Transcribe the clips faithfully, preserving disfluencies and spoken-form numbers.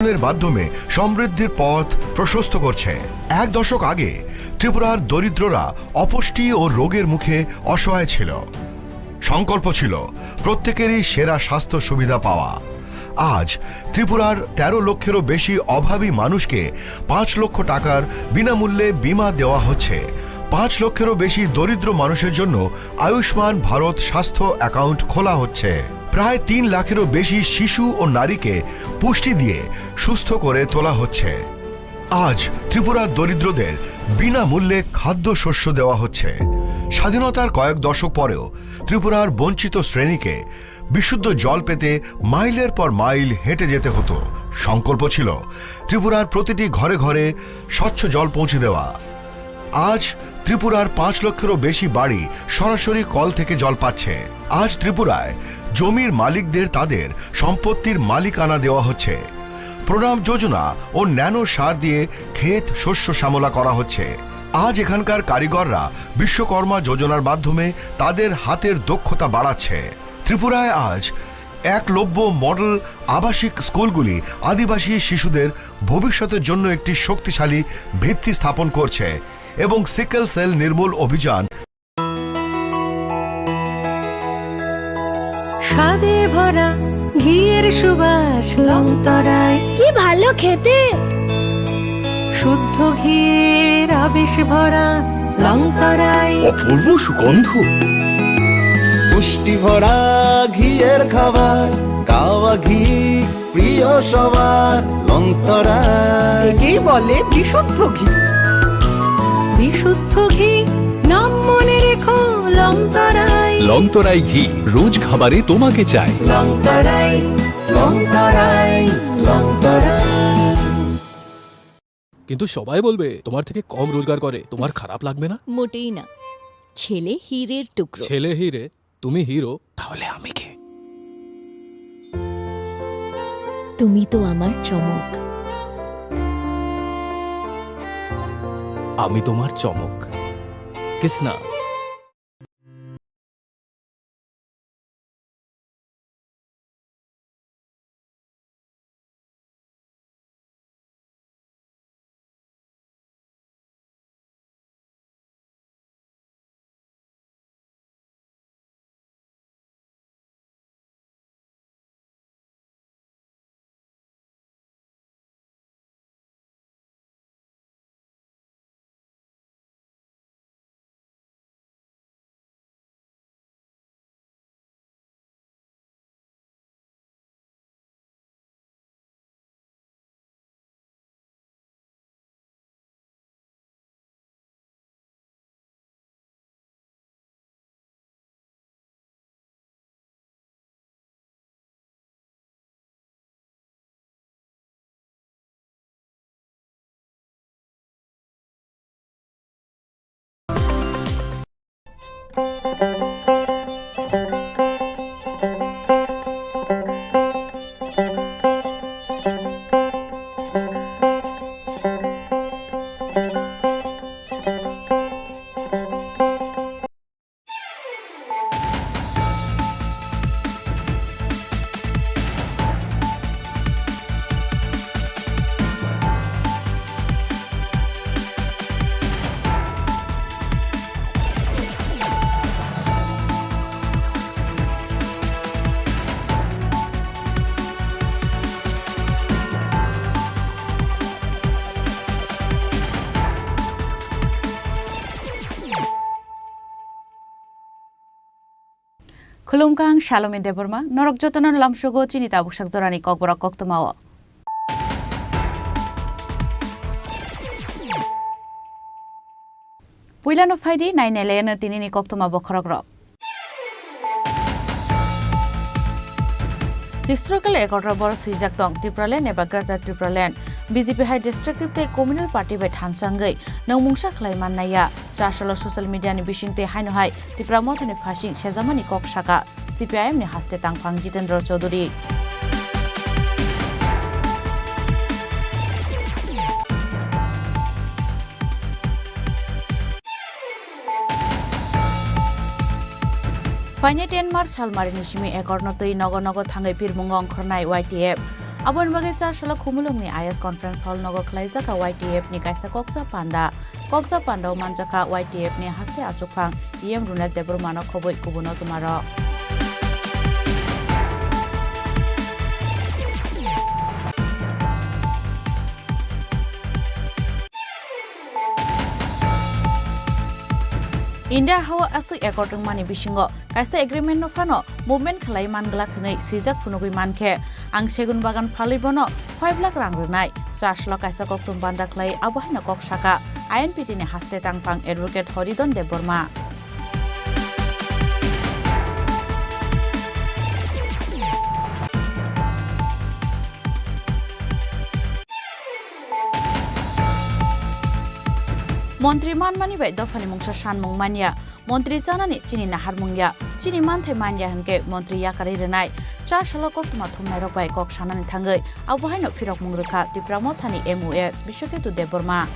উন্নয়নের মাধ্যমে সমৃদ্ধির পথ প্রশস্ত করছে। এক দশক আগে ত্রিপুরার দরিদ্ররা অপুষ্টি ও রোগের মুখে অসহায় ছিল। সংকল্প ছিল প্রত্যেকেরই সেরা স্বাস্থ্য সুবিধা পাওয়া। আজ ত্রিপুরার তেরো লক্ষেরও বেশি অভাবী মানুষকে পাঁচ লক্ষ টাকার বিনামূল্যে বীমা দেওয়া হচ্ছে। পাঁচ লক্ষেরও বেশি দরিদ্র মানুষের জন্য আয়ুষ্মান ভারত স্বাস্থ্য অ্যাকাউন্ট খোলা হচ্ছে। প্রায় তিন লাখেরও বেশি শিশু ও নারীকে পুষ্টি দিয়ে সুস্থ করে তোলা হচ্ছে। আজ ত্রিপুরার দরিদ্রদের বিনামূল্যে খাদ্যশস্য দেওয়া হচ্ছে। স্বাধীনতার কয়েক দশক পরেও ত্রিপুরার বঞ্চিত শ্রেণীকে বিশুদ্ধ জল পেতে মাইলের পর মাইল হেঁটে যেতে হতো। সংকল্প ছিল ত্রিপুরার প্রতিটি ঘরে ঘরে স্বচ্ছ জল পৌঁছে দেওয়া। আজ ত্রিপুরার পাঁচ লক্ষেরও বেশি বাড়ি সরাসরি কল থেকে জল পাচ্ছে। আজ ত্রিপুরায় জমির মালিকদের তাদের সম্পত্তির মালিকানা দেওয়া হচ্ছে। প্রণাম যোজনা ও ন্যানো সার দিয়ে ক্ষেত শস্য শ্যামলা করা হচ্ছে। আজ এখানকার কারিগররা বিশ্বকর্মা যোজনার মাধ্যমে তাদের হাতের দক্ষতা বাড়াচ্ছে। ত্রিপুরায় আজ একলব্য মডেল আবাসিক স্কুলগুলি আদিবাসী শিশুদের ভবিষ্যতের জন্য একটি শক্তিশালী ভিত্তি স্থাপন করছে এবং সিকেল সেল নির্মূল অভিযান স্বাদে ভরা ঘিয়ের সুবাস লংতরায়। কি ভালো খেতে! শুদ্ধ ঘিয়ের আবেশ ভরা লংতরায়। অপূর্ব সুগন্ধ। পুষ্টি ভরা ঘিয়ের খাবার, কাওয়া ঘি প্রিয় সবার লংতরায়। একেই বলে বিশুদ্ধ ঘি। বিশুদ্ধ ঘি, নাম মনে রেখো লংতরায়। লংতরায় ঘি, রোজ খাবারে তোমাকে চাই। লংতরায়, লংতরায়, লংতরায়। কিন্তু সবাই বলবে তোমার থেকে কম রোজগার করে, তোমার খারাপ লাগবে না? মোটেই না। ছেলে হীরের টুকরো। ছেলে হীরে, তুমি হিরো, তাহলে আমি কে? তুমি তো আমার চমক। আমি তোমার চমক। Kisna. Khulumkha, ang Salome Debbarma, norok jotono lamsogo chini tabuksak jorani kokborok koktwmao. Puilano phaidi, nainailaino tinini koktwma bokhorokrok. Historical accord-o bor swijak tong Tipraland eba Greater Tipraland. B J P hai destructive tei communal party bai thansa wngwi nwng mungsa khlai mannaiya. Chasalo social media ni bisingtwi haino hai Tipra Mothani phasing sejamani kok saka C P I M ni haste tangphang Jitendra Chaudhary. Phainai ten March salmarini simi accord no twi nogo nogo thangwi pirmungo ongkhornai Y T F. Aboni bagwi Chasala Khumulwngni I S Conference Hall nogo khwlaijak kha Y T F ni kaisa koksa panda. Koksa panda o manjak kha Y T F ni haste achukphang E M Runel Debbarma no khobwi kubun o jumarok. India hao aswk accord wngmani bisingo kaisa agreement no phano movement khlai man glak hwnwi swijak phunugwi mankhe, ang segun bagan phalwi bono five lakh rang rwnai. Chasla kaisa kokthum banda khlai abo haino kok saka I N P T ni haste tangphang Advocate Horidon Debbarma. Montri manmani bai dophani mungsa sanmung manya, montri chanani chini naharmung ya, chini manthai manya hwnkhe montri yakarwi rwnai. Chasalo koktwma thumnairok bai kok sanani thangwi abo haino phirokmung rwkha Tipra Mothani M O S Biswaketu Debbarma.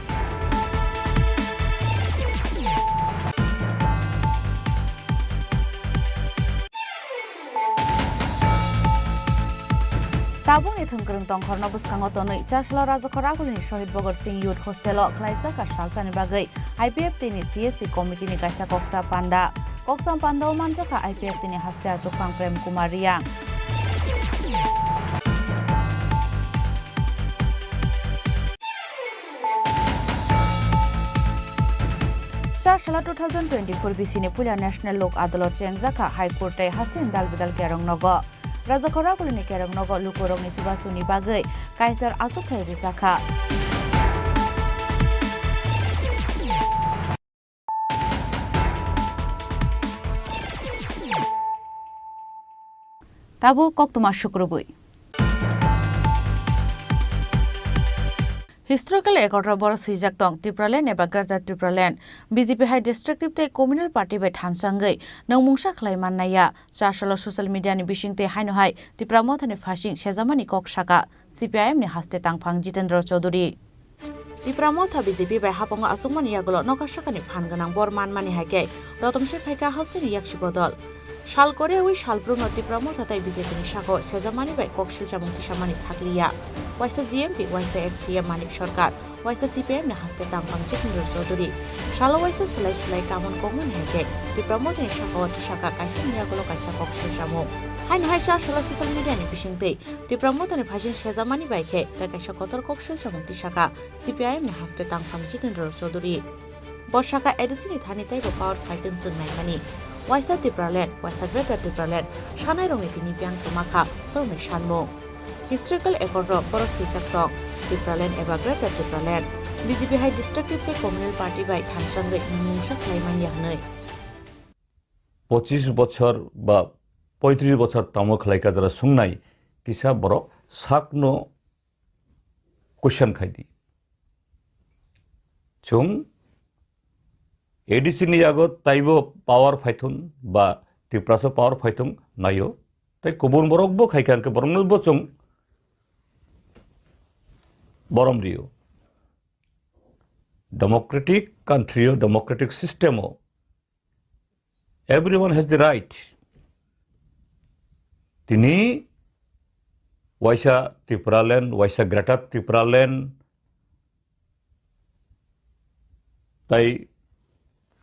Tabukni thwngkwrwng tongkhorno bwskango tonwi Chasla Rajakhor Agulini Shohid Bhagat Singh Youth Hostel o khlaijak kha salsani bagwi I P F T ni C S C committee ni kaisa koksa panda. Koksa panda o manjak kha I P F T ni haste achukphang Prem Kumar Reang. Chasala two thousand twenty-four B C ni puila National Lok Adalot chengjak kha High Court tei hasteni dal bidal kerong nogo. Rajakhor Agulini kerong nogo lukurokni chubasuni bagwi kaichar achukthai rijak kha. Tabuk koktwma sukrubwi. Historical accord o boro swijak tong Tipraland eba Greater Tipraland. B J P hai destructive tei communal party bai thansangwi nangmungsa khlai mannaiya. Chasalo social media ni bisingtwi haino hai Tipra Mothani phasing sejamani kok saka C P I M ni haste tangphang Jitendra Chaudhary. Tipra Motha B J P bai hapango achukmani yagulo nokha sakani phan gwnang bor manmani hai khe rotom se phaikha hasteni yaksi bodol. Sal koreyawi sal brumno Tipra Motha tei B J P ni sako sejamani bai kok silchamung tisamani thakliya. Waisa G M P, waisa ex C M Manik Sarkar, waisa C P I M ni haste tangphang Jitendra Chaudhary. Salo waisa slai slai kamon kokmani hai khe Tipra Mothani sakao tisaka kaisa ni yagulo kaisa kok silchamung. Haino hai Chasala social media ni bisingtwi Tipra Mothani phasing sejamani bai khe tei kaisa kotor kok silchamung tisaka C P I M ni haste tangphang Jitendra Chaudhary. Bo saka A D C ni thani teibo power fighting chwng naimani. Waisa Tipraland, waisa Greater Tipraland, sanairokni tini biyang kwma kha, borokni sanmung. Historical accord rok boro swijak tong, Tipraland eba Greater Tipraland. B J P hai destructive tei communal party bai thansangwi mungsa khlai manya hwnwi. Pochis bochor ba poitris bochor tamo khlai ka jara sungnai kisa borok sakno question khai di. Chwng A D C ni yago taibo power phaithung ba Tiprasa power phaithung naio. Tai kubun borok bo khai kha hwnkhe borokno bo chwng borom rio. Democratic country o, democratic system o, everyone has the right. Tini waisa Tipraland, waisa Greater Tipraland, tai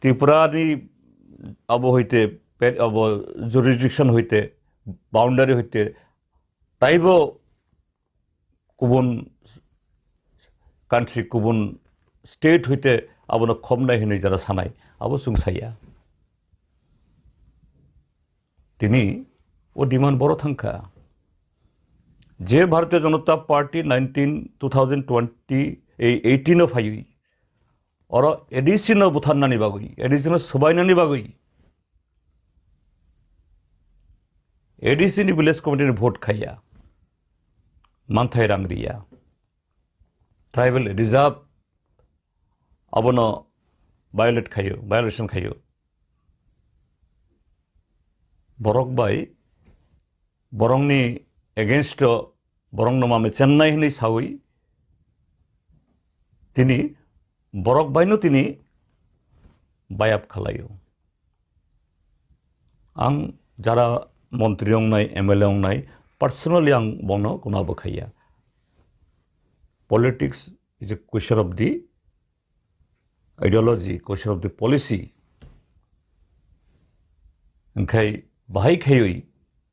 Tripura ni abo hoite, pe-, abo jurisdiction hoite, boundary hoite, taibo kubun country, kubun state hoite abono khomnai hinwi jara sanai, abo chwng saya. Tini o demand boro thangkha. Je Bharatiya Janata Party nineteen, two thousand twenty, ei eighteen o phaiwi, oro A D C no butharnani bagwi, A D C no swbainani bagwi, A D C ni village committee ni vote khaiya, manthai rang riya, tribal reserve abono violate khaio, violation khaio. Borok bai, borokni against o borokno mame chennai hinwi sawi, tini borok baino tini bayap khalaio. Ang jara montri wngnai, M L A wngnai, personally ang bono guna bo khaiya. politics is a question of the ideology, question of the policy. Hwnkhe bahai khaiwi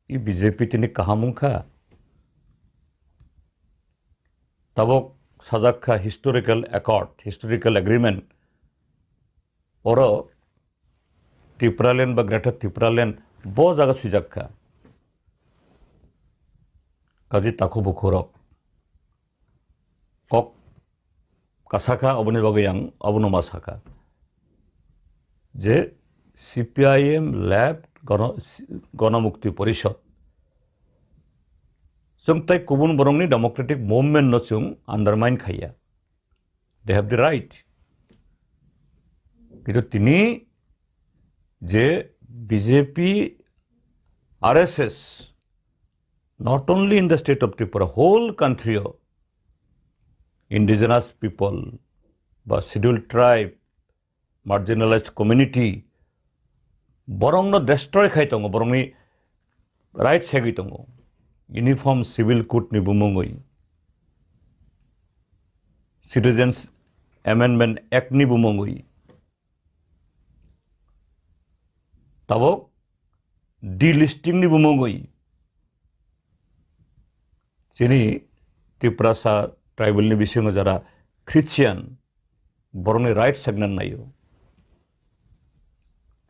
i B J P tini kaham wngkha. Tabok sajak kha historical accord, historical agreement. Oro Tipraland ba Greater Tipraland bo jaga swijak kha. Kaji takhu bukhurok kok kasakha, oboni bagwi ang obono ma sakha je C P I M left Gono-, Gonomukti Porishod, chwng tei kubun borokni democratic movement no chwng undermine khaiya. They have the right. Kintu tini je B J P, R S S, not only in the state of Tripura, whole country o indigenous people ba scheduled tribe, marginalized community, borokno destroy khai tongo, borokni right segwi tongo. Uniform Civil Code ni bumungwi, Citizens Amendment Act ni bumungwi, tabok delisting ni bumungwi chini Tiprasa tribal ni bisingo jara Christian borokni right segna naio.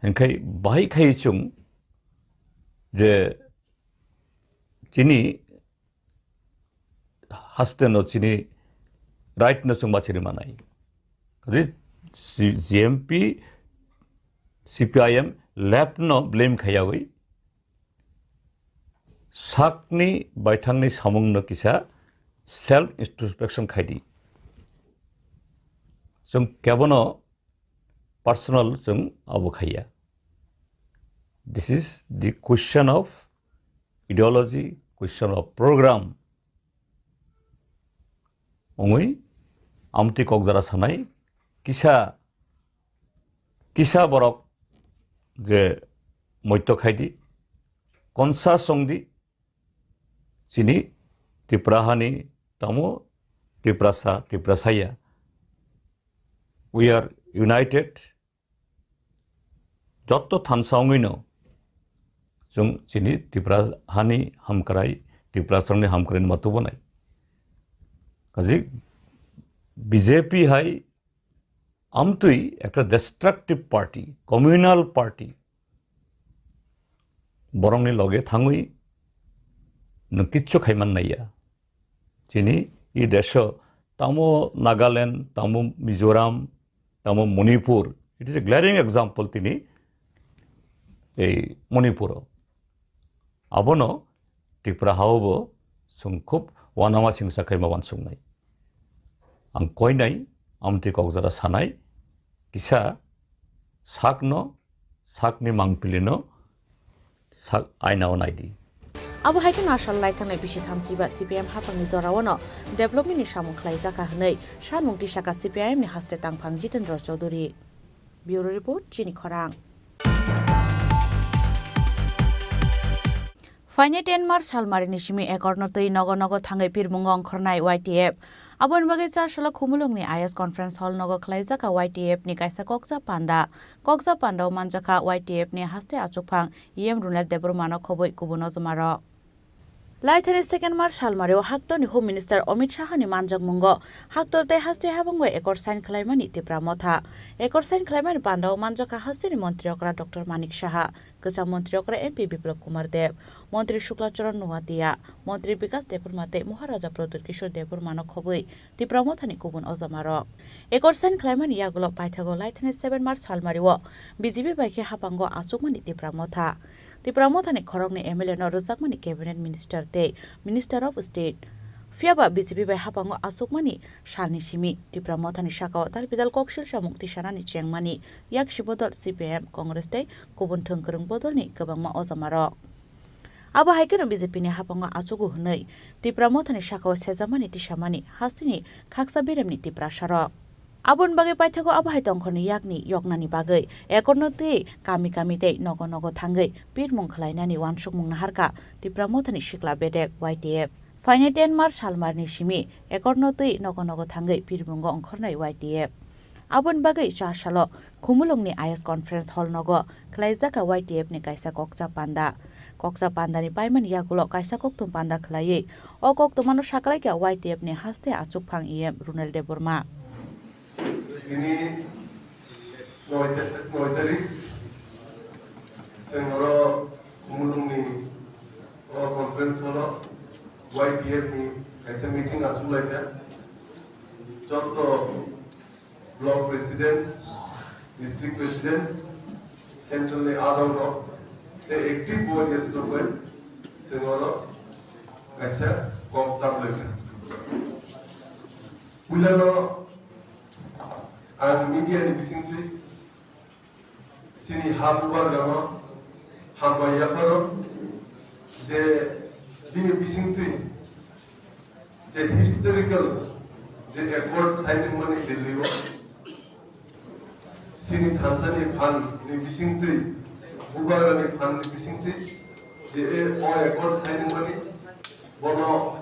Hingkhai bahai khai chwng je chini haste no chini right no chwng bachiri manai. Kaje G-, G M P, C P I M left no blame khaiyawi sakni baithangni samung no kisa self introspection khaidi. Chwng kebono personal chwng abo khaiya. This is the question of ideology, question of program. Ongwi amtwi kok jora sanai kisa, kisa borok je moito khaidi, konsa songdi, chini Tipra hani tamo Tiprasa, Tiprasaya. We are united. Jotto thansa wngwino chwng chini Tipra hani hamkrai, Tiprasarokni hamkraini ma tubunai. Kaji B J P hai amtwi ekta destructive party, communal party. Borokni loge thangwi nwng kichu khaiman naiya. Chini i deso tamo Nagaland, tamo Mizoram, tamo Manipur. It is a glaring example tini ei Manipuro. Abono Tripura hao bo chwng khub wanama singsa khaima wansuknai. Ang koinai, amtwi kok jora sanai, kisa sakno, sakni mangpilino sak ainao naidi. Abo hai kheno asol lai thangnai bisi thamsiba C P I M haphangni jorao no development ni samung khlaijak kha hwnwi sanmung tisaka C P I M ni haste tangphang Jitendra Chaudhuri. Bureau Report, Chini Khorang. Phainai ten March salmarini simi ekorno twi nogo nogo thangwi pirmungo ongkhornai Y T F. Aboni bagwi Charsala Khumulwngni I S Conference Hall nogo khlaijak kha Y T F ni kaisa kokja panda. Kokja pandao manjak kha Y T F ni haste achukphang E M Runel Debbarmano khobwi kubun ojomarok. Laithani second March salmario haktorni Home Minister Amit Shahani manjakmungo haktor tei haste habango ekor sign khlaimani Tipra Motha. Ekor sign khlaimani pandao manjak kha hasteni montri okra Doctor Manik Saha, kwcham montri okra M P Biplab Kumar Deb, montri Shukla Charan Noatia, montri Bikas Debbarma tei Maharaja Pradyut Kishore Debbarmano khobwi Tipra Mothani kubun ojomarok. Ekor sign khlaimani yagulo paithago laithani seven March salmario B J P bai khe hapango achukmani Tipra Motha. Tipra Mothani khoroknwi M L A no rwjakmani Cabinet Minister tei Minister of State. Phiyaba B J P bai hapango achukmani salni simi Tipra Mothani sakao dal bidal koksil samung tisanani chengmani yaksi bodol C P I M, Congress tei kubun thwngkwrwng bodolni kwbangma ojomarok. Abo hai kheno B J P ni hapango achugo hwnwi Tipra Mothani sakao sejamani tisamani hasteni khaksa beremni Tiprasarok. Aboni bagwi paithago abo hai tongkhorni yakni yoknani bagwi ekorno twi kami kami tei nogo nogo thangwi pirmung khlainani wansukmung naharkha Tipra Mothani sikla bedek Y T F. Phainai ten March salmarni simi accord no twi nogo nogo thangwi birmungo ongkhornai Y T F. Aboni bagwi char salo Khumulwngni I S Conference Hall nogo khwlaijakha Y T F ni kaisa kokcha panda. Kokcha pandani paimani yagulo kaisa koktwm panda khwlaiwi o koktwmano saklaikha Y T F ni haste achukphang E M Runel Debbarma. Tini noi ta-, noi tarik, chwng oro Khumulwngni o conference hall-o Y T F ni kaisa meeting achuk laikha. Joto block president, district president, central ni adong rok tei active warriors rok bai chwng oro kaisa kok chap laikha. Puilano ang media ni bisingtwi chini ha bubagrano hambai yapharo je bini bisingtwi je historical je accord signing mani Delhi o chini thansa ni phan ni bisingtwi bubagra ni phan ni bisingtwi je e o accord signing mani bono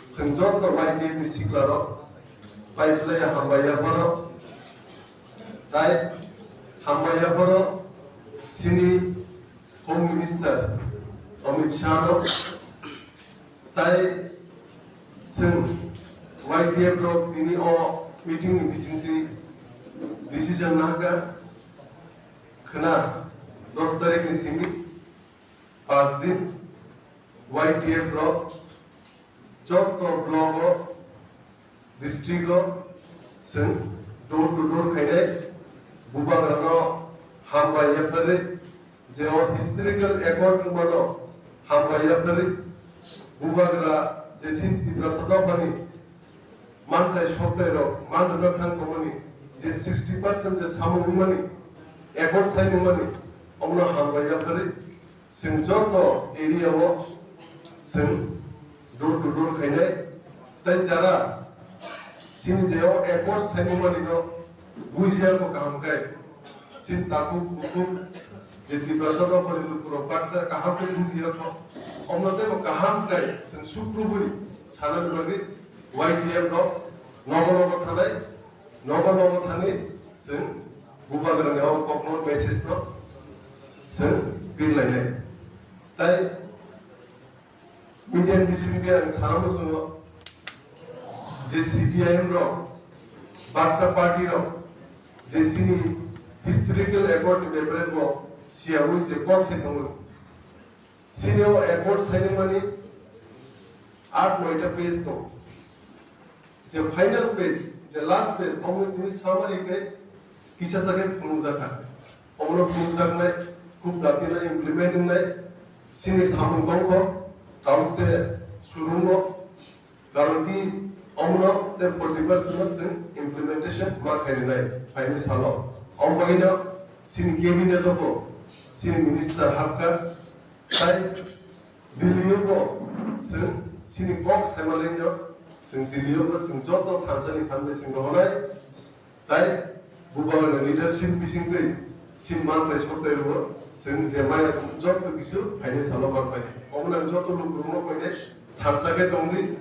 chwng joto Y T F ni sikla rok pai khlai hambai yapharo. Tai hambai yapharo chini Home Minister Amit Shah no, tai chwng Y T F rok tini o meeting ni bisingtwi decision nahakha khwna dos tarik ni simi pas din Y T F rok joto block o district o chwng door to door khainai bubagrano hambai yapharwi je o historical accord wngmano hambai yapharwi bubagra je sin Tiprasa dophani mantai soktai rok manrwna thang tongmani je sixty percent je samung wngmani accord sign wngmani omono hambai yapharwi chwng joto area o chwng door to door khainai tei jara chini je o accord sign wngmani no bujiya ko kaham khe chini takhuk bukhuk je Tiprasa dophani lukurok baksa kaham khe bujiya kho omono teibo kaham khe chwng sukrubwi sanani bagwi Y T F rok nogo nogo thanai nogo nogo thangwi chwng bubagrani o kokno message no chwng birlainai. Tai media ni bisingtwi ang sana muchungo je C P I M rok baksa party rok je chini historical accord ni bepare bo siyawi je kok sai tongo. Chini o accord signing mani aat noita page tongo. Je final page, je last page, omo simi summary khe kisa sa khe phunukjakha. Omono phunukjaknai khub dati no implement wngnai chini samung tongkho, kaukse surungo, karon ki omono tei forty percent no chwng implementation ma khainai phaini salo. Omo bagwino chini cabinet o bo chini minister hapkha, tai Delhi o bo chwng chini kok saimanai no chwng Delhi o bo chwng joto thansa ni phan bai chwng rohonai. Tai bubagrani leadership bisingtwi chini mantai soktai rwo chwng je maya joto kisu phaini salo manpai. Omono ang joto lukurokno koinai thansa khe tongdi,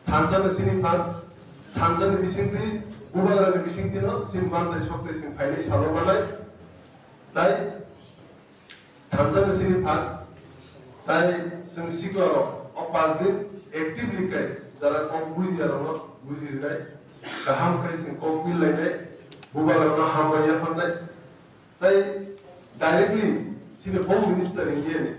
thansa ni chini phan, thansa ni bisingtwi bubagrani bisingtwi no chini mantai soktai chwng phaini salo manai. Tai thansa ni chini phan, tai chwng sikla rok o pas din actively khe jara kok bujiya rok no buji rinai, kaham khe chwng kok bil lainai, bubagra no hambai yapharnai, tai directly chini Home Minister India ni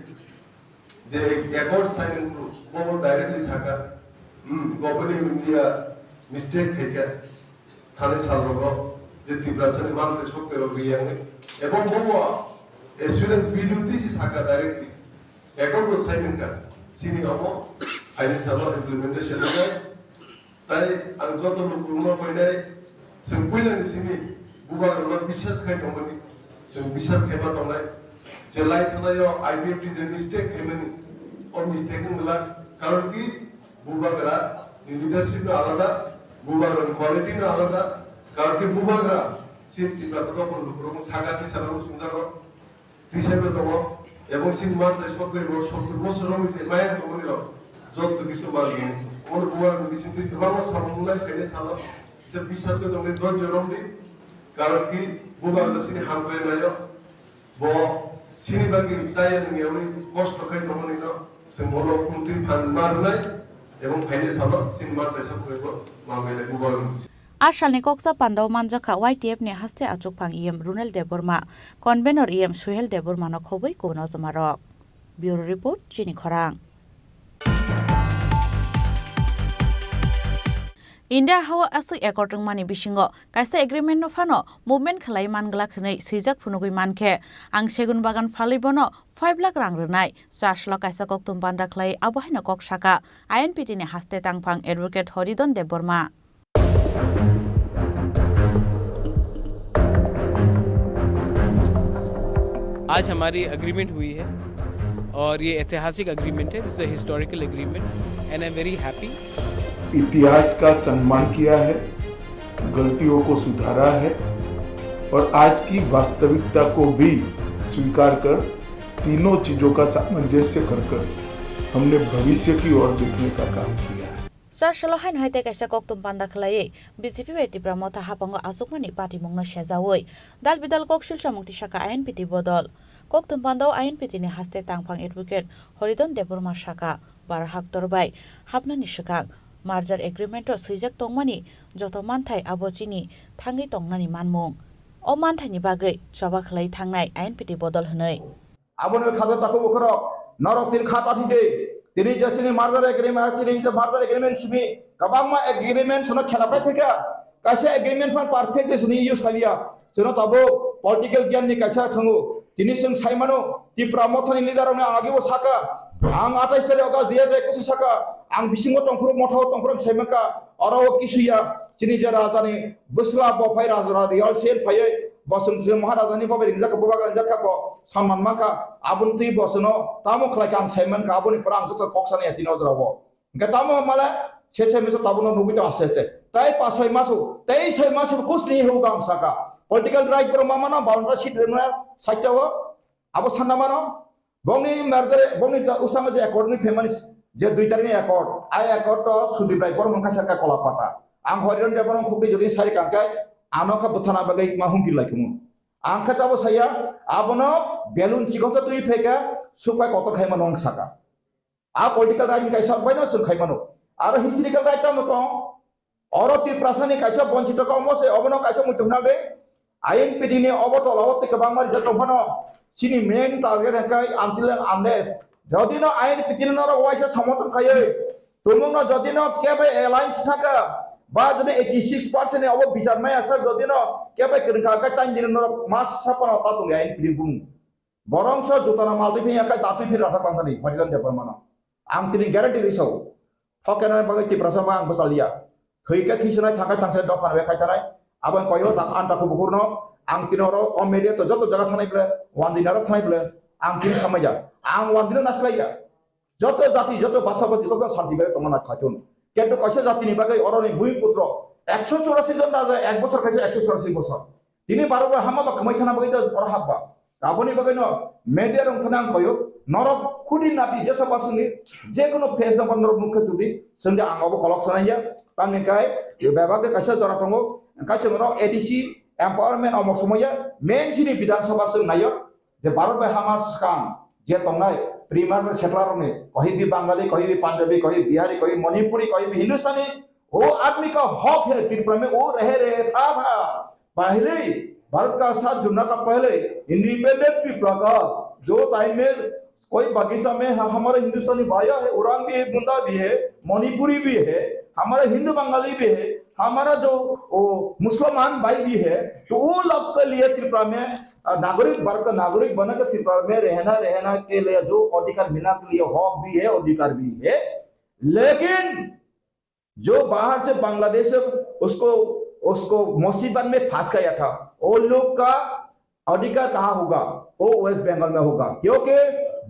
je accord signing bo bo directly saka, hmm, Government of India mistake khaikha. Thani salrogo je Tiprasani mantai sokterok riyangni, ebong bobo assurance video tisi saka directly, accord bo sign wngkha, chini omo phaini salo implementation wngkha. Tai ang joto lukurokno koinai, chwng puilani simi bubagrokno biswas khai tongmani, chwng biswas khaima tongnai. Je lai thanaio I P F T je mistake khaimani, o mistake wng glak, karon ki bubagra ni leadership no alada, bubagra ni quality no alada, karon ki bubagra chini Tiprasa dophani lukurok saka tisa rok sumjago, tisa bo tongo, ebong chini mantai sotto bo sottor bosor rok ni se mayang tongmani rok, Joto kisu manwi, o bubagra bisingtwi kwbangma samung wngnai, phainai salo se biswas khe tongdi, dhoirjo romdi, karon ki bubagra sini hamkrai naio, bo sini bagwi chaya nungyawi kosto khai tongmani no se molo kuntwi phan ma rwnai, ebong phainai salo sini mantai sabo khe bo manwi nai bubagra bising. A salni koksa pandao manjakha Y T F ni haste achukphang E M Runel Debbarma, convenor E M Suhel Debbarma no khobwi kubun ojamarok. Bureau Report, Chini Khorang. India hao aswk accord wngmani bisingo kaisa agreement no phano movement khlai man glak hwnwi swijak phunugwi mankhe, ang segun bagan phalwi bono five lakh rang rwnai, chaslo kaisa kokthum panda khlai abo haino kok saka I N P T ni haste tangphang Advocate Horidon Debbarma. आज हमारी एग्रीमेंट हुई है और ये ऐतिहासिक एग्रीमेंट है, this is a historical agreement and I am very happy. इतिहास का सम्मान किया है, गलतियों को सुधारा है और आज की वास्तविकता को भी स्वीकार कर तीनों चीजों का सामंजस्य कर कर हमने भविष्य की ओर देखने का काम किया है। Chasalo haino hai tei kaisa kokthum panda khlaiwi B J P bai Tipra Motha haphango achukmani patimungno sejaui dal bidal kok silsa mukti saka I N P T bodol. Kokthum pandao I N P T ni haste tangphang Advocate Horidon Debbarma saka, bar haktor bai hapnani swkang merger agreement o swijak tongmani joto manthai abo chini thangwi tongnani manmung. O manthaini bagwi choba khlai thangnai I N P T bodol hwnwi. Aboni khajo takhuk bukhurok, norok tin kha tathi de. Tini je chini merger agreement, chini je merger agreement simi kwbangma agreement sono khela pai phika. Kaisa agreement phan perfectly sini use khaliya. Chwngno tabuk political giyan ni kaisa thango. Tini chwng sai mano, Tipra Mothani leader rokno ang agebo saka. Ang atais tarik August dui hajar ekus saka. Ang bisingo tongphuru, Mothao tongphuru sai manka. Oro o kisuya chini je rajani bwsla bo phai raja, raja yal sen phaiwi. Bo chwng je Maharajani bo bai ringjak kha, bubagra ringjak kha, bo samman mankha, aboni twi bo chwngno tamo khlai kha ang sai mankha, aboni pore ang joto kok sanai ya tini o jora o. Hwnkhe tamo male se se mesa tabukno nugwi tong aste aste. Tai pas soi maso, tei soi maso kusni hwkha ang saka. Political right borok ma mano, boundary seat rwmana sakya o, abo sanna mano. Bongni merger, bongni ta-, usango je accord ni phaimani je dui tarikh ni accord, ai accord to Sudip Rai Bormon kaisa ka kola pata. Ang Horidon Debbarma khukri jodi sai kangkai, ano kha bwthana bagwi ma humki lai kumu. Ang kha tabo saya, abono balloon chikon sa twi pheka, supai kotor khai mano ang saka. A political right ni kaisa bai no sung khai mano. Aro historical right tamo tong, Oro Tiprasani kaisa bonchito kha omo se, obono kaisa muitu hwnal de. I N P T ni obo tola o tei kwbangma rijak tong phano chini main target hwnkhe until and unless jodi no I N P T ni norok waisa somorthon khaiwi tumung no jodi no kebo alliance thaka ba jodi eighty six percent ni obo bichar maya sa jodi no kebo kwrwng kha hwnkhe tang dini norok masa phano ta tongya I N P T ni bumung. Borok so jutana mal twi phiya khai datwi phir rathak tang thani Horidon Debbarma no. Ang tini guarantee ri sao. Thok kena bagwi Tiprasa ba ang bwchaliya. Thwi khe thwi swnai thang khai thang sai dopha bai khai thanai. Abo ang koyo tak an takhu bukhur no ang tini oro o media to joto jaga thanai ble, wandina ro thanai ble, ang tini samaya. Ang wandina naslaiya. Joto jati, joto basa bo joto santi bai tongna khlaitun. Kintu kaisa jati ni bagwi oro ni bui putro ekso churasi jon raja ek bosor kaisa ekso churasi bosor. Tini Bharat bai hama ba kwmai thana bagwi ta oro hap ba. Aboni bagwi no media rok thana ang koyo. Norok khudi nati jesa basungni je kono page no norok nukha tudi. Sengde ang obo kolok sanaya. Tamni kai bebak de kaisa jora tongo. Kaisa norok A D C empowerment omok somoya main chini Bidhan Sabha sung nayo. Je Bharat bai hama swkang je tongnai pre-merger settler rokni, kohi bi Bangali, kohi bi Punjabi, kohi Bihari, kohi Manipuri, kohi bi Hindustani, वो आदमी का हक है, त्रिपुरा में वो रह रहे था, था। पहले ही भारत का साथ जुड़ना का पहले इंडिपेंडेंट त्रिपुरा का जो टाइम में कोई बगीचा में ह-, हमारे हिंदुस्तानी भाइया है, उरांव भी है, मुंडा भी है, मणिपुरी भी है, हमारे हिंदू बंगाली भी है, हमारा जो वो मुसलमान भाई भी है, तो वो लोग के लिए त्रिपुरा में, अ, नागरिक, भारत का नागरिक बनने के त्रिपुरा में रहना, रहना के लिए जो अधिकार मिलना के लिए हक भी है, अधिकार भी है। लेकिन जो बाहर से बांग्लादेश से उसको, उसको मुसीबत में फंस गया था, वो लोग का अधिकार कहाँ होगा? वो वेस्ट बंगाल में होगा, क्योंकि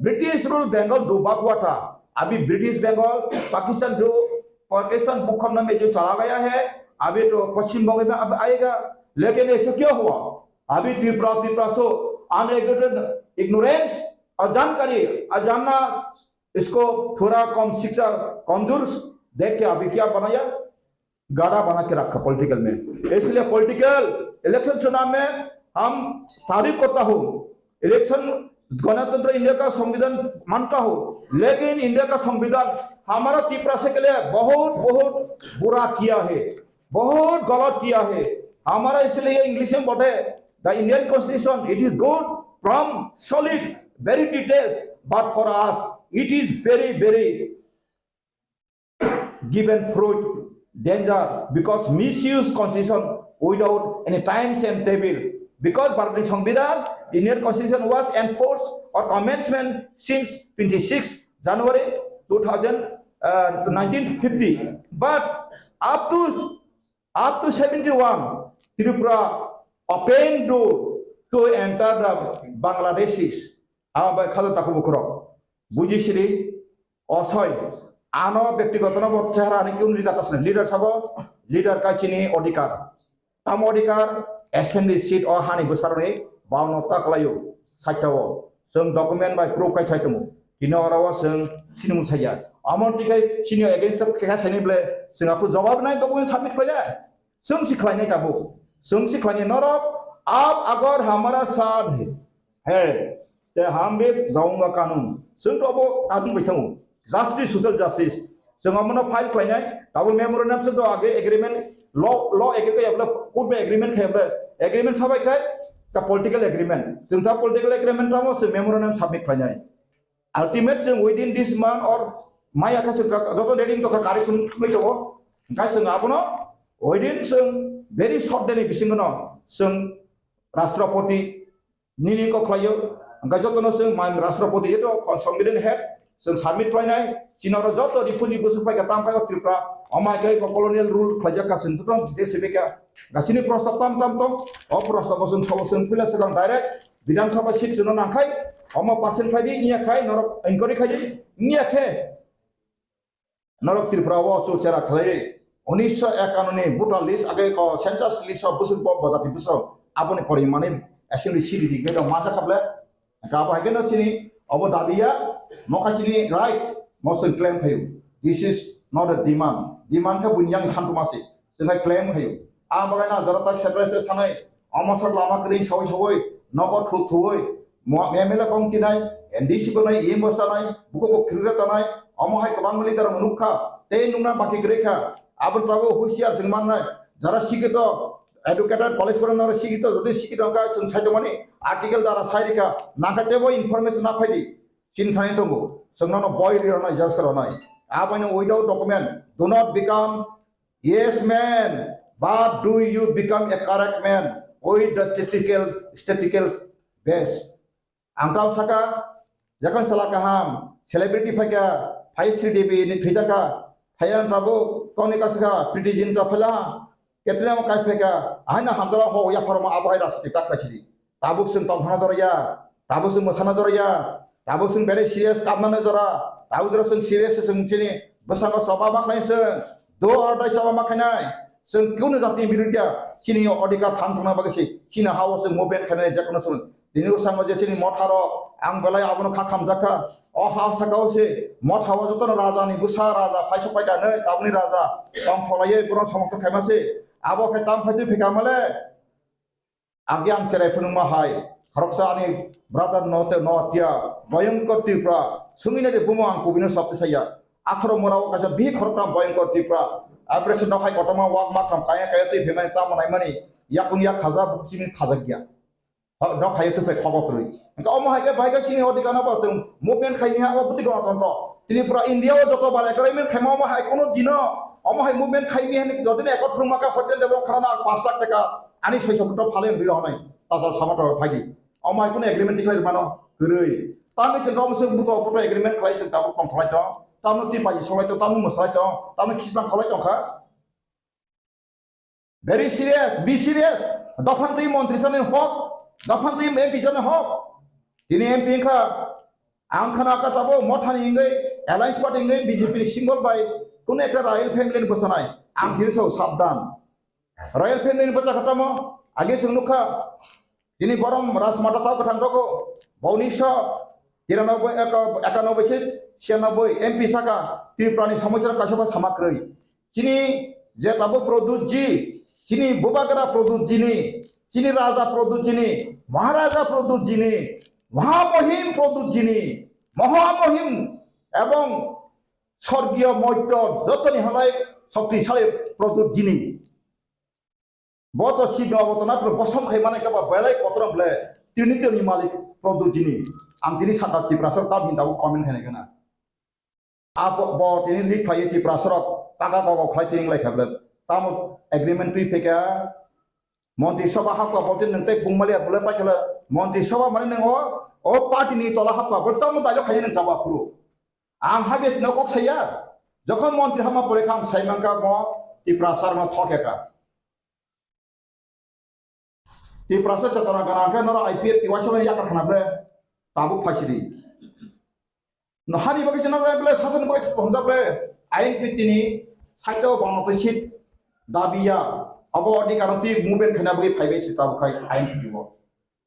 ब्रिटिश रूल बंगाल डूबा हुआ था। अभी ब्रिटिश बंगाल, पाकिस्तान जो पाकिस्तान भूखंड में जो चला गया है, अभी तो पश्चिम बंगाल में अब आएगा। लेकिन ऐसा क्यों हुआ? अभी त्रिपुरा, त्रिपुरा सो अनएजुकेटेड, इग्नोरेंस, अजानकारी, अजानना इसको थोड़ा कम शिक्षा कमजोर देख के अभी क्या बनाया, गाड़ा बना के रखा पॉलिटिकल में। इसलिए पॉलिटिकल इलेक्शन चुनाव में हम तारीफ करता हूँ, इलेक्शन गणतंत्र इंडिया का संविधान मानता हूँ, लेकिन इंडिया का संविधान हमारा तिपरासी के लिए बहुत बहुत बुरा किया है, बहुत गलत किया है। हमारा इसलिए इंग्लिश में बोलते, the Indian constitution, it is good from solid, very details, but for us it is very very given fruit danger because misuse constitution without any times and table. Because Bharatni Songbidan, Indian Constitution was enforced or commencement since twenty-six January two thousand, uh, nineteen fifty. But up to up to seventy-one, Tripura open door to enter the Bangladeshis. Abo bai khajak takhuk bukhurok. Bujisiri, osoi, ano byaktigoto no bo chehra ni kunu leader tasne, leader sabo, leader kai chini odhikar. Tamo odhikar, assembly seat o hani bwsaroni baono ta kwlaio, saita o. Chwng document bai proof kai sai tongo. Tini oro o chwng sinimu saiya. Amo tikai chini against o kekha saini ble, chwng aphuru jawab nai document submit khlainai. Chwng si khlainai tabuk. Chwng si khlainai norok, "Aap agar hamara saath hai, hai, te hum bhi jaunga kanun." Chwng to abo kanun bai thango. Justice, social justice. Chwng omono file khlainai, tabuk memorandum se do age agreement, law, law age khe yabla, court bai agreement khe yabla, agreement sabai khai, ta political agreement. Chwng ta political agreement tamo chwng memorandum submit khlainai. Ultimate chwng within this month or maya khe chwng joto ready tongkha, correction khlai tongo. Hwnkhe chwng abono within chwng very short day ni bisingo no chwng Rashtrapati nini kok khlaio. Hwnkhe jotono chwng mai Rashtrapati jeto Constitution head chwng submit khlainai. Chini oro joto refugee bwswk phaikha, tam phaio Tripura, omo hai khe colonial rule khlaijak kha, chwng joto details sibikha. Gasini prostab tam tam tong, o prostab bo chwng sabo chwng phila swkang direct Bidhan Sabha seat chwngno nangkhai, omo percent khlai di, wngya khai norok inquiry khai di, wngya khe norok Tripura o chuchera khlai di. Unisho ekanoni voter list age ko census list o bwswk bo bojati bwswk aboni pori mani assembly seat di khe do ma jakha ble. Ka bo hai khe no chini obo dabi ya, nokha chini right, mo chwng claim khaio. This is not a demand. Demand khe buini yang santu masi. Chwng hai claim khaio. A bagai na jora tak separate sanai, omo sak lama kwrwi sawi sawi, nogo thu thuwi, mo M L A kong tinai, M D C bo nai, E M bo sanai, buko bo khirga tanai, omo hai kwbang leader rok nukha, tei nukna baki kwrwi kha. Abo tabuk husiar chwng mannai, jara sikito, educated college korokno sikito, jodi sikito wngkha chwng saitongmani article dara sairikha, nangkha teibo information na phaidi, chini thani tongo, chwng nono boi ri rwnai, judge khe rwnai. Abono without document, do not become yes man, but do you become a correct man with the statistical, statistical base. Ang tamo saka, yakon sala kaham, celebrity phaikha, phai Sri Devi ni thwi thangkha, phaiya tabuk koni kasakha, Preity Zinta phaila, Katrina mo kai phaikha, ahaino hamjala ho yapharo ma abo hai rajniti ta khlai sidi. Tabuk chwng tongthana jora ya, tabuk chwng mwsana jora ya, tabuk chwng bere serious kamnani jora, tabuk jora chwng serious chwng chini bwskango choba ma khlai chwng, do or die choba ma khainai, chwng kunu jatini birodya, chini odhikar thang thangna bagwi se, chini ha-o chwng movement khainai jekono chwng. Tini bwskango je chini motha rok, ang belai abono kha khamjak kha. O ha saka o se motha o jotono raja ni bwsa raja phai sok pai kha nai, tabukni raja tongthok laiwi bono somorthon khaima se. Abo khe tam phai twi phai kha male. Agi ang cherai phunukma hai, khoroksa ani brother no te no tia, Bhayankar Tripura, sungwi nai de bumo ang kubui no sab tisaya. Atharo mora o kaisa bihik khoroktham Bhayankar Tripura, operation no khai kotorma wak maktham kaya kaya twi phaimani tamo naimani, yakung yak khaja bukchini khajak ya. Ho-, nok hai twi phai khogo kwrwi. Hingke omo hai khe bai khe chini odhikar no bo chwng movement khai miya o bwtwi gwnothontro. Tripura India o joto bar agreement khaima omo hai kuno dino, omo hai movement khai miya hini jodi na ekot phwrwngma kha hotel develop kharana paanch lakh taka. Ani soiso kotor phalwi wngwi rohonai, tajal sama to phaidi. Omo hai kunu agreement tikhlai rwmano kwrwi. Tangwi chwng kok mwswk buto buto agreement khlai chwng tabuk tongtholai tong. Tamno twi bai solai tong, tamno mwsalai tong, tamno khislang kholai tongkha. Very serious, be serious. Dophantwi montri sani hok, dophantwi M P sani hok. Tini M P wngkha, ang khana kha tabuk mothani wngwi, alliance party wngwi B J P ni symbol bai kunu ekta royal family ni bwsanai. Ang tini sao sabdan. Royal family ni bwsa kha tamo, age chwng nukha. Tini borom Rajmata tao kwthang rogo, boni so tiranoboi, eka-, ekanoboi se siyanaboi M P saka, Tripura ni somosya rok kaisa bo sama kwrwi. Chini je tabuk Pradyut ji, chini Bubagra Pradyut ji ni, chini Raja Pradyut ji ni, Maharaja Pradyut ji ni, Mahamohim Pradyut ji ni, Mahamohim ebong Sorgiyo Moityo jotoni halai Shoktisali Pradyut ji ni. Bo to Shiv ni obotar na, bosom khai mane khe ba belai kotor ble, Trinity ni malik Pradyut ji ni. Ang tini saka Tiprasa tam hinda comment khai nai. Abo bo tini lead phai Tiprasa rok taka kok khlai tini lai kha ble. Tamo agreement twi pheka. Montri Sabha hakwa bo tini nang tei bungmali ble pai khala. Montri Sabha mane nang o, o party ni tola hakwa bo tamo dailo khai nang tabo phuru. Ang habia sino kok saya. Jokhon montri hama pore kha ang sai mangka mo Tiprasa no thokeka. Tiprasa chetona gana khe noro I P F T Y S yakar khana bre tabuk phaisidi. No hani bagwi chana bre ble sasan bagwi khongjak bre I N P T ni saito bono twi sit dabiya abo odi karon twi movement khana bagwi phaibai se tabuk khai I N P T bo.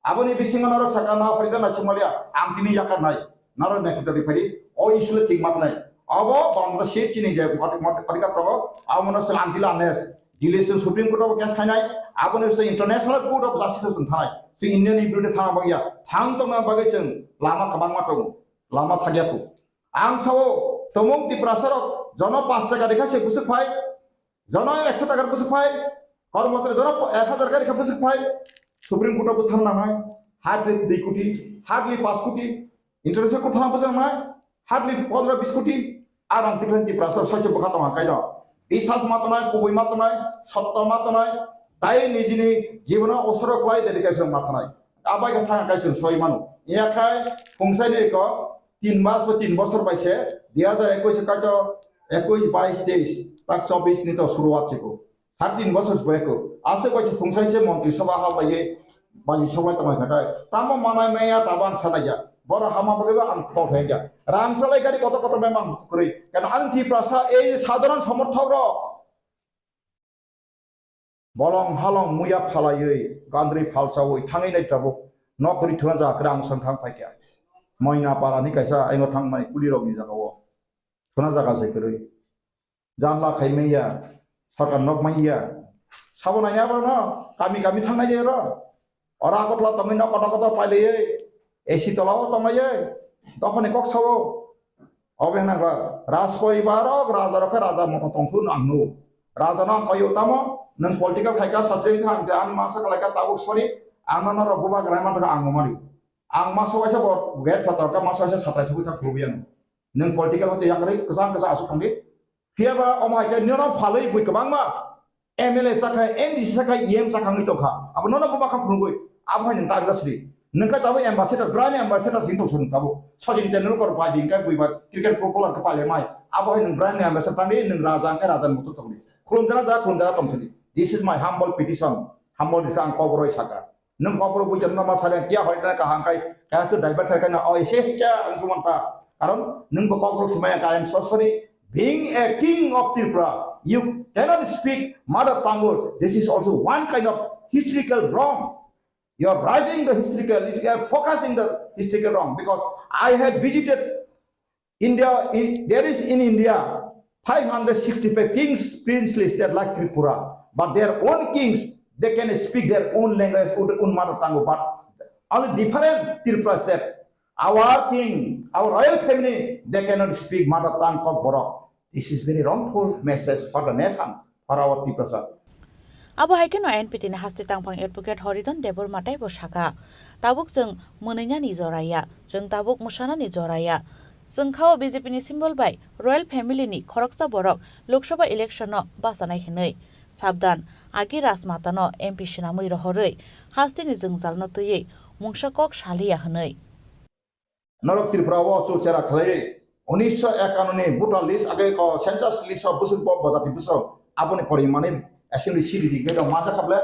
Aboni bisingo norok saka na Farida Naisingmaliya ang tini yakar nai. Naro nekhe dori phari, o issue le thik mat nai. Abo bangla se chini je mati mati pari ka tongo, abo no sel antila nes. Delhi se Supreme Court of case khainai, abo no se International Court of Justice se thanai. Se Indian ni birude thana bagya, thang tongna bagwi chwng lama kwbangma tongo, lama thagya ko. Ang sao, tomong Tiprasa rok, jono pas taka dekha se busuk phai, jono ekso taka busuk phai, kormochari jono ek hajar taka dekha busuk phai, Supreme Court of thang nangnai, hardly dui koti, hardly pas koti, International Court thana bwswk nai, hardly pondro bis koti, a rang tiklen Tiprasa saise bwkha tong hangkai no. Bisas ma tongnai, kubui ma tongnai, sotto ma tongnai, tai nijini jibono osoro kwlai dedication ma tongnai. Abai khe thang hangkai chwng soi mano. Iya khai phungsaini ko tin mas bo tin bosor bai se, dui hajar ekush kaito ekush, bais, teis, tak chobis ni to suruat chiko. Sat din bosor boyako. Aswk kaisa phungsaise montri sabha ha bai baji sobai tongmai khatai. Tamo manai maya tabo ang sanai ya. Boro hama bagwi ba ang kok hai ya. Rang salai gari kotor kotor bai mang kwrwi. Kan ang Tiprasa ei sadharan somorthok rok. Bolong halong muya phalaiwi gandri phalchawi thangwi nai tabuk. Nok kwrwi thuna ja kwrang sang thang phaikya. Moina para ni kaisa aingo thangmai kuli rok ni jaga o. Thuna jaga se kwrwi. Janla khai manya, sarkar nok manya. Sabo naina abo no, kami kami thangnai de ro. Ora Agartala tongwi nok kotor kotor pailaiwi, A C tola o tonglaiwi. Dophani kok sao. Obe hwnakha, Rajporibar rok, raja rok khe raja moto tongthun ang nu. Raja no ang koyo tamo, nwng political khaika sasri thang je ang masa kalaika tabuk sori, ang no norok bubagra mantha ang no mari. Ang masa waisa bo gate phatar ka masa waisa satrai sugwi thang khulubiyang. Nwng political hote yakarwi kwchang kwchang aswk thangdi. Phiyaba omo hai khe nono phalwi bui kwbangma M L A sakha, M D C sakha, E M sakha wngwi tongkha. Abo nono bo bakha phunugwi. Abo hai nwng tak jasri. Nwng khe tabuk ambassador, brand ambassador sing tongsa nwng tabuk. Sachin Tendulkar bai di khe bui ba cricket footballer khe paile mai. Abo hai nwng brand ambassador tangdi, nwng raja khe raja ni motor tongdi. Khulum jana ja, khulum jana tongsa di. This is my humble petition. Humble is ang koboroi sakha. Nwng kokborok buijakno ma sari ang kiya hoi na kaham khai, kaya se driver khai khai na, "Oi, se hikya," ang sumon ta. Karon nwng bo kokborok simaya ka, "I am so sorry. Being a king of Tripura, you cannot speak mother tongue. This is also one kind of historical wrong. You are writing the historical, you are focusing the historical wrong because I have visited India, in, there is in India five hundred sixty-five kings, princely state like Tripura, but their own kings, they can speak their own language, their own mother tongue, but only different Tripura state. Our king, our royal family, they cannot speak mother tongue Kokborok. This is very wrongful message for the nation, for our Tiprasa." Abo hai kheno N P T ni hasti tangphang advocate Horidon Debbarma teibo sakha, "Tabuk chwng mwnwinani jora ya, chwng tabuk mwsanani jora ya. Chwng khao B J P ni symbol bai royal family ni khoroksa borok Lok Sabha election no bachanai hwnwi. Sabdan, agi Rajmata no M P swnamwi rohorwi hasti ni jwngjal no twiwi mungsa kok saliya hwnwi." Norok Tripura o chukchera khlaiwi unisho ekanno ni voter list age ko census list o bwswk bo bojati bwswk aboni pori manwi assembly seat ri khe rok manjakha ble.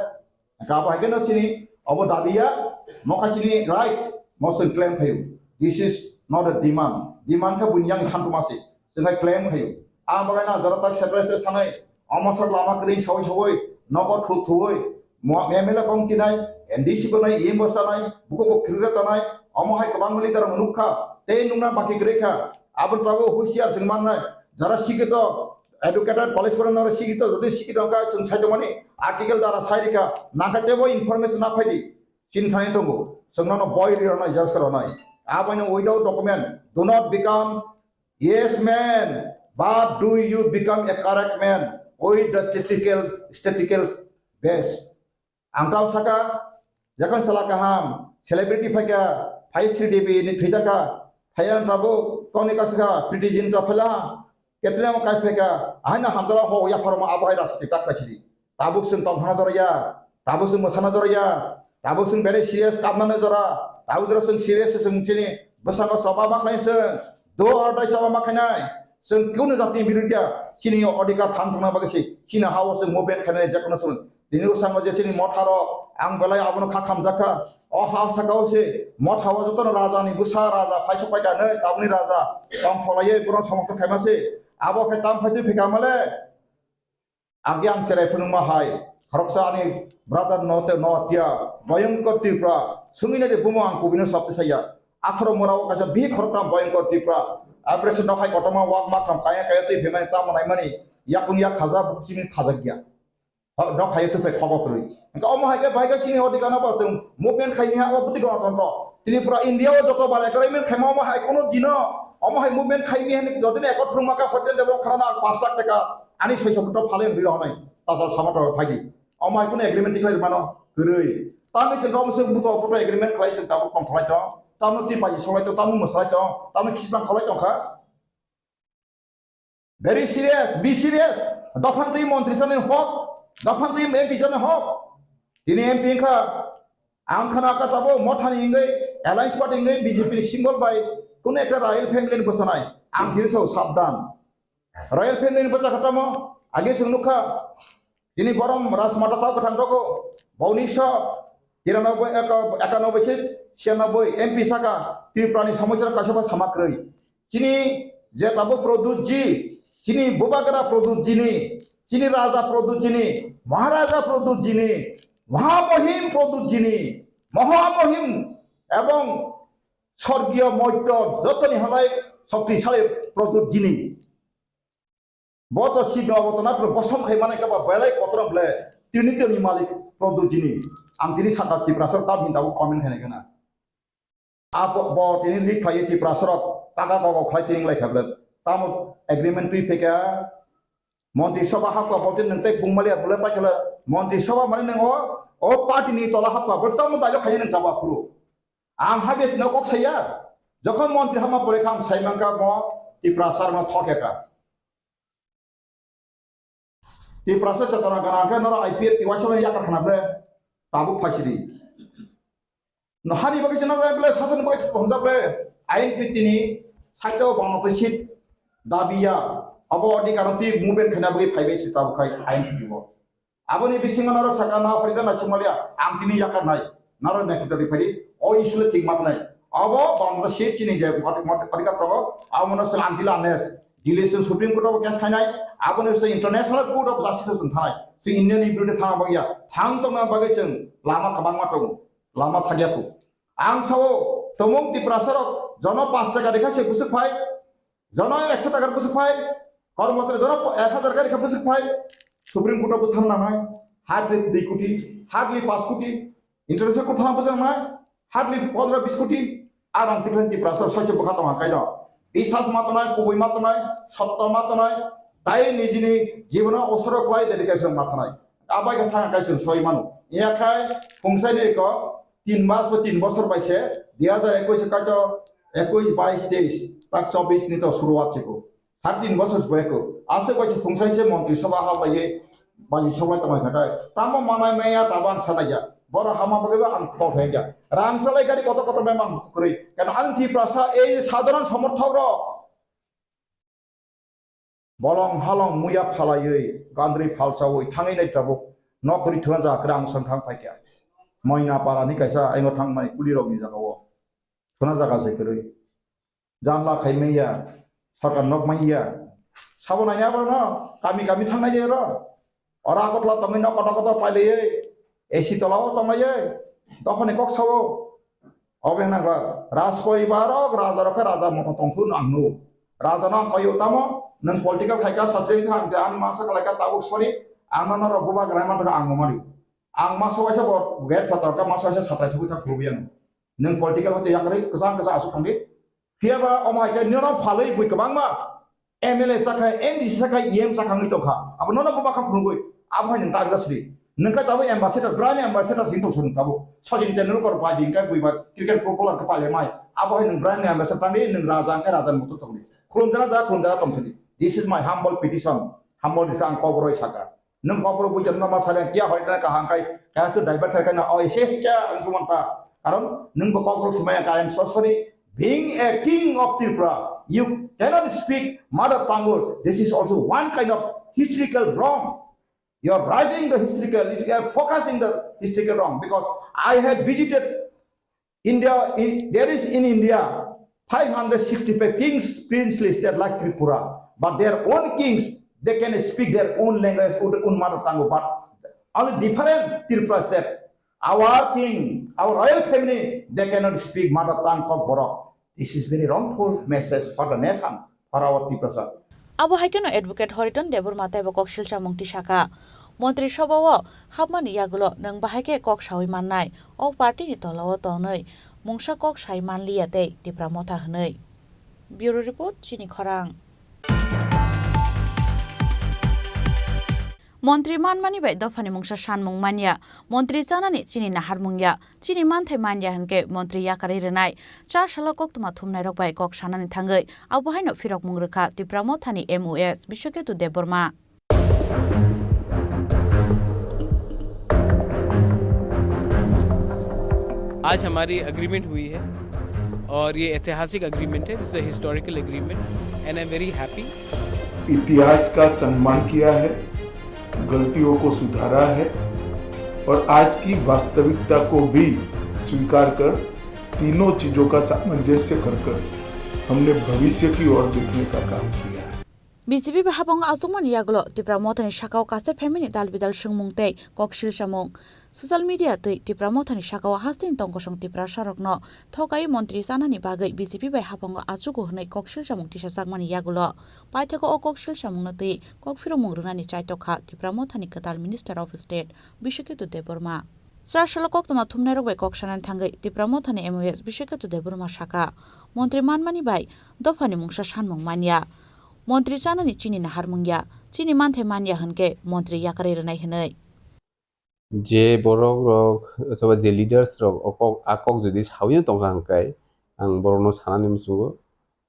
Abo hai khe no chini obo dabi ya, nokha chini right, mo chwng claim khaio. This is not a demand. Demand khe buini yang santu masi. Chwng hai claim khaio. Ang bagai na jora tak separate sanai, omo sak lama kwrwi sawi sawi, nogo thu thuwi, mo M L A bong tinai, M D C bo nai, E M bo sanai, buko bo khirga tanai, omo hai kwbang leader rok nukha, tei nukna baki kwrwi kha. Aboni tabuk husiar chwng mannai. Jara sikito, educated, college porwnai sikito, jodi sikito wngkha chwng saitongmani article dara sairikha, nangkha teibo information na phaidi. Chini thani tongo. Chwng nono boi ri rwnai, judge khe rwnai. Abono without document, do not become yes man, but do you become a correct man with the statistical, statistical base. Ang tamo saka, yakon sala kaham, celebrity phaikha, phai Sri Devi ni thwi jakha, phai ang tabuk tongni kasaka, Preeti Zinta phaila, Katrina mo kai phaikha, ahaino hamjala ho yapharo ma abo hai rajniti ta khlai sidi. Tabuk chwng tongthana joraya, tabuk chwng mwsana joraya, tabuk chwng bere serious kamnani jora, tabuk jora chwng serious chwng chini bwskango choba ma khlai chwng, do or die choba ma khainai, chwng kunu jatini birudia, chini odhikar thang thangna bagwi se, chini hao chwng movement khainai jekono chwng. Tini bwskango je chini motharo ang belai abono kha khamjakha. O ha sakao se mothao jotono rajani bwsa raja phai sok pai kha nai, tabukni raja tongtholaiwi bono somorthon khaima se. Abo khe tam phai twi phika male. Agi ang cherai phunukma hai, khoroksa ani brother no te no tia, Bhayankar Tripura, sungwi nai de bumo ang kubui no sabti saya. Atharo mora o kaisa bihik khoroktham Bhayankar Tripura, abresa no hai kotorma wak makram kaya kaya twi phaimani tamo naimani, yakung yak khaja, chini khajak ya. Ho, no khayo twi phai khobo kwrwi. Engka omo hai khe bai khe chini odhikar no bo chwng movement khai ni ha, omo bwtwi gwnothontro. Tripura India o joto balai kwrwi movement khaima omo hai kuno dino, omo hai movement khai mi hani jodi ne ekot phwrwngma kha hotel debo khana na panch lakh taka. Ani soi sokoto phale rwi rw nai, tajal sama to phai di. Omo hai kuno agreement tikhlai mano kwrwi. Tamni se gom se buto buto agreement khlai se tabuk tong khlai to. Tamno ti bai solai to, tamno mwsalai to, tamno khislang khlai tong kha. Very serious, be serious. Dophantwi montri sani hok, dophantwi M P sani hok. Tini M P wngkha, ang khana kha tabuk mothani hingwi, alliance party hingwi B J P ni symbol bai kuno ekta royal family ni bwchanai. Ang tini sao sabdan. Royal family ni bwsa kha tamo, age chwng nukha. Tini borom Rajmata tao kwthang rogo, bo unisho tiranoboi, eka-, ekanoboi se siyanoboi M P saka Tripura ni somosya kaisa bo sama kwrwi. Chini je tabuk Pradyut ji, chini bubagra Pradyut ji ni, chini raja Pradyut ji ni, maharaja Pradyut ji ni, mahamohim Pradyut ji ni, mahamohim ebong sorgiyo moitto jotoni halai shoktisali Pradyut ji ni. Bo to si no, bo to na, bosom khai mane ka ba belai kotor ble, tini tini malik Pradyut ji ni. Ang tini saka Tiprasa tam hin tabuk comment khaina gana. Abo bo tini lead khlai Tiprasa rok taka kok khlai tini lai kha ble. Tamo agreement twi pheka. Montri Sabha hakwa bo tini nang tai bungmali ble pai khala. Montri Sabha mane nang o, o party ni tola hakwa bo tamo dai khaina nang tabo phuru. Ang habya sino kok saya. Jokhon montri hama pore kha ang sai mankha mo Tiprasa no thokeka. Tiprasa chetona gana khe noro I P F T waisa mani yakar khana ble tabuk phaisidi. No hani bagwi se noro ble sasan bagwi se kongjak ble I N P T ni saito bono twi seat dabiya abo odi karon twi movement khaina bagwi phaibai se tabuk khai I N P T bo. Aboni bisingo norok saka na Farida na Somalia ang tini yakar nai. Norok na kita dipari o issue le ting mat nai. Abo bangla se chini je mati mati pari ka to abo no se antila nes. Delhi se Supreme Court of case khainai. Aboni se International Court of Justice se thanai. Se Indian ni birude thang bagya. Thang tongna bagwi chwng lama kabang ma tongo. Lama thagya ko. Ang sao tomong Tiprasa rok jono pas taka dekha se busuk phai. Jono ekso takar bwswk phai, kormochari jono ek hazar kari kha bwswk phai, Supreme Court o bwthang nangnai, hardly dui koti, hardly panch koti, international court thana bwswk nangnai, hardly pondro bis koti, a rang tikhlai Tiprasa soiche bwkha tongma kaino. Biswas ma tongnai, kubui ma tongnai, sotto ma tongnai, tai nijini jibono osoro kwlai dedication ma tongnai. Abai khe thang kai chwng soi mano. Iya khai phungsaini ko tin mas ba tin bosor bai se, dui hazar ekush kaito ekush, bais, teis, tak chobis ni to suruat chiko. Sat tin bosor bai ko. Aswk bai se phungsaini se montri sabha ha bai baji sobai tongmai khatai. Tamo manai maya tabo ang sanai ya. Boro hama bagwi ba ang kok hai ya. Rang salai gari kotor kotor memang kwrwi. Kano ang Tiprasa ei sadharan somorthok rok. Bolong halong muya phalaiwi gandri phalchawi thangwi nai tabuk nokri thuna jaga kwrang swngthang phaikha. Moina para ni kaisa aingo thangmani kuli rok ni jaga o thuna jaga se kwrwi. Janla khai manya, sarkar nok manya. Sabo naina abo no kami kami thangnai de ro. Ora Agartala tongwi nok kotor kotor pailaiwi A C tola o tonglaiwi dophani kok sao. Obo wngkha Raj poribar rok, raja rok khe raja moto tongthun ang nu. Raja no ang koyo tamo, nwng political khai ka sasri kha ang je ang masa khlai ka tabuk sorry, ang no norok bubagra ma thangkha ang no mari. Ang masa waisa bo gate phatar ka masa waisa satrai sugwi thak khulubiyang. Nwng political hote yakarwi kwchang kwchang asuk thangdi. Phiya ba omo hai khe nono phalwi bui kwbangma M L A sakha, M D C sakha, E M sakha wngwi tongkha. Abo nono bo bakha phunugwi. Abo hai nwng ta jasri. Nwng khe tabuk ambassador, brand ambassador sing tong sung tabuk. Sachin Tendulkar bai di khe bui ba cricket popular khe paile mai. Abo hai nwng brand ambassador tangdi, nwng raja khe raja ni motor tongdi. Khulum jana ja, khulum jana tong sini. This is my humble petition. Humble is ang kobroi saka. Nwng kobroi bui jana ma sale kia hoi na kaham kai. Kaya su driver thai kana oi se hikya ang suman ta. Karon nwng bo kobroi sumaya ka, I am so sorry. Being a king of Tripura, you cannot speak mother tongue. This is also one kind of historical wrong. You are writing the historical, you are focusing the historical wrong because I have visited India. In, there is in India five hundred sixty-five kings, princely state like Tripura, but their own kings, they can speak their own language, own own mother tongue, but only different Tripura state. Our king, our royal family, they cannot speak mother tongue Kokborok. This is very wrongful message for the nation, for our Tiprasa. Abo hai kheno Advocate Horiton Debbarma teibo kok silsa mung tisaka. Montri Sabha o hapmani yagulo nwng bahai khe kok sawi mannai, o party ni tola o tonwi mungsa kok sai manliya tei Tipra Motha hwnwi. Bureau Report, Chini Khorang. Montri manmani bai dophani mungsa sanmung manya, montri chanani chini naharmung ya, chini manthai manya hwnkhe montri yakarwi rwnai. Cha salo koktwma thumnairok bai kok sanani thangwi abo haino phirokmung rwkha Tipra Mothani M O S Biswaketu Debbarma. आज हमारी एग्रीमेंट हुई है और ये ऐतिहासिक एग्रीमेंट है, this is a historical agreement and I am very happy. इतिहास का सम्मान किया है, गलतियों को सुधारा है और आज की वास्तविकता को भी स्वीकार कर तीनों चीजों का सामंजस्य कर कर हमने भविष्य की ओर देखने का काम किया है। B J P bai habango achukmani yagulo Tipra Mothani sakao kaisa phaimani dal bidal swngmung tei kok silsamung. Social media twi Tipra Mothani sakao hasteni tongkosong Tiprasarokno thokai montri chanani bagwi B J P bai habango achugo hwnwi kok silsamung tisajakmani yagulo paithakgo o kok silsamungno twi kok phirokmung rwnani chaitokha Tipra Mothani kwtal Minister of State Biswaketu Debbarma. Cha salo koktwma thumnairok bai kok sanani thangwi Tipra Mothani M O S Biswaketu Debbarma saka, montri manmani bai dophani mungsa sanmung manya. Montri chanani chini naharmung ya, chini manthai manya hwnkhe montri yakarwi rwnai hwnwi. Je borok rok othoba je leaders rok o kok, a kok jodi sawi tongkha hwnkhe ang borokno sanani muchungo,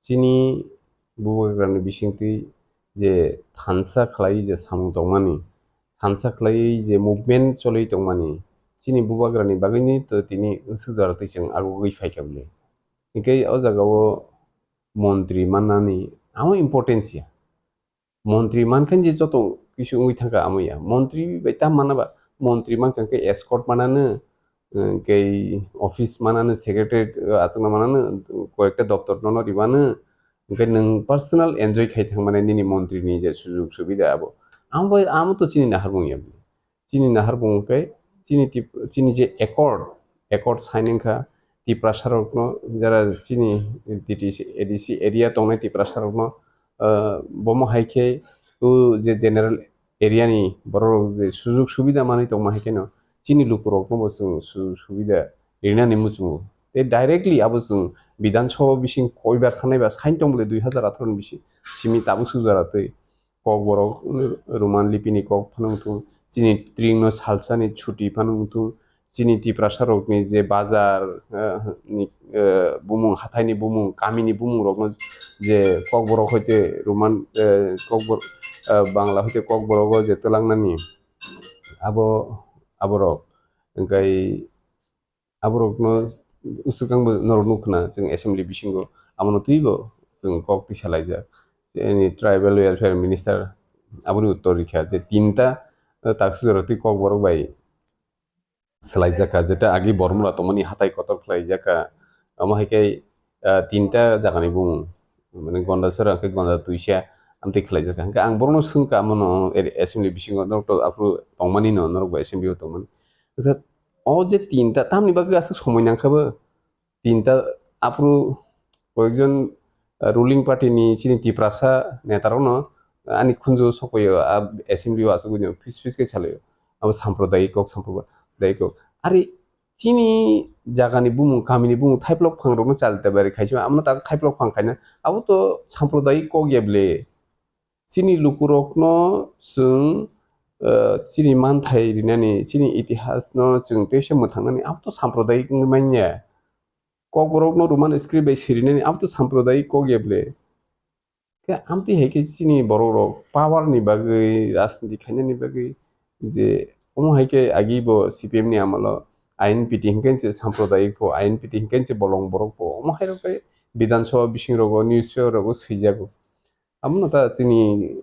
chini bubagrani bisingtwi je thansa khlai je samung tongmani, thansa khlai je movement choli tongmani, chini bubagrani bagwini to tini wngsuk jora twi chwng agugwi phaikha bwle. Hinkhe o jagao montri mannani amo importance ya. Montri mankhe je joto kisu wngwi thangkha amo ya. Montri bai tam mana ba? Montri mankha khe escort manano, eh, kei office manano, secretary, eh, achukna manano, koyekta doptor nono ribano, hwnkhe nwng personal enjoy khai thangmani nini montri ni je sujug subida abo. Amo bai, amo to chini naharmung ya. Chini naharmung khe chini tip-, chini je accord, accord sign wngkha Tiprasarokno, jara chini T T C, A D C area tongnai Tiprasarokno, ah, bomo hai khe o je general area ni borok je sujug subida manwi tongma hai kheno chini lukurokno bo chwng sujug subida rinani muchungo. Tei directly abo chwng Bidhan Sabha bising koibar sanai ba sain tong bole dui hazar atharo ni bisi simi tabuk sujara twi. Kokborok, Roman lipini kok phano wngthung, chini tringno salsani chuti phano wngthung, chini Tiprasa rokni je bazar, eh, ni, eh, bumung, hathaini bumung, kamini bumung rokno je Kokborok hoite Roman, eh, Kokbor-, eh, Bangla hoite Kokborogo je twlangnani abo, aborok. Hwnkhe aborokno usukangbo norok nukha na, chwng assembly bisingo amono twibo chwng kok tisa laijak. Chini tribal welfare minister aboni uttor rikha je tinta, eh, taksujora twi Kokborok bai swlaijakha, jeta agi bormora tongmani hatai kotor khlaijakha. Omo hai khe, eh, tinta jagani bumung, mane Gondasora hwnkhe Gonda Twisa amtwi khlaijakha. Hwnkhe ang borokno swngkha, amono assembly bisingo norok to aphuru tongmani no, norok bo assembly o tongmani. Kaisa o je tinta, tamni bagwi aswk somoi nangkha bo? Tinta aphuru koyekjon, ruling party ni chini Tiprasa neta rokno ani khunju sokphaio, a assembly o asugwi no phis phis khe salaio. Abo sampradayik kok, sampradayik kok. Ari chini jagani bumung, kamini bumung thaiplok phang rokno chal tabari khaisima, amo ta thaiplok phang khaina. Abo to sampradayik kok ya ble. Chini lukurokno chwng, eh, chini manthai rinani, chini itihasno chwng teisa mwthangnani, abo to sampradayik wngwi manya. Kokborokno Roman script bai sirinani, abo to sampradayik kok ya ble. Khe amtwi hai khe chini borok rok power ni bagwi, rajniti khainani bagwi, je omo hai khe agi bo C P M ni amolo I N P T hinkhe se sampradayik pho, I N P T hinkhe se bolong borok pho, omo hai rok khe Bidhan Sabha bising rogo, newspaper rogo swijago. Abono ta chini,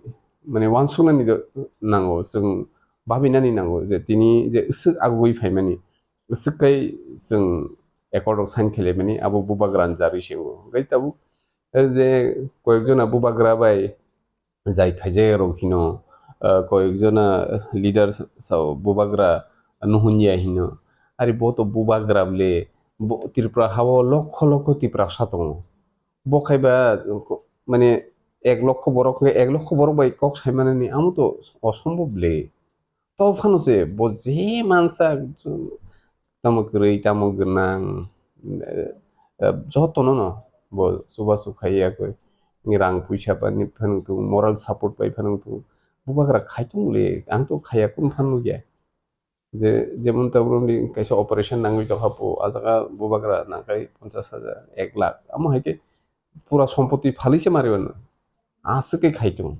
mane, uansuknani do nango, chwng babinani nango je tini je swk agugwi phaimani, swk kai chwng accord rok sign khlaimani, abo bubagra ni jarwi se wngo. Hwnkhe tabuk, eh, je koyekjona bubagra bai jai khaijak rok hino, eh, koyekjona leader sa-, sao bubagra nuhunjia hino. Ari bo to bubagra ble, bo Tripura hao lokho lokho Tiprasa tongo. Bo khai ba, mane, ek lokho borok hwnkhe ek lokho borok bai kok sai manani, amo to osombhob le. To phano se bo je mansa, tamo kwrwi, tamo gwnang, eh, eh, jotono no bo chubachu khaiya koi. Rang puisa bai phano tung, moral support bai phano tung. Bubagra khai tong le, ang to khaiya kunu phano nukya. Je, jemon ta borokni kaisa operation nangwi tongkha, bo, ah jaga bubagra nangkhe ponchash hajar, ek lakh, amo hai khe pura sompoti phalwi se mari mano, aswk khe khai tongo.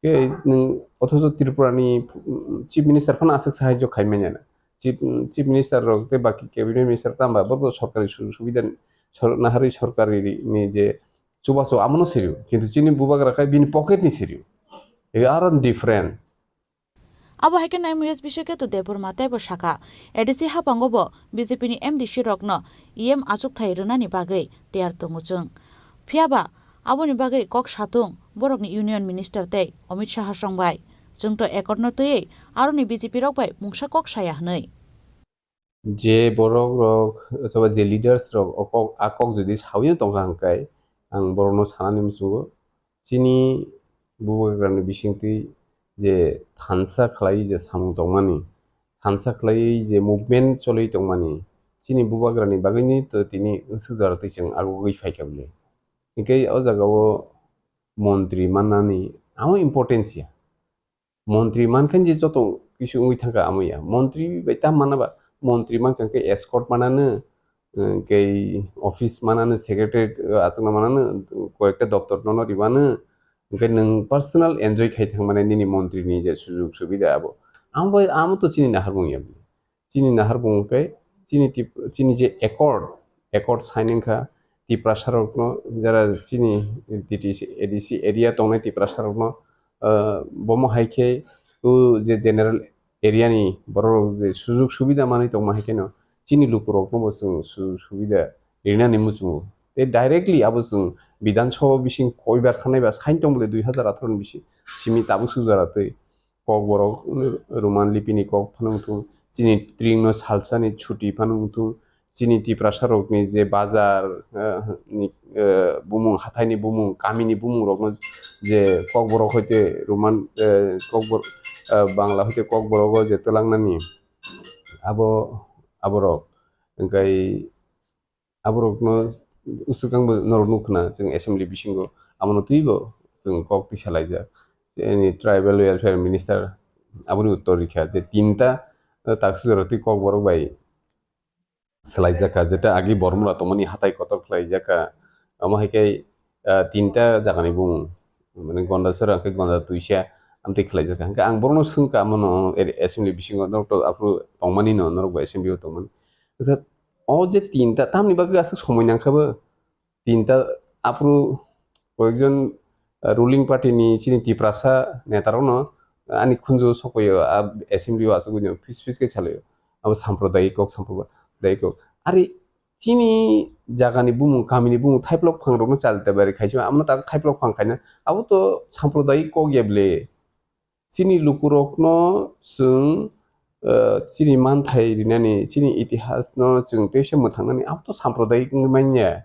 Khe nwng othocho Tripura ni, mm, Chief Minister phano aswk sahajyo khai manya na. Chief, mm, Chief Minister rok tei baki cabinet minister tamo ba borok sorkari sujog subida sor-, naharwi sorkari ni je chubachu amono sirio, kintu chini bubagra khai bini pocket ni sirio. Ego aro different. Abo hai khe naimwi S B C Ketu Debbarma teibo sakha, A D C haphango bo B J P ni M D C rokno E M achukthai rwnani bagwi tiyar tongo chwng. Phiya ba aboni bagwi kok satung borokni Union Minister tei Amit Shah song bai. Chwng to accord no twiwi aroni B J P rok bai mungsa kok saya hwnwi. Je borok rok, othoba je leaders rok o kok, a kok jodi sawi tongkha hwnkhe, ang borokno sanani muchungo, chini bubagrani bisingtwi je thansa khlai je samung tongmani, thansa khlai je movement choli tongmani, chini bubagrani bagwini to tini swngchar twi chwng agugwi phaikha bwle. Hinkhe o jagao montri mannani amo importance ya. Montri mankha je joto kisu wngwi thangkha amo ya. Montri bai ta mana ba, montri mankha khe escort manano, eh, kei office manano, secretary, eh, achukna manano, koyekta doptor nono rwmano, hwnkhe nwng personal enjoy khai thangmani nini montri ni je sujug subida abo. Amo bai, amo to chini naharmung ya. Chini nahar bung khe chini tip-, chini je accord, accord sign wngkha Tiprasa rokno, jara chini T T C, A D C area tongnai Tiprasa rokno, ah, bomo hai khe o je general area ni borok rok je sujug subida manwi tongma hai kheno chini luku rokno bo chwng sujug subida rinani muchungo. Tei directly abo chwng Bidhan Sabha bising koibar sanai ba sign tong bole dui hazar atharo ni bising simi tabuk sujara twi. Kokborok, Roman lipini kok phano wngthung, chini tringno salsani chuti phano wngthung, chini Tiprasa rokni je bazar, eh, ni, eh, bumung, hathaini bumung, kamini bumung rokno je Kokborok hoite Roman, eh, Kokbor-, eh, Bangla hoite Kokborogo je twlangnani abo, aborok. Hwnkhe aborokno swkangbo norok nukhna chwng assembly bisingo, abono twibo chwng kok tisa laijak. Chini tribal welfare minister aboni uttor rikha je tinta, eh, taksujora twi Kokborok bai swlaijakha, jeta agi Bormura tongmani hatai kotor khlaijakha, amo hai khe, eh, tinta jagani bumung, mane Gondasora hwnkhe Gonda Twisa amtwi khlaijakha. Hwnkhe ang borokno swngkha, amono assembly bisingo norok to aphuru tongmani no, norok bo assembly o tongmani. Acha, o je tinta, tamni bagwi aswk somoi nangkha bo? Tinta aphuru koyekjon, ah, ruling party ni chini Tiprasa neta rokno, ah, ani khunju sokphaio, ah, assembly o aswk buino phis phis khe salaio. Abo sampradayik kok, sampradayik kok. Ari chini jagani bumung, kamini bumung thaiplok phang rokno chal tabari khaisima, amo ta thaiplok phang khaina, abo to sampradayik kok ya ble. Chini lukurokno chwng, eh, chini manthai rinani, chini itihasno chwng teisa mwthangnani, abo to sampradayik wngwi manya.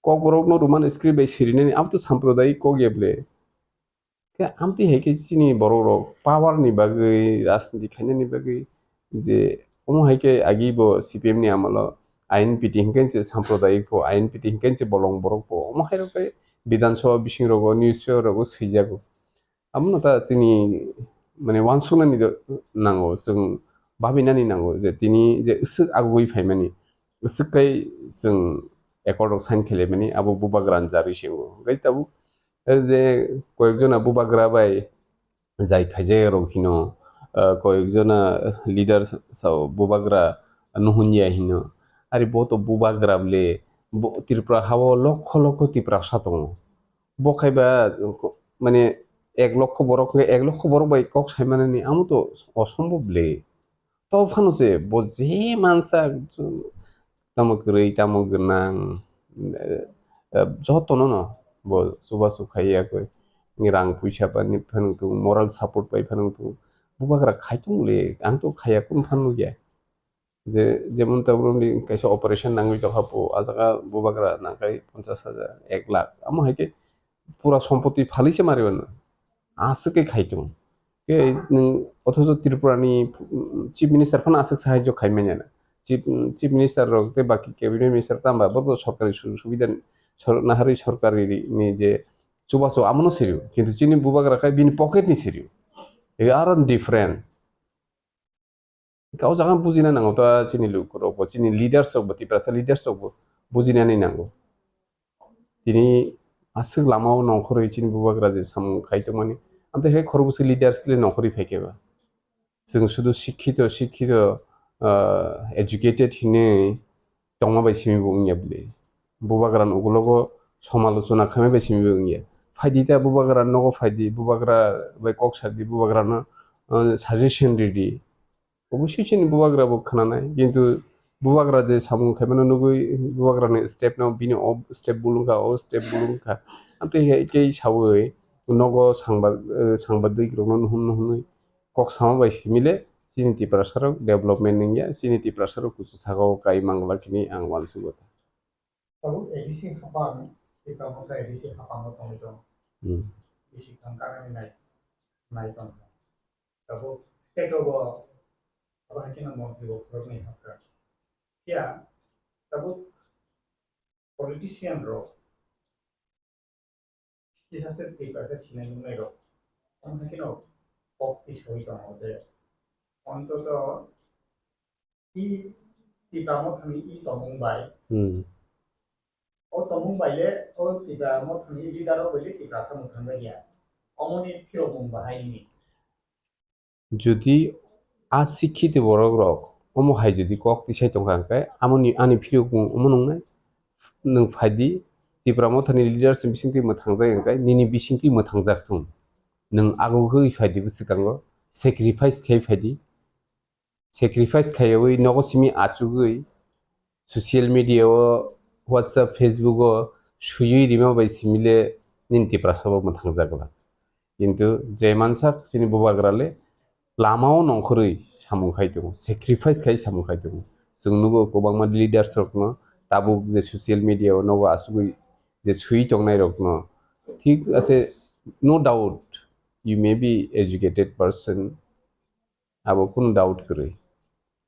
Kokborokno Roman script bai sirinani abo to sampradayik kok ya ble. Khe amtwi hai khe chini borok rok power ni bagwi, rajniti khainani bagwi je omo hai khe agi bo C P M ni amolo I N P T hinkhe se sampradayik pho, I N P T hinkhe se bolong borok pho. Omo hai rok khe Bidhan Sabha bising rogo, newspaper rogo swijago. Abono ta chini mane uansuknani do nango, chwng babinani nango je tini je swk agugwi phaimani, swk kai chwng accord rok sign khailaimani, abo bubagra ni jarwi se wngo. Hwnkhe tabuk je koyekjona bubagra bai jai khaijak rok hino, ah, koyekjona leader sao bubagra nuhunjia hino. Ari bo to bubagra bole, bo Tripura hao lokho lokho Tiprasa tongo. Bo khaiba, mane, ek lokho borok, ek lokho borok bai kok saimanani amo to osombob le. To phano se bo je mansa, tamo kwrwi, tamo gwnang, eh, eh, jotono no bo chubachu khaiya koi. Rang puisa bai phano tongo, moral support bai phano tongo. Bubagra khai tongo le, ang to khaiya kunu phano nukya. Je, jemon ta borokni kaisa operation nangwi tongkha, bo, ah jaga bubagra nangkhe ponchash hajar, ek lakh. Amo hai khe pura sompoti phalwi se mari mano. Aswk khe khai tongo. Khe nwng othocho Tripura ni, mm, Chief Minister phano aswk sahajyo khai manya na. Chief, mm, Chief Minister rok tei baki Cabinet Minister tamba borok sorkari sujog subida ni sor-, naharwi sorkari ni je chubachu amono sirio. Kintu chini bubagra khai bini pocket ni sirio. Ego aro different. Khe o jaga bujina nango ta chini lukurok bo, chini leaders rok bo, Tiprasa leaders rok bo bujinani nango. Tini aswk lama o nongkhorwi chini bubagra je samung khai tongmani, amtwi hai khorokbwswk leaders le nongkhorwi phai khe ba. Chwng sudu sikhito, sikhito, ah, educated hinwi tongma bai simi bo wngya bwle. Bubagra ni ukulogo somalochona khaima bai simi bo wngya. Phaidi ta bubagra nogo phaidi, bubagra bai kok sadi, bubagra no, ah, suggestion ridi. Obosui chini bubagra bo khwnanai, kintu bubagra je samung khaimano nugwi bubagra ni step no, bini o step bulung kha, o step bulung kha. Amtwi hai khe sawi nogo sangba-, eh, sangbadik rok no nuhun nuhunwi kok sama bai simi le chini Tiprasa rok development wngya, chini Tiprasa rok kuchuk saka o kai mangla hwnwi ang uansugo. Tabuk A D C hapang, Tipra Motha A D C hapang o tongwi tongo. Hmm. Bisi thang kanani nai, nai tongkha. Tabuk state o bo, abo hai kheno montri bo khoroknwi hapkha. Phiya tabuk politician rok kisa se Tiprasa sinai nungnai rok omo hai kheno kok tisawi tongo je ontoto i Tipra Mothani i tongmung bai. Hmm. O tongmung bai le o Tipra Mothani leader rok bai le Tiprasa mwthang bai ya. Omoni phirokmung bahai ni. Jodi a sikhito borok rok omo hai jodi kok tisai tongkha hwnkhe amoni ani phirokmung omo nungnai. Nwng phaidi Tipra Mothani leaders ni bisingtwi mwthangjak hwnkhe nini bisingtwi mwthangjak thung. Nwng agugwi phaidi bwswkango sacrifice khai phaidi. Sacrifice khaiwi nogo simi achugwi social media o, WhatsApp, Facebook o swiwi rima bai simi le nini Tiprasa bo mwthangjakla. Kintu je mansak chini bubagra le lama o nongkhorwi samung khai tongo, sacrifice khai samung khai tongo. Chwng nugo kwbangma leaders rokno tabuk je social media o nogo achugwi je swiwi tongnai rokno. Thik ase, no doubt you may be educated person, abo kunu doubt kwrwi.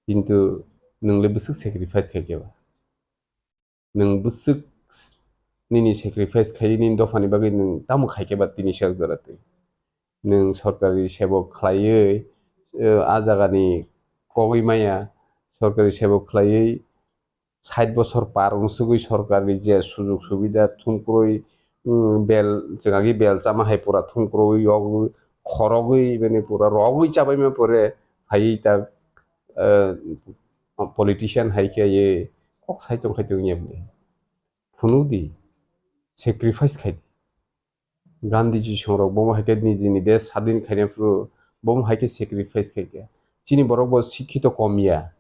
Kintu nwng le bwswk sacrifice khai khe ba? Nwng bwswk s-, nini sacrifice khai nini dophani bagwi nwng tamo khai khe ba tini sak jora twi? Nwng sorkari sebok khlaiwi, eh, a jagani kogwi maya, sorkari sebok khlaiwi sait bosor par wngsugwi sorkarni je sujug subida thumkrwi, mm, bel, chwngagi bel chama hai pura thumkrwi, yogwi khorogwi, mane pura rogwi chabaima pore phaiwi ta, eh, politician hai khe ye kok sai tong khai tong ya bwle. Phunukdi, sacrifice khaidi. Gandhiji songrok bomo hai khe nijini desh sadin khaina phuru bomo hai khe sacrifice khai khe. Chini borok bo sikhito kom ya.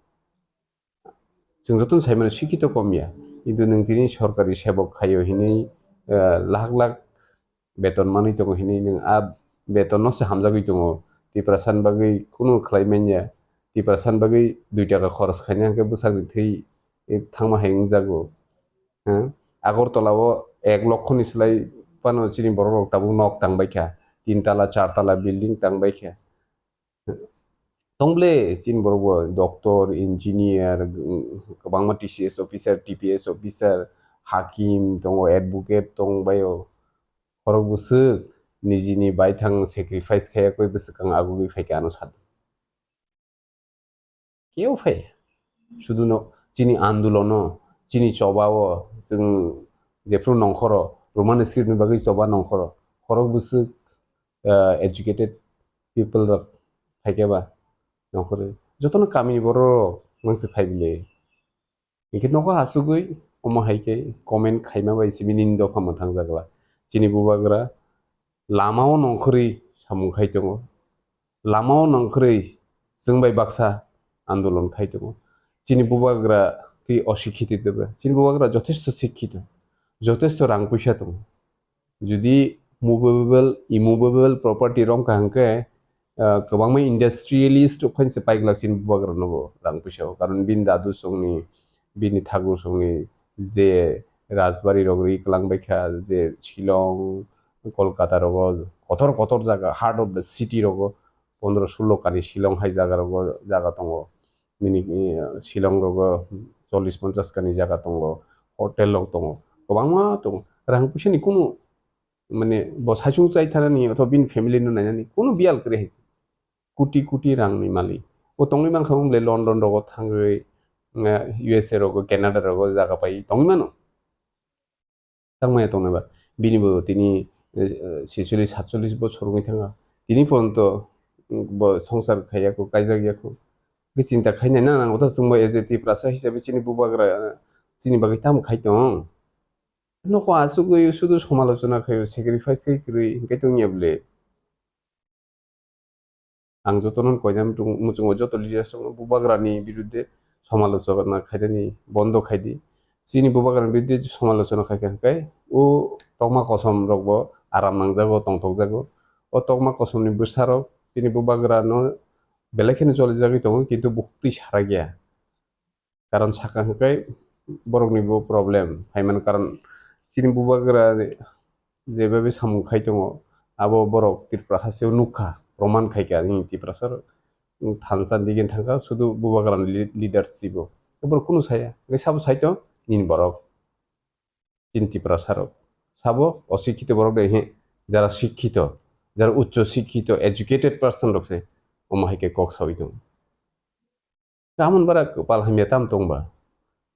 Chwng jotono sai mano sikhito kom ya. Kintu nwng tini sorkari sebok khaio hinwi, eh, lakh lakh beton manwi tongo hinwi nwng a beton no se hamjagwi tongo. Tiprasa ni bagwi kunu khlai manya. Tiprasa ni bagwi dui taka khoros khaina hwnkhe bwsakni thwi, eh, thangma hai wngjago. Ha? Agartala o ek lokho ni slai phano chini borok rok tabuk nok tang bai kha, tin tala, char tala building tang bai kha. Tong ble chini borok bo doctor, engineer, kwbangma T C S officer, T P S officer, hakim tongo, advocate tong bai o. Khorok bwswk nijini baithang sacrifice khaiya koi bwswkang agugwi phaikha ano sadi. Keo phai. Sudu no chini andolono, chini chobao, chwng jephru nongkhoro, Roman script ni bagwi choba nongkhoro. Khorok bwswk, ah, educated people rok phaikhe ba nongkhorwi. Jotono kamini borok rok mangsi phai bile. Hinkhe nogo asugwi omo hai khe comment khaima bai simi nini dopha mwthang jakla. Chini bubagra lamao nongkhorwi samung khai tongo. Lamao nongkhorwi chwng bai baksa andolon khai tongo. Chini bubagra tei osikhito tebo. Chini bubagra jothesto sikhito. Jothesto rang puisa tongo. Jodi movable, immovable property romkha hwnkhe, ah, kwbangma industrialist rok phainse paiglak chini bubagra nogo rang puisa o. Karon bini dadu songni, bini thakur songni je rajbari rok ri kwlang baikha, je Shillong, Kolkata rogo, kotor kotor jaga, heart of the city rogo, pondro sullo kani Shillong hai jaga rogo jaga tongo. Bini, eh, Shillong rogo chollish ponchash kani jaga tongo, hotel rok tongo, kwbangma tongo. Rang puisa ni kunu, mane, bo saichung chai thanani othoba bini family no nainani kunu biyal kwrwi hai se. Kuti kuti rang ni malik. O tongwi mankha wng bole London rogo thangwi, eh, U S A rogo, Canada rogo jaga pai tongwi mano. Tangmaya tongnai ba. Bini bo tini, eh, ছেচল্লিশ সাতচল্লিশ bochor wngwi thangkha. Tini poronto, mm, bo songsar khaiya kho, kaijak ya kho. Bini chinta khainai na nango ta chwngbo as a Tiprasa hisabe chini bubagra, eh, chini bagwi tamo khai tong. Noko asugwi sudu somalochona khaio, sacrifice khai kwrwi hinkhe tongya bole. Ang jotono koina muchung-, muchungo joto leaders rokno bubagrani birudde somalochona khainani bondo khaidi. Chini bubagrani birudde somalochona khaikha hwnkhe o tokma kosom rokbo aram nangjago, tongthokjago. O tokma kosomni bwsarok chini bubagrano belai kheno cholijagwi tongo, kintu bukhuk twi sarakya. Karon saka hwnkhe borokni bo problem phaimani karon chini bubagra jebabe samung khai tongo, abo borok Tripura hasteo nukha, proman khaikha, nini Tiprasa rok thansa digin thangkha, sudu bubagrani li-, leadership o. Borok kunu saya, hwnkhe sabo saito nini borok. Chini Tiprasa rok sabo osikhito borok de, he, jara sikhito, jara uccho sikhito, educated person rok se omo hai khe kok sawi tongo. Tamon bara kwpal hamya tam tongba.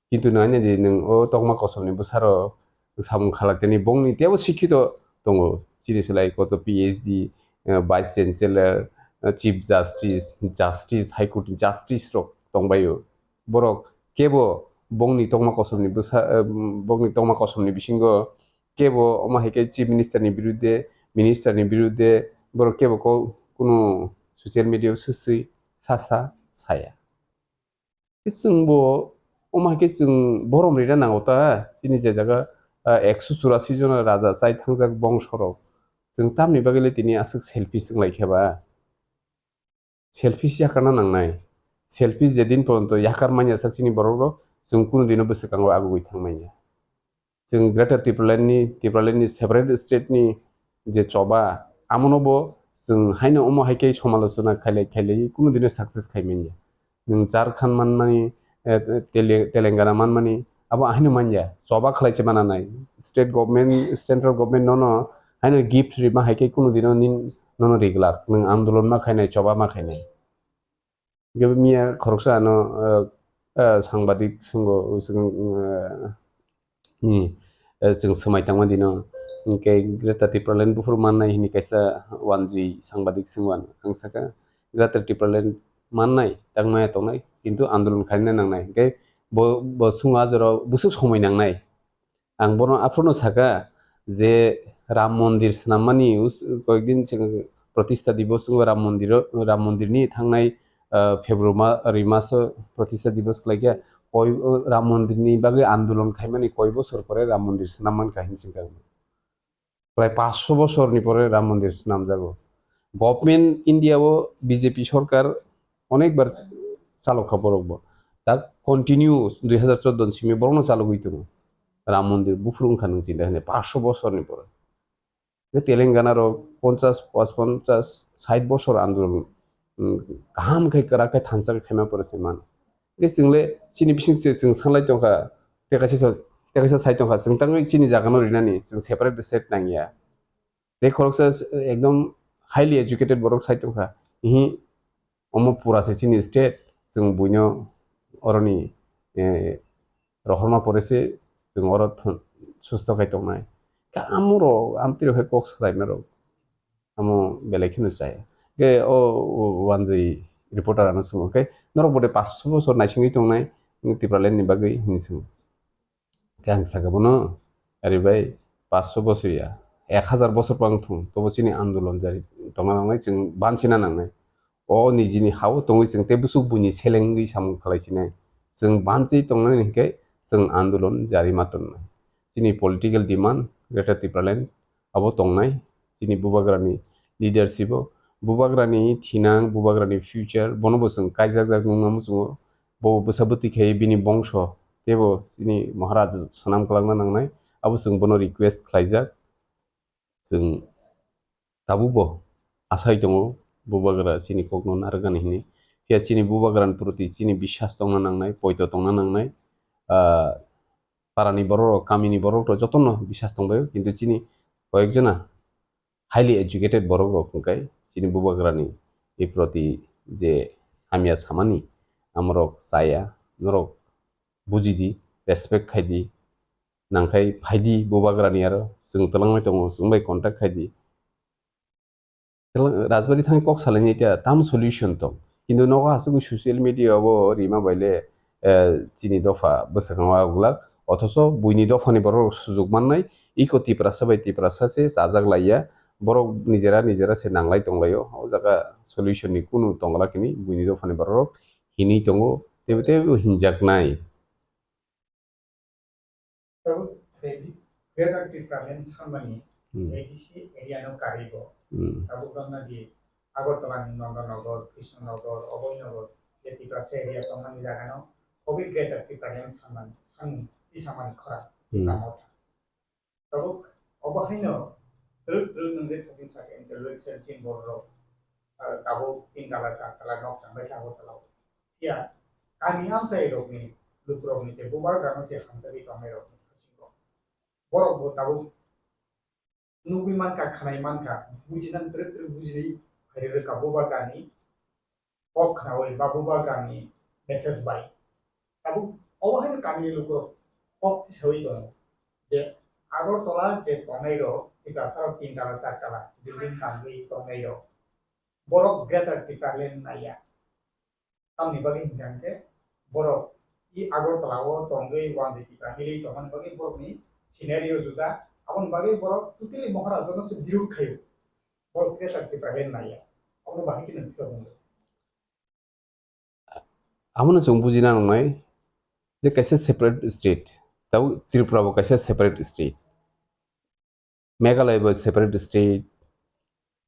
Kintu nang ani di nwng o tokma kosomni bwsarok samung khalai tani bongni teibo sikhito tongo. Chini slai koto P H D, eh, Vice Chancellor, eh, Chief Justice, Justice, High Court ni Justice rok tongbaio. Borok kebo bongni tokma kosomni bwsa, eh, bongni tokma kosomni bisingo kebo omo hai khe Chief Minister ni birudde, Minister ni birudde borok kebo ko-, kunu social media o swswi sasa saya. Khe chwngbo omo hai khe chwng borom rina nango ta, chini je jaga, ah, ekso churasi jona raja chai thangjak bongsorok. Chwng tamni bagwi le tini aswk selfish wng lai khe ba? Selfish yakarna nangnai. Selfish jedin poronto yakar manya sak chini borok rok, chwng kunu dino bwswkango agugwi thang manya. Chwng Greater Tipraland ni, Tipraland ni separate state ni je choba, amono bo chwng haino omo hai khe somalochona khailai khailai kunu dino success khai manya. Nwng Jharkhand manmani, eh, Tele-, Telangana manmani, abo ahino manya. Choba khlai se mana nai. State government, central government nono haino gift rima hai khe kunu dino nin nono riglak. Nwng andolon ma khainai, choba ma khainai. Hingke miya khoroksa ano, eh, eh, sangbadik swngo, chwng, eh, ni, eh, chwng swmai tangma dino, hingke Greater Tipraland buphuru mannai hini kaisa wanjwi sangbadik swngo ano. Ang saka, Greater Tipraland mannai, tangmaya tongnai, kintu andolon khaina nangnai. Hingke bo, bo swngo a jorao bwswk somoi nangnai. Ang bono aphuru no saka je Ram Mondir swnammani us-, koyekdin sing Pratistha Divos wngwi Ram Mondir o, Ram Mondir ni thangnai, ah, February ma-, ri maso Pratistha Divos khlaikha. Koi, o, Ram Mondir ni bagwi andolon khaimani koi bosor pore Ram Mondir swnam mankha hin singkha. Prai paanch sho bosor ni pore Ram Mondir swnamjago. Government India o B J P sorkar onekbar chalok kha borok bo. Tak continue dui hazar chordo ni simi borok no chalogwi tongo. Ram Mondir buphuru wngkha nwng chinta khe paanch sho bosorni pore. Tei Telangana rok ponchash, paanch ponchash, sait bosor andolon, um, kaham khe kwrak khe thansa khe khaima pore se mano. Tei chwngle chini bising se chwng sanlai tongkha, tei kaisa so, tei kaisa sai tongkha, chwng tangwi chini jagano rinani, chwng separate state nangya. Tei khoroksa s-, ekdom highly educated borok sai tongkha, ihi, omo pura se chini state, chwng buino oroni, eh, rohorma pore se chwng oro thon-, susto khai tongnai. Khe amoro, amtwi rok khe kok salaima rok, amo belai kheno chaya. Khe o, o, wanjwi reporter ano swngo, khe norok bo de paanch sho bosor naisingwi tongnai, Tipraland ni bagwi hinwi swngo. Khe ang saka bono, "Ari bai, paanch sho bosor ya, ek hazar bosor pang thung, tobo chini andolon jari tongna nangnai, chwng banchina nangnai. O nijini ha-o tongwi chwng tei bwswk buini selengwi samung khlai sinai. Chwng banchi tongnani hinkhe chwng andolon jari ma tonnai. Chini political demand, Greater Tipraland, abo tongnai, chini bubagrani leadership o, bubagrani thinang, bubagrani future, bono bo chwng kaijakjak nukna muchungo, bo bwsa bwtwi khe bini bongso, teibo chini Maharaj swnam kwlangna nangnai, abo chwng bono request khlaijak, chwng tabukbo asai tongo, bubagra chini kokno narwknani hinwi, phiya chini bubagrani proti chini biswas tongna nangnai, poito tongna nangnai, ah, parani borok rok, kamini borok rok jotono biswas tongbaio, kintu chini koyekjona highly educated borok rok hwnkhe chini bubagrani ni proti je hamya samani amorok chaya, norok bujidi, respect khaidi, nangkhai phaidi bubagrani aro chwng twlangwi tongo, chwng bai contact khaidi. Rajbari thangwi kok salaini tei tam solution tong. Kintu nogo aswk social media o bo rima bai le, eh, chini dopha bwswkango aguglak. Othocho buini dophani borok sujok mannai, iko Tiprasa bai Tiprasa se chajak laiya. Borok nijera nijera se nanglai tonglaio. O jaga solution ni kunu tongla kini buini dophani borok hinwi tongo, teibo teibo hinjaknai. Tabuk Greater Tipraland sanmani Hmm. A D C area no karwi bo. Hmm. Tabuk romna di Agartala ni Nandanagar, Krishnanagar, Abhaynagar, je Tiprasa area tongmani jaga no hobi Greater Tipraland sanmani, san, tisamani khorang Hmm. Tipra Motha. Tabuk obo haino twrwk twrwk nwngwi thajin sak intellectual chin borok rok, ah, tabuk tin tala char tala nok changbai khe Agartala o. Phiya kami amchai rokni lukurokni je bubagrano je hamjagwi tongnai rokni bisingo borok bo tabuk nugwi mankha, khwnai mankha, bujinani twrwk twrwk bujinwi phai rwkha bubagrani kok khnaui ba bubagrani message bai. Tabuk obo haino kamini lukurok kok tisaui tongo je Agartala je tongnai rok, Tiprasa rok tin tala char tala building tangwi tongnai rok, borok Greater Tipraland naiya. Tamni bagwi hinkha hinkhe borok i Agartala o tongwi One Day Tipra milwi tongmani bagwi borokni scenario juda. Aboni bagwi borok totally Maharaja no se birud khaio. Borok Greater Tipraland naiya. Aboni bagwi khe nwng phiyok wngkha. Abono chwng bujina nangnai je kaisa separate state, tabuk Tripura bo kaisa separate state. Meghalaya bo separate state,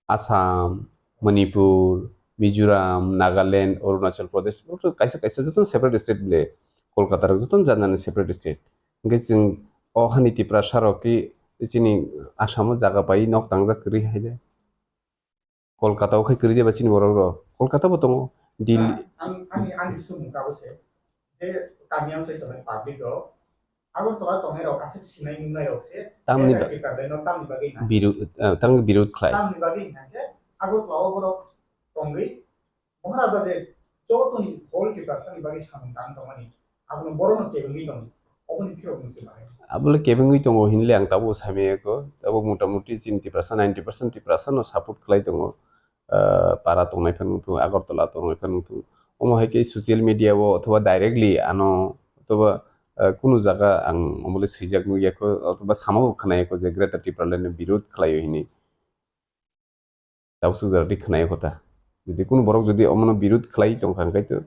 Assam, Manipur, Mizoram, Nagaland, Arunachal Pradesh, kaisa kaisa jotono separate state bole, Kolkata rok jotono janani separate state. Hwnkhe chwng o hani Tiprasa rok ki chini Assam o jaga pai nok tangjak kwrwi hai de. Kolkata o khai kwrwi de ba chini borok rok. Kolkata bo tongo, Delhi. Ang, ani, ani sumung tabuk se, je kami ang chai tongnai public rok, Agartala tongnai rok aswk sinai nungnai rok se, Tamni Greater ba-, Tipraland no tamni bagwi na. Biru-, eh, tamni birud khlai. Tamni bagwi na je Agartala o borok tongwi, Maharaja je jotoni whole Tiprasa ni bagwi samung tang tongmani, abono borokno kebengwi tongo, oboni phiyok nung se bahai. Abole kebengwi tongo hinle ang tabuk samaya kho, tabuk mota moti chini Tiprasa ninety percent Tiprasa no support khlai tongo. Ah, para tongnai phano wngthung, Agartala tongnai phano wngthung. Omo hai khe social media o othoba directly ano othoba, ah, kunu jaga ang omole swijak nukya kho, othoba sama bo khwnaya kho je Greater Tipraland ni birud khlaio hinwi. Tabuk suk jora twi khwnaya kho ta. Jodi kunu borok jodi omono birud khlai tongkha hwnkhe to,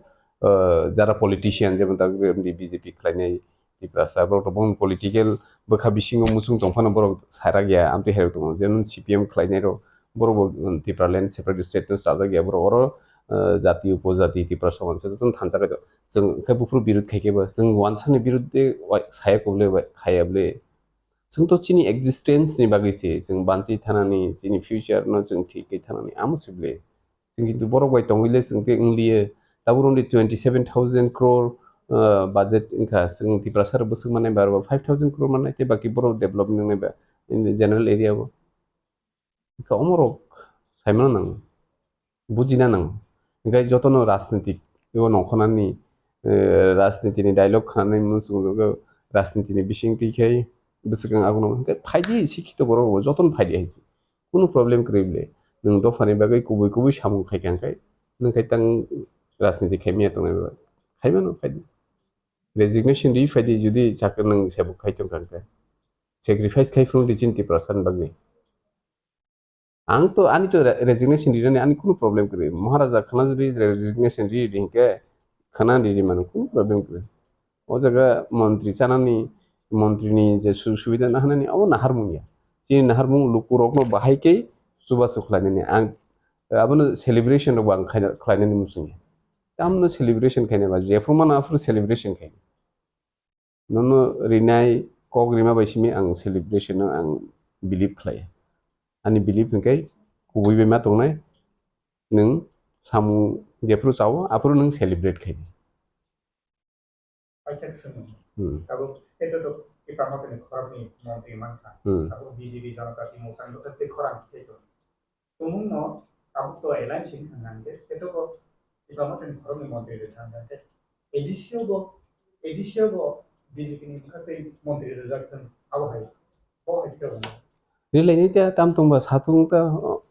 ah, jara politician jemon ta B J P khlainai, Tiprasa borok rok bong political bwkha bisingo muchung tong phano borok sarak ya, amtwi hai rok tongo. Jemon C P M khlainai rok, borok bo, um, Tipraland separate state no chajak ya borok. Oro ah, jati upojati Tiprasa wansa jotono thansa kaitor. Chwng khe buphuru birud khai khe bo chwng wansani birud de wai-, saya kubule wai-, khaya bole. Chwng to chini existence ni bagwi se chwng banchi thanani, chini future no chwng thik khe thanani amo se bole. Chwng kintu borok bai tongwi le chwng tei wng liya. Tabuk rwngdi twenty seven thousand crore, ah, budget wngkha chwng Tiprasa rok bwswk mannai ba aro five thousand crore mannai tei baki borok development wngnai ba in the general area o. Wngkha omorok saimano nang, bujina nang. Hingkhe jotono rajnitik o nongkhornani, eh, rajnitini dialogue khanani muchungo rajnitini bisingtwi khai bwswkang agono hingkhe phaidi sikhito borok bo jotono phaidi hai se. Kunu problem kwrwi bwle. Nwng dophani bagwi kubui kubui samung khai kha hingkhe nwng khai tang rajniti khai maya tongnai ba. Khaimano phaidi. Resignation ri phaidi judi chakri nwng sebuk khai tong kha hingkhe. Sacrifice khai phuru di chini Tiprasani bagwi. Ang to, ani to re-, resignation rinani ani kunu problem kwrwi. Maharaja khana jodi resignation ri ri hingkhe khana ri ri mano kunu problem kwrwi. O jaga montri chanani, montrini je su-, subida nahanani abo naharmung ya. Chini naharmung lukurokno bahai khe chubachu khlainani. Ang abono celebration rokbo ang khaina, khlainani muchung ya. Tamno celebration khaina ba, jephru mano aphuru celebration khaina. Nono rinai kok rima bai simi ang celebration no ang believe khlai. Ani believe hingkai kubui bai ma tongnai nwng samung jephru chao aphuru nwng celebrate khai. Paithak swngmung. Hmm. Tabuk state of Tipra Mothani khoroknwi montri mankha. Hmm. Tabuk B J P Janata Party Mukta Mukta tei khorang kisai tongo. Tumungno tabuk to alliance wngkha hwnkhe state o bo Tipra Mothani khoroknwi montri rwkha hwnkhe A D C o bo, A D C o bo B J P ni wngkha tei montri rwjak thung abo hai bo hai khe wngkha. Rilai ni ta tam tong ba satung ta,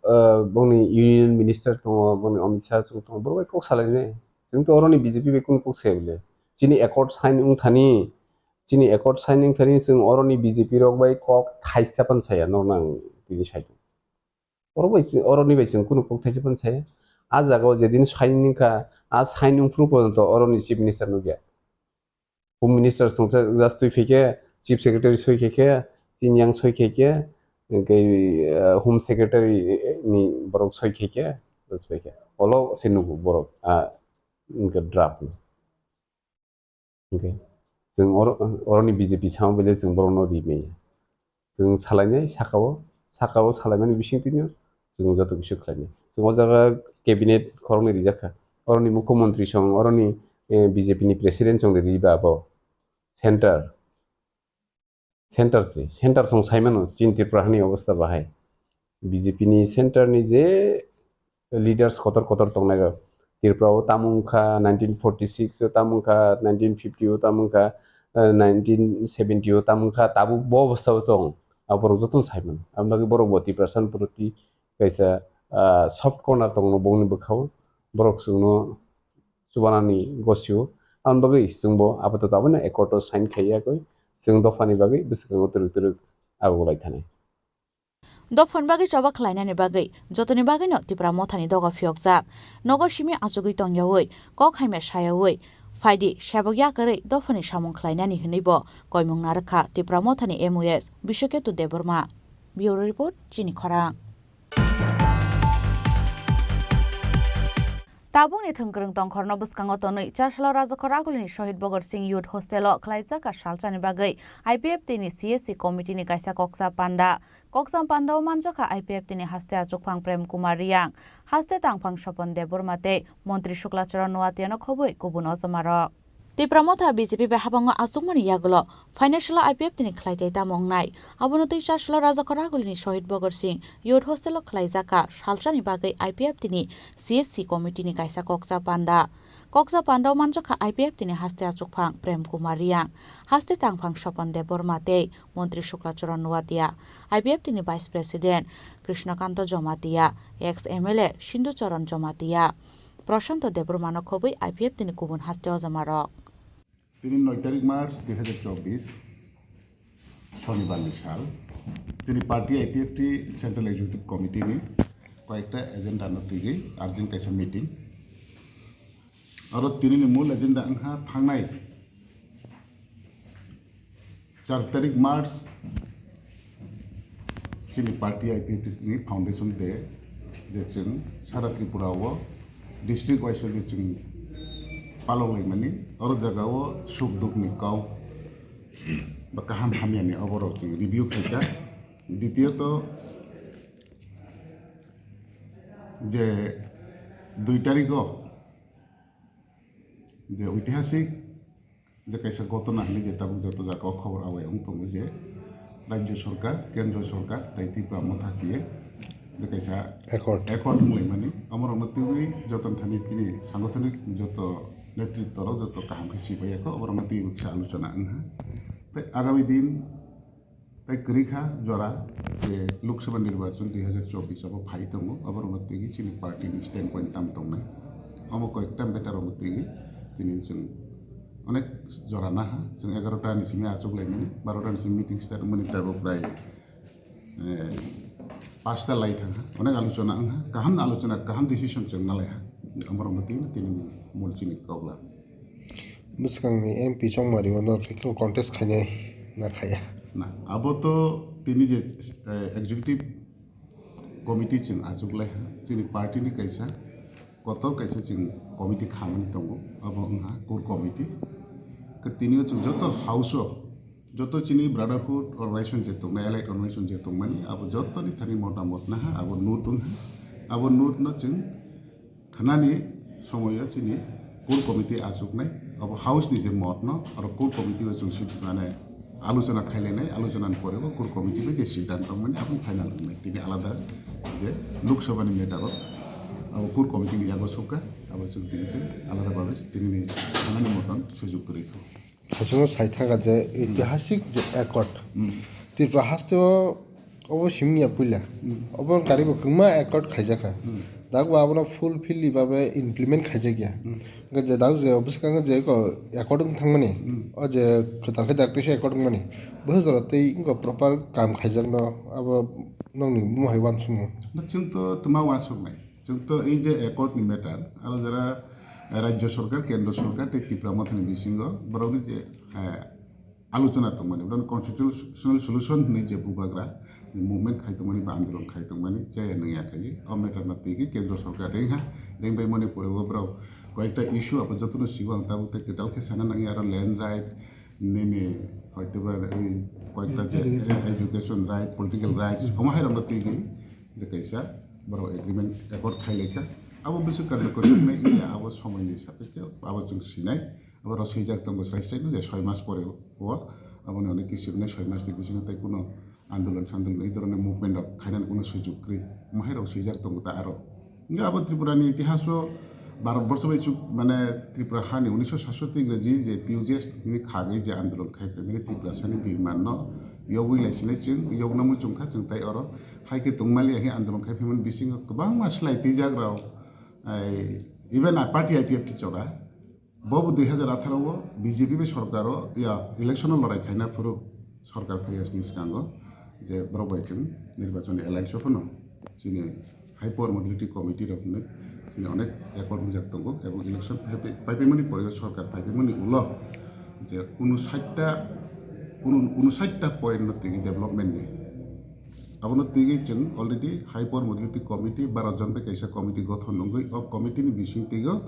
ah, bongni union minister tongo, bongni Amit Shah chwng tongo, borok bai kok salai nai. Chwng to oroni B J P bai kunu kok sai bole. Chini accord sign wng thani, chini accord sign wng thani chwng oroni B J P rok bai kok thaisa pan saya no nang tini sai. Oro bai chwng, oroni bai chwng kunu kok thaisa phano saya. A jaga o jedin sign wngkha, a sign wngphuru porjonto oroni chief minister nukya. Home minister songsa just twi phaikhe, chief secretary soi khaikhe, chini yang soi khaikhe, hwnkhe, eh, home secretary ni borok soi khaikhe, just phaikhe. Olo se nugo borok, ah, hwnkhe draft no. Hingkhe chwng oro, oroni B J P samo bele chwng borokno ri maya. Chwng salainai sakao, sakao salaimani bisingtwino chwng joto kisa khlainai. Chwng o jaga cabinet khoroknwi rijak kha. Oroni mukhyamantri song, oroni, eh, B J P ni president song de riba abo. Center. Center se, center song saimano, chini Tripura hani obostha bahai. B J P ni center ni je leaders kotor kotor tongnai rok. Tripura o tamo wngkha nineteen forty six o, tamo wngkha nineteen fifty o, tamo wngkha, eh, nineteen seventy o, tamo wngkha tabuk bo obostha o tong. Aborok jotono saimano. Aboni bagwi borok bo Tiprasa ni proti kaisa, ah, soft corner tongo bongni bwkhao. Borok chwngno chubanani gosio. Aboni bagwi chwngbo apatot abono accord o sign khaiya koi. Chwng dophani bagwi bwswkango twrwk twrwk abo lai thanai. Dophani bagwi choba khlainani bagwi jotoni bagwino Tipra Mothani doga phiyokjak. Nogo simi achugwi tongyawi, kok hamya sayawi, phaidi sebok yakarwi dophani samung khlainani hwnwibo koimung narwkha Tipra Mothani M O S Biswaketu Debbarma. Bureau Report, Chini Khorang. Tabukni thwngkwrwng tongkhorno bwskango tonwi Chasla Rajakhor Agulini Shohid Bhagat Singh Youth Hostel o khlaijak a salsani bagwi I P F T ni C S C committee ni kaisa koksa panda. Koksa panda o manjakha I P F T ni haste achukphang Prem Kumar Riyang, haste tangphang Sopon Debbarma tei Montri Shukla Charan Noatia no khobwi kubun ojomarok. Tipra Motha B J P bai habango achukmani yagulo financial I P F T ni khlai tei tamo wngnai. Abono twi Chasla Rajakhor Agulini Shohid Bhagat Singh Youth Hostel o khlaijak kha salsani bagwi I P F T ni C S C committee ni kaisa koksa panda. Koksa panda o manjakha I P F T ni haste achukphang Prem Kumar Riyang, haste tangphang Sopon Debbarma tei Montri Shukla Charan Noatia, I P F T ni Vice President Krishna Kanto Jomatia, ex M L A Sindhu Charan Jomatia, Prashanto Debbarma no khobwi I P F T ni kubun haste ojomarok. Tini noi tarik March dui hajar chobbish, Shonibar ni sal. Tini party I P F T Central Executive Committee ni koyekta agenda no twiwi urgent kaisa meeting. Aro tini ni mul agenda wngkha thangnai char tarik March chini party I P F T ni foundation day, je chwng sara Tripura o district wise o je chwng palok laimani, oro jagao suk dukni kau ba kaham hamyani oborok chwng review khaikha. Ditiyot je dui tarikh o je oitihasik je kaisa gotona hinwi je tabuk joto jaga o khobor awai wng tongo je Rajya Sarkar, Kendra Sarkar tei Tipra Motha kiye je kaisa Accord. Accord wnglaimani, omorokno twiwi joto thani chini sangothonik joto netritwrok joto kaham khe sibaiya kho, oborokno twiwi kisa aluchona wngha. Tei agami din tei kwrwi kha jora je Lok Sabha nirbachon dui hazar chobbish abo phai tongo, oborokno twiwi chini party ni standpoint tam tongnai. Omo koyekta matter rokno twiwi tini chwng onek jora naha, chwng egarota ni simi achuk laimani, barota ni simi meeting start wngmani teibo prai, eh, pasta lai thangha, onek aluchona wngha, kaham aluchona, kaham decision chwng nalaiha, oborokno twiwi tini mul chini kokla. Bwskangni M P chongmari o norok khe contest khainai na khaya? Na, abo to tini je, eh, executive committee chwng achuk lai ha, chini party ni kaisa kotor kaisa chwng committee khamani tongo, abo wngha core committee. Khe tini o chwng joto house o, joto chini brotherhood organization je tongnai, allied organization je tongmani, abo joto ni thani motamot naha, abo note wngha, abo note no chwng Khnani somoyo chini core committee achuknai, abo house ni je motno, aro core committee o chwng swi-, mane, aluchona khailainai, aluchona ni pore bo core committee bai je siddhanto tongmani, abo final wngnai. Tini alada je Lok Sabha ni matter o, abo core committee ni yago sukha, abo chwng tini tei alada babe tini ni thanani motan sujuk kwrwi kho. Hachwkno sai thangkha je, hmm, itihasik je accord. Hmm. Tripura haste o obo simi ya puila. Hmm. Obo gari bo kwbangma accord khaijakha. Hmm. Dak bo abono fulfilly babe implement khaijakya. Hmm. Hwnkhe je dak je bwskango je eko accord wng thangmani, hmm, o je kwtal khe dak teisa accord wngmani. Bo jora tei wngkha proper kam khaijakno abo nokni bumung hai uansukmung. Chwng to twma uansuknai. Chwng to ei je accord ni matter, aro jara, eh, Rajya Sarkar, Kendra Sarkar tei Tipra Mothani bisingo borokni je, eh, aluchona tongmani, borokni constitutional solution hinwi je bubagra movement khai tongmani ba andolon khai tongmani, chaya nungya khai o matter no twi khe Kendra Sarkar ringha, ringbai mani pore o borok koyekta issue abo jotono sigo ang tabuk tei kwtal khe sana nangya, aro land right, nini hoitoba ei koyekta je education right, political rights, omo hai rokno twi khe je kaisa borok agreement accord khai lai kha. Abo bisi karjakori wngnai iya abo somoini sapikhe abo chwng sinai. Abo rok swijak tongo srai srai no je soi mas pore o aboni onek kisi wngnai soi mas ni bisingo tei kuno andolon sandolon ei dhoroner movement rok khainani kuno sujug kwrwi. Omo hai rok swijak tongo ta aro. Hingke abo Tripura ni itihas o Bharat borsho bai chuk mane Tripura hani unisho satshoti ingraji je T U J S ni khagwi je andolon khai phaimani Tripura sani birman no yogwi lai sinai chwng yogna muchung kha chwng tai oro. Hai khe tongmali ya khe andolon khai phaimani bisingo kwbangma slai twijak rok, ai, even a party I P F T chora, bo bo dui hazar atharo o B J P bai sorkaro, ya, election o lorai khaina phuru sorkar phaiya sini swkango je borok bai chwng nirbachon ni alliance o phano chini high power modality committee rok hinwi chini onek accord wngjak tongo, ebong election phaipai-, paipaimani pore o sorkar paipaimani ulo je unusatta, unu-, unusatta point no tini development ni. Abono twi chwng already high power modality committee baro jon bai kaisa committee gothon wngwi o committee ni bising twi o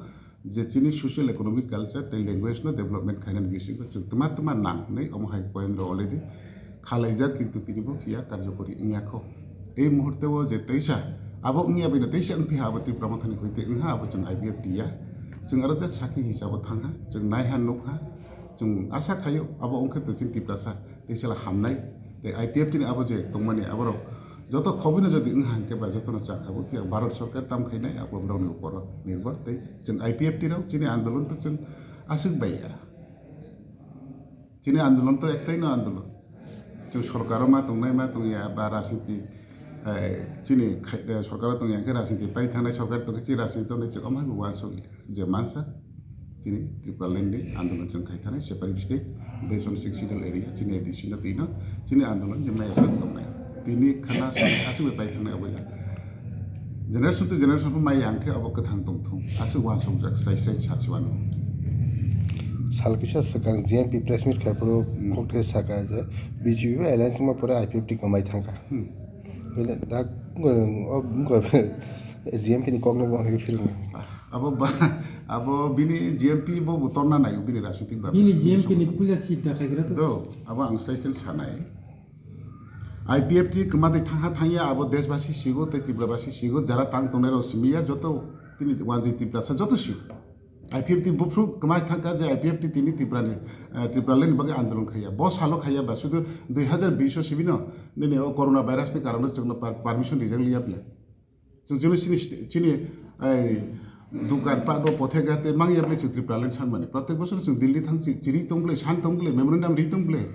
je chini social economic culture tei language no development khainani bisingo chwng twma twma nang hinwi omo hai point rok already khalaijak, kintu tini bo phiya karjokori wngya kho. Ei muhurte o je teisa abo wngya bai no teisa wngphi ha abo Tripura Mothani hoite wngha abo chwng I P F T ya. Chwng aro je sakhi hisabo thangha, chwng naiha nukha, chwng asa khaio abo wngkhe to chini Tiprasa teisala hamnai. Tei I P F T ni abo je tongmani aborok joto khobino jodi wngha hwnkhe ba jotono chakha bo phiya Bharat Sarkar tam khainai abo borokni uporo nirbhor tei chwng I P F T rok chini andolon to chwng aswk bai ya. Chini andolon to ektaino andolon. Chwng sorkaro ma tongnai ma tongya ba rajniti, eh, chini khai-, eh, sorkaro tongya hwnkhe rajniti pai thangnai sorkar tongkhe chini rajniti tongnai chwng omo hai bo uansukya. Je mansa chini Tripura land ni andolon chwng khai thani separate state based on six schedule area chini A D C no twi no chini andolon je maya chwng tongnai. Tini khana aswk bai pai thangnai abo ya. Generation to generation pho maya ang khe abo kwthang tong thung aswk uansukjak srai srai sachi wano. Sal kisa swkang G M P press meet khai phuru, hmm, kok the saka je B J P bai alliance ma pore I P F T kwmai thangkha. Hmm. Bini dak, o, G M P ni kok no bo hai philnai. Ah. Abo ba, abo bini G M P bo butorna nayo bini rajnitik ba. Bini G M P ni puila seat da khaigra to. Do, abo ang stai stai sanai. I P F T kwma tei thangha thangya abo deshbasi sigo tei Tripurabasi sigo jara tang tongnai rok simiya joto tini wanjwi Tiprasa joto sigo. I P F T buphru kwma thangkha je I P F T tini Tripura ni, eh, Tripura ni bagwi andolon khaiya. Bo salo khaiya ba sudu dui hazar bish o sibino nini o corona virus ni karono chwngno par-, permission rijak liya bwle. Chwng chini, chini, chini, ai, dukan pa do pothe gate mangya bwle chwng Tripura line sanmani. Protek bosor chwng Delhi thang chi-, chiri tong bwle, san tong bwle, memorandum ri tong bwle.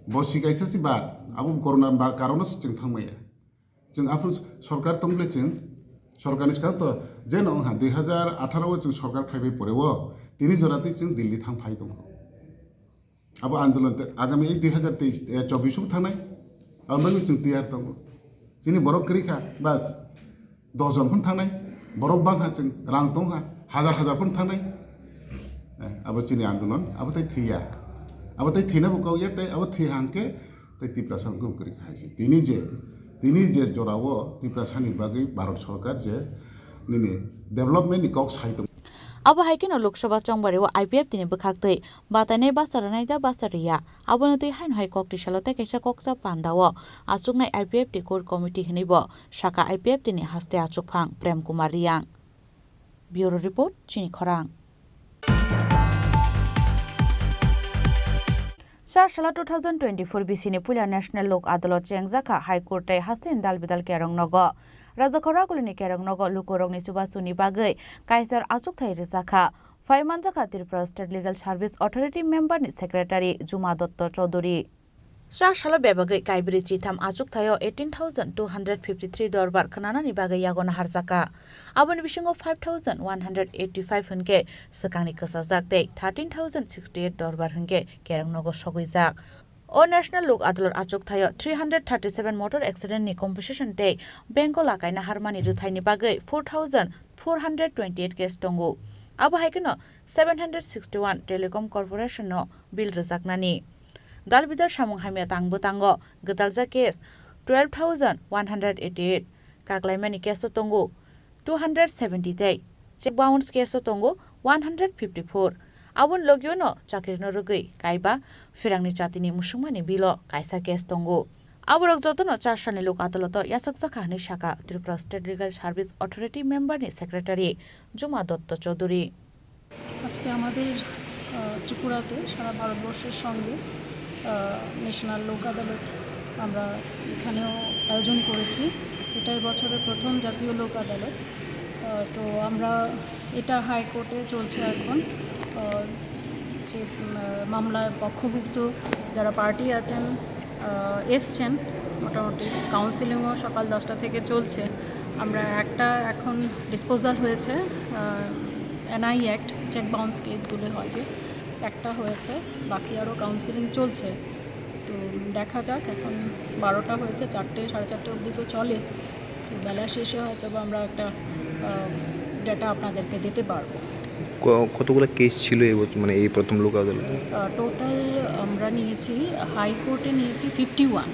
Bo si kaisa si ba, abo corona ba karono se chwng thang maya. Chwng aphuru sorkar tong bwle chwng, sorkar ni swkang to je no wngha dui hazar atharo o chwng sorkar phaibai pore o, tini jora tei chwng Delhi thang phai tong kho. Abo andolon te agami ei dui hazar teis, eh, chobbish o thangnai. Abo bagwi chwng tiyar tongo. Chini borok kwrwi kha, bas, dos jon phano thangnai. Borok bang kha chwng, rang tong kha, hazar hazar phano thangnai. Eh, abo chini andolon, abo tei thwiya. Abo tei thwina bo kok ya, tei abo thwi hang khe tei Tiprasa wngkhe bo kwrwi kha hai se. Tini je, tini je jora o Tiprasa ni bagwi Bharat Sorkar je nini development ni kok sai tong. Abo hai kheno Lok Sabha chongbari o I P F T ni bwkhak twi batainai basa rwnai da basa rwya, abono twi haino hai kok twi salo tei kaisa koksa panda o achuknai I P F T core committee hinwi bo sakha I P F T ni haste achukphang Prem Kumar Riyang. Bureau Report, Chini Khorang. Char sala two thousand twenty-four B C ni puila National Lok Adalot chengjakha High Court tei hasteni dal bidal kerong nogo. Rajakhor Ragulini kerong nogo lukurokni chubasuni bagwi kaisar achukthai rwjakha. Phai manjakha Tripura State Legal Service Authority member ni secretary Juma Dotto Chaudhury. Char salo bebagwi kaibri chitham achukthaio eighteen thousand two hundred fifty-three dorbar khnanani bagwi yago naharjakha. Aboni bisingo five thousand one hundred eighty-five hwnkhe swkangni kwchajak tei thirteen thousand sixty-eight dorbar hwnkhe kerong nogo sogwijak. O National Lok Adalot achukthaio three hundred thirty-seven motor accident ni compensation tei bank o lakai naharmani rwthaini bagwi four thousand four hundred twenty-eight case tongo. Abo hai kheno seven hundred sixty-one Telecom Corporation no bill rwjaknani. Dalbidal samung hamya tangbo tango, gwdalja case twelve thousand one hundred eighty-eight, kaklaimani case o tongo two hundred seventy tei check bounce case o tongo one hundred fifty-four. Aboni logio no chakri no rwgwi kaiba phirangni chati ni musungmani bill o kaisa case tongo. Aborok jotono char salni lok adaloto yachakjakha hwnwi sakha Tripura State Legal Service Authority member ni secretary Juma Dotto Chaudhury. আজকে আমাদের, আহ, ত্রিপুরাতে সারা ভারতবর্ষের সঙ্গে, আহ, ন্যাশনাল লোক আদালত আমরা এখানেও আয়োজন করেছি। এটাই বছরের প্রথম জাতীয় লোক আদালত। আহ, তো আমরা, এটা হাইকোর্টে চলছে এখন। আহ, যে, উম, আহ, মামলায় পক্ষভুক্ত যারা পার্টি আছেন, আহ, এসছেন, মোটামুটি কাউন্সেলিংও সকাল দশটা থেকে চলছে। আমরা একটা এখন ডিসপোজাল হয়েছে, আহ, এনআই অ্যাক্ট, চেক বাউন্স কেসগুলো হয় যে, একটা হয়েছে, বাকি আরও কাউন্সেলিং চলছে। তো দেখা যাক, এখন বারোটা হয়েছে, চারটে, সাড়ে চারটে অবধি তো চলে। তো বেলা শেষে হয়তো বা আমরা একটা, আহ, ডেটা আপনাদেরকে দিতে পারবো। ক-, কতগুলো কেস ছিল এই বছর, মানে, এই প্রথম লোক আদালতে? আহ, টোটাল আমরা নিয়েছি, হাইকোর্টে নিয়েছি ফিফটি ওয়ান,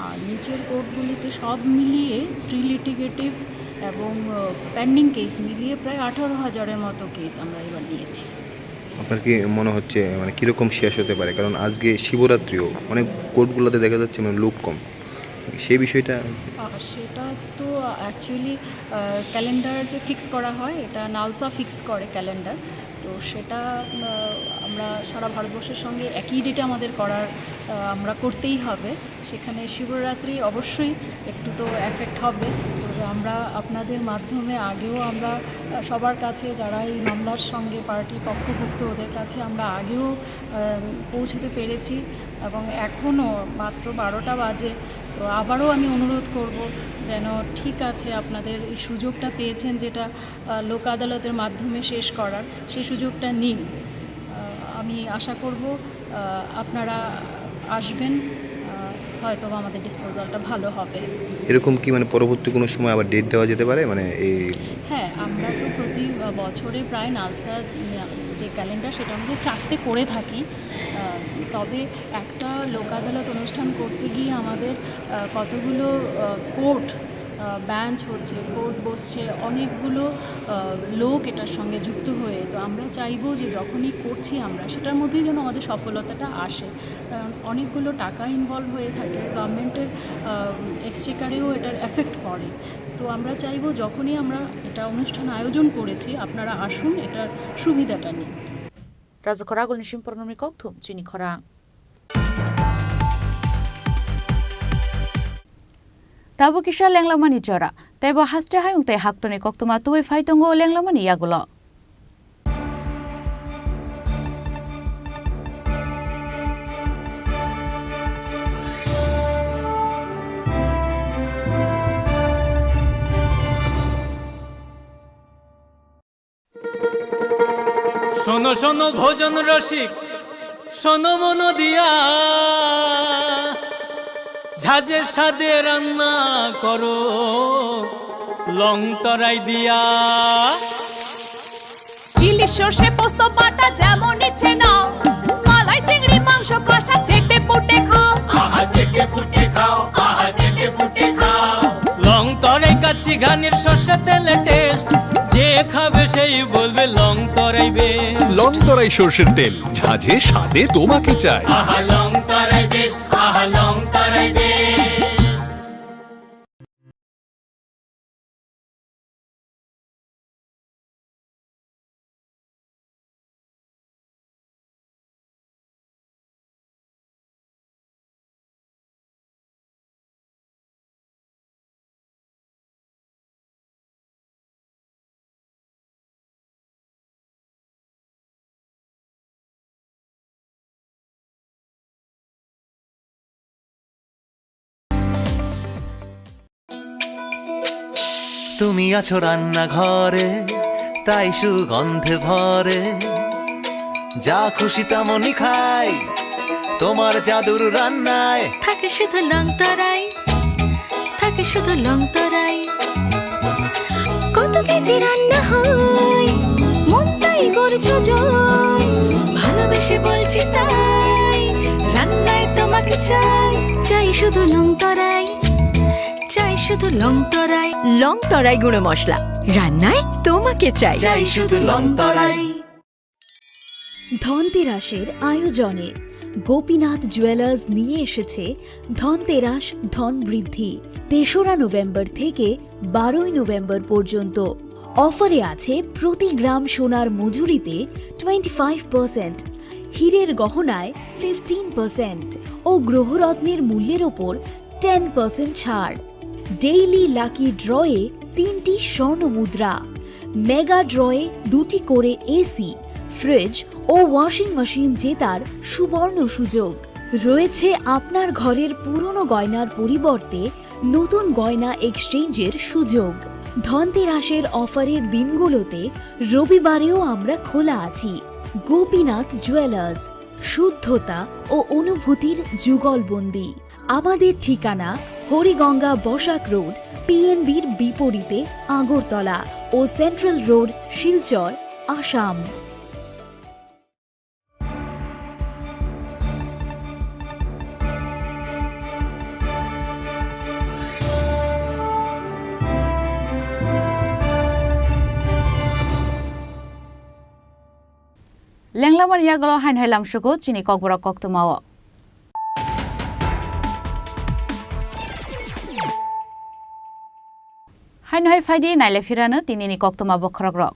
আর নিচের কোর্টগুলিতে সব মিলিয়ে প্রি লিটিগেটিভ এবং, আহ, পেন্ডিং কেস মিলিয়ে প্রায় আঠারো হাজারের মতো কেস আমরা এবার নিয়েছি। আপনার কি মনে হচ্ছে, মানে, কিরকম শেষ হতে পারে? কারণ আজকে শিবরাত্রিও, অনেক কোর্টগুলোতে দেখা যাচ্ছে, মানে, লোক কম। সেই বিষয়টা? আহ, সেটা তো অ্যাকচুয়ালি, আহ, ক্যালেন্ডার যে ফিক্স করা হয়, এটা নালসা ফিক্স করে ক্যালেন্ডার। তো সেটা, আহ, আমরা সারা ভারতবর্ষের সঙ্গে একই ডেটে আমাদের করার, আহ, আমরা করতেই হবে। সেখানে শিবরাত্রি অবশ্যই একটু তো এফেক্ট হবে। তো আমরা আপনাদের মাধ্যমে আগেও আমরা, আহ, সবার কাছে, যারা এই মামলার সঙ্গে পার্টি পক্ষভুক্ত, ওদের কাছে আমরা আগেও, আহ, পৌঁছতে পেরেছি এবং এখনও মাত্র বারোটা বাজে। তো আবারও আমি অনুরোধ করব যেন, ঠিক আছে, আপনাদের এই সুযোগটা পেয়েছেন, যেটা, আহ, লোক আদালতের মাধ্যমে শেষ করার, সেই সুযোগটা নিন। আহ, আমি আশা করব, আহ, আপনারা আসবেন, আহ, হয়তো আমাদের ডিসপোজালটা ভালো হবে। এরকম কি, মানে, পরবর্তী কোনো সময় আবার ডেট দেওয়া যেতে পারে, মানে, এই? হ্যাঁ, আমরা তো প্রতি, আহ, বছরে প্রায় নালসা, উম, যে ক্যালেন্ডার, সেটা আমাদের চারটে করে থাকি। আহ, তবে একটা লোক আদালত অনুষ্ঠান করতে গিয়ে আমাদের, আহ, কতগুলো, আহ, কোর্ট আহ, বেঞ্চ হচ্ছে, কোর্ট বসছে, অনেকগুলো, আহ, লোক এটার সঙ্গে যুক্ত হয়ে। তো আমরা চাইবো যে যখনই করছি আমরা, সেটার মধ্যেই যেন আমাদের সফলতাটা আসে। কারণ অনেকগুলো টাকা ইনভলভ হয়ে থাকে, গভর্নমেন্টের, আহ, এক্সচেকারেও এটার এফেক্ট পড়ে। তো আমরা চাইবো যখনই আমরা এটা অনুষ্ঠান আয়োজন করেছি, আপনারা আসুন, এটার সুবিধাটা নিন। Rajakhor Agulni Simpornoni kokthum chini khorang. Tabuk kisa lenglamani jora, teibo haste hayung tei haktorni koktwma tubui phai tongo lenglamani yagulo. শোনো শোনো ভোজন রসিক, শোনো মন দিয়া, ঝাঁঝের স্বাদে রান্না করো লং তরাই দিয়া। ইলিশ সর্ষে পোস্ত বাটা যেমন ইচ্ছে নাও, মালাই চিংড়ি মাংস কষা চেটে পুটে খাও। আহা চেটে পুটে খাও, আহা চেটে পুটে খাও। লং তরাই কাচ্চি ঘানির সর্ষে তেলে টেস্ট, যে খাবে সেই বলবে লং তরাই বেস্ট। লং তরাই সর্ষের তেল, ঝাঁঝে স্বাদে তোমাকে চাই। আহা লং তরাই বেস্ট, আহা লং তরাই বেস্ট। তুমি আছো রান্নাঘরে, তাই সুগন্ধে ভরে। যা খুশি তেমনই খাই, তোমার জাদুর রান্নায়। থাকে শুধু লং তরাই, থাকে শুধু লং তরাই। কত কেজি রান্না হয়, মনটাই করছো জয়। ভালোবেসে বলছি তাই, রান্নায় তোমাকে চাই। চাই শুধু লং তরাই, চাই শুধু লং তরাই। লং তরাই গুঁড়ো মশলা, রান্নায় তোমাকে চাই। চাই শুধু লং তরাই। ধনতেরাসের আয়োজনে গোপীনাথ জুয়েলার্স নিয়ে এসেছে ধনতেরাস ধন বৃদ্ধি। তেসরা নভেম্বর থেকে বারোই নভেম্বর পর্যন্ত অফারে আছে প্রতি গ্রাম সোনার মজুরিতে টোয়েন্টি ফাইভ পার্সেন্ট, হীরের গহনায় ফিফটিন পার্সেন্ট ও গ্রহরত্নের মূল্যের ওপর টেন পার্সেন্ট ছাড়। ডেইলি লাকি ড্রয়ে তিনটি স্বর্ণ মুদ্রা, মেগা ড্রয়ে দুটি করে এসি, ফ্রিজ ও ওয়াশিং মেশিন জেতার সুবর্ণ সুযোগ। রয়েছে আপনার ঘরের পুরনো গয়নার পরিবর্তে নতুন গয়না এক্সচেঞ্জের সুযোগ। ধনতেরাসের অফারের দিনগুলোতে রবিবারেও আমরা খোলা আছি। গোপীনাথ জুয়েলার্স, শুদ্ধতা ও অনুভূতির যুগলবন্দি। আমাদের ঠিকানা হরিগঙ্গা বসাক রোড, পিএনবির বিপরীতে আগরতলা ও central road, Silchar, Assam. Lenglamani yagulo haino hai lamsugo chini kokborok koktwmao. Haino hai phaidi naile phirano tinini koktwma bokhorokrok.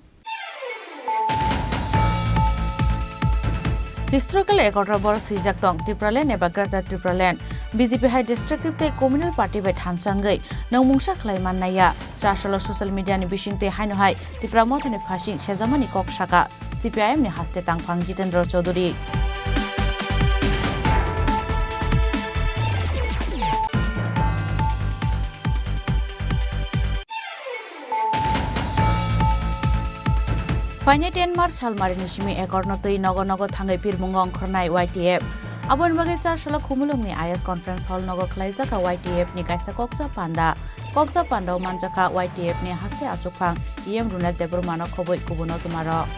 Historical accord rok boro swijak tong Tipraland eba Greater Tipraland. B J P hai destructive tei communal party bai thansa wngwi nwng mungsa khlai mannaiya. Char salo social media ni bisingtwi haino hai Tipra Mothani phasing sejamani kok saka C P I M ni haste tangphang Jitendra Chaudhary. Phainai ten March salmarini simi accord no twi nogo nogo thangwi pirmungo ongkhornai Y T F. Aboni bagwi char salo Khumulwngni I S Conference Hall nogo khlaijak kha Y T F ni kaisa koksa panda. Koksa pandao manjakha Y T F ni haste achukphang E M Runel Debbarma no khobwi kubuno twmarok.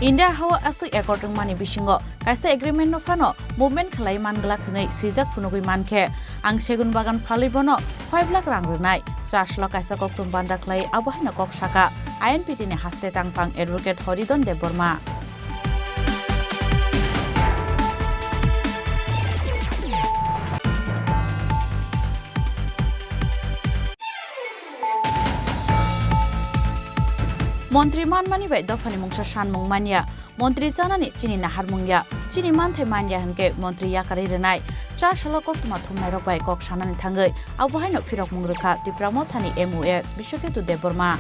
India hao aswk accord wngmani bisingo kaisa agreement no phano movement khlai man glak hwnwi swijak phunugwi mankhe, ang segun bagan phalwi bono five lakh rang rwnai. Chaslo kaisa kokthum banda khlai abo haino kok saka I N P T ni haste tangphang advocate Horidon Debbarma. Montri manmani bai dophani mungsa sanmung manya, montri chanani chini naharmung ya, chini manthai manya hwnkhe montri yakarwi rwnai. Chasalo koktwma thumnairok bai kok sanani thangwi abo haino phirokmung rwkha Tipra Mothani M O S Biswaketu Debbarma.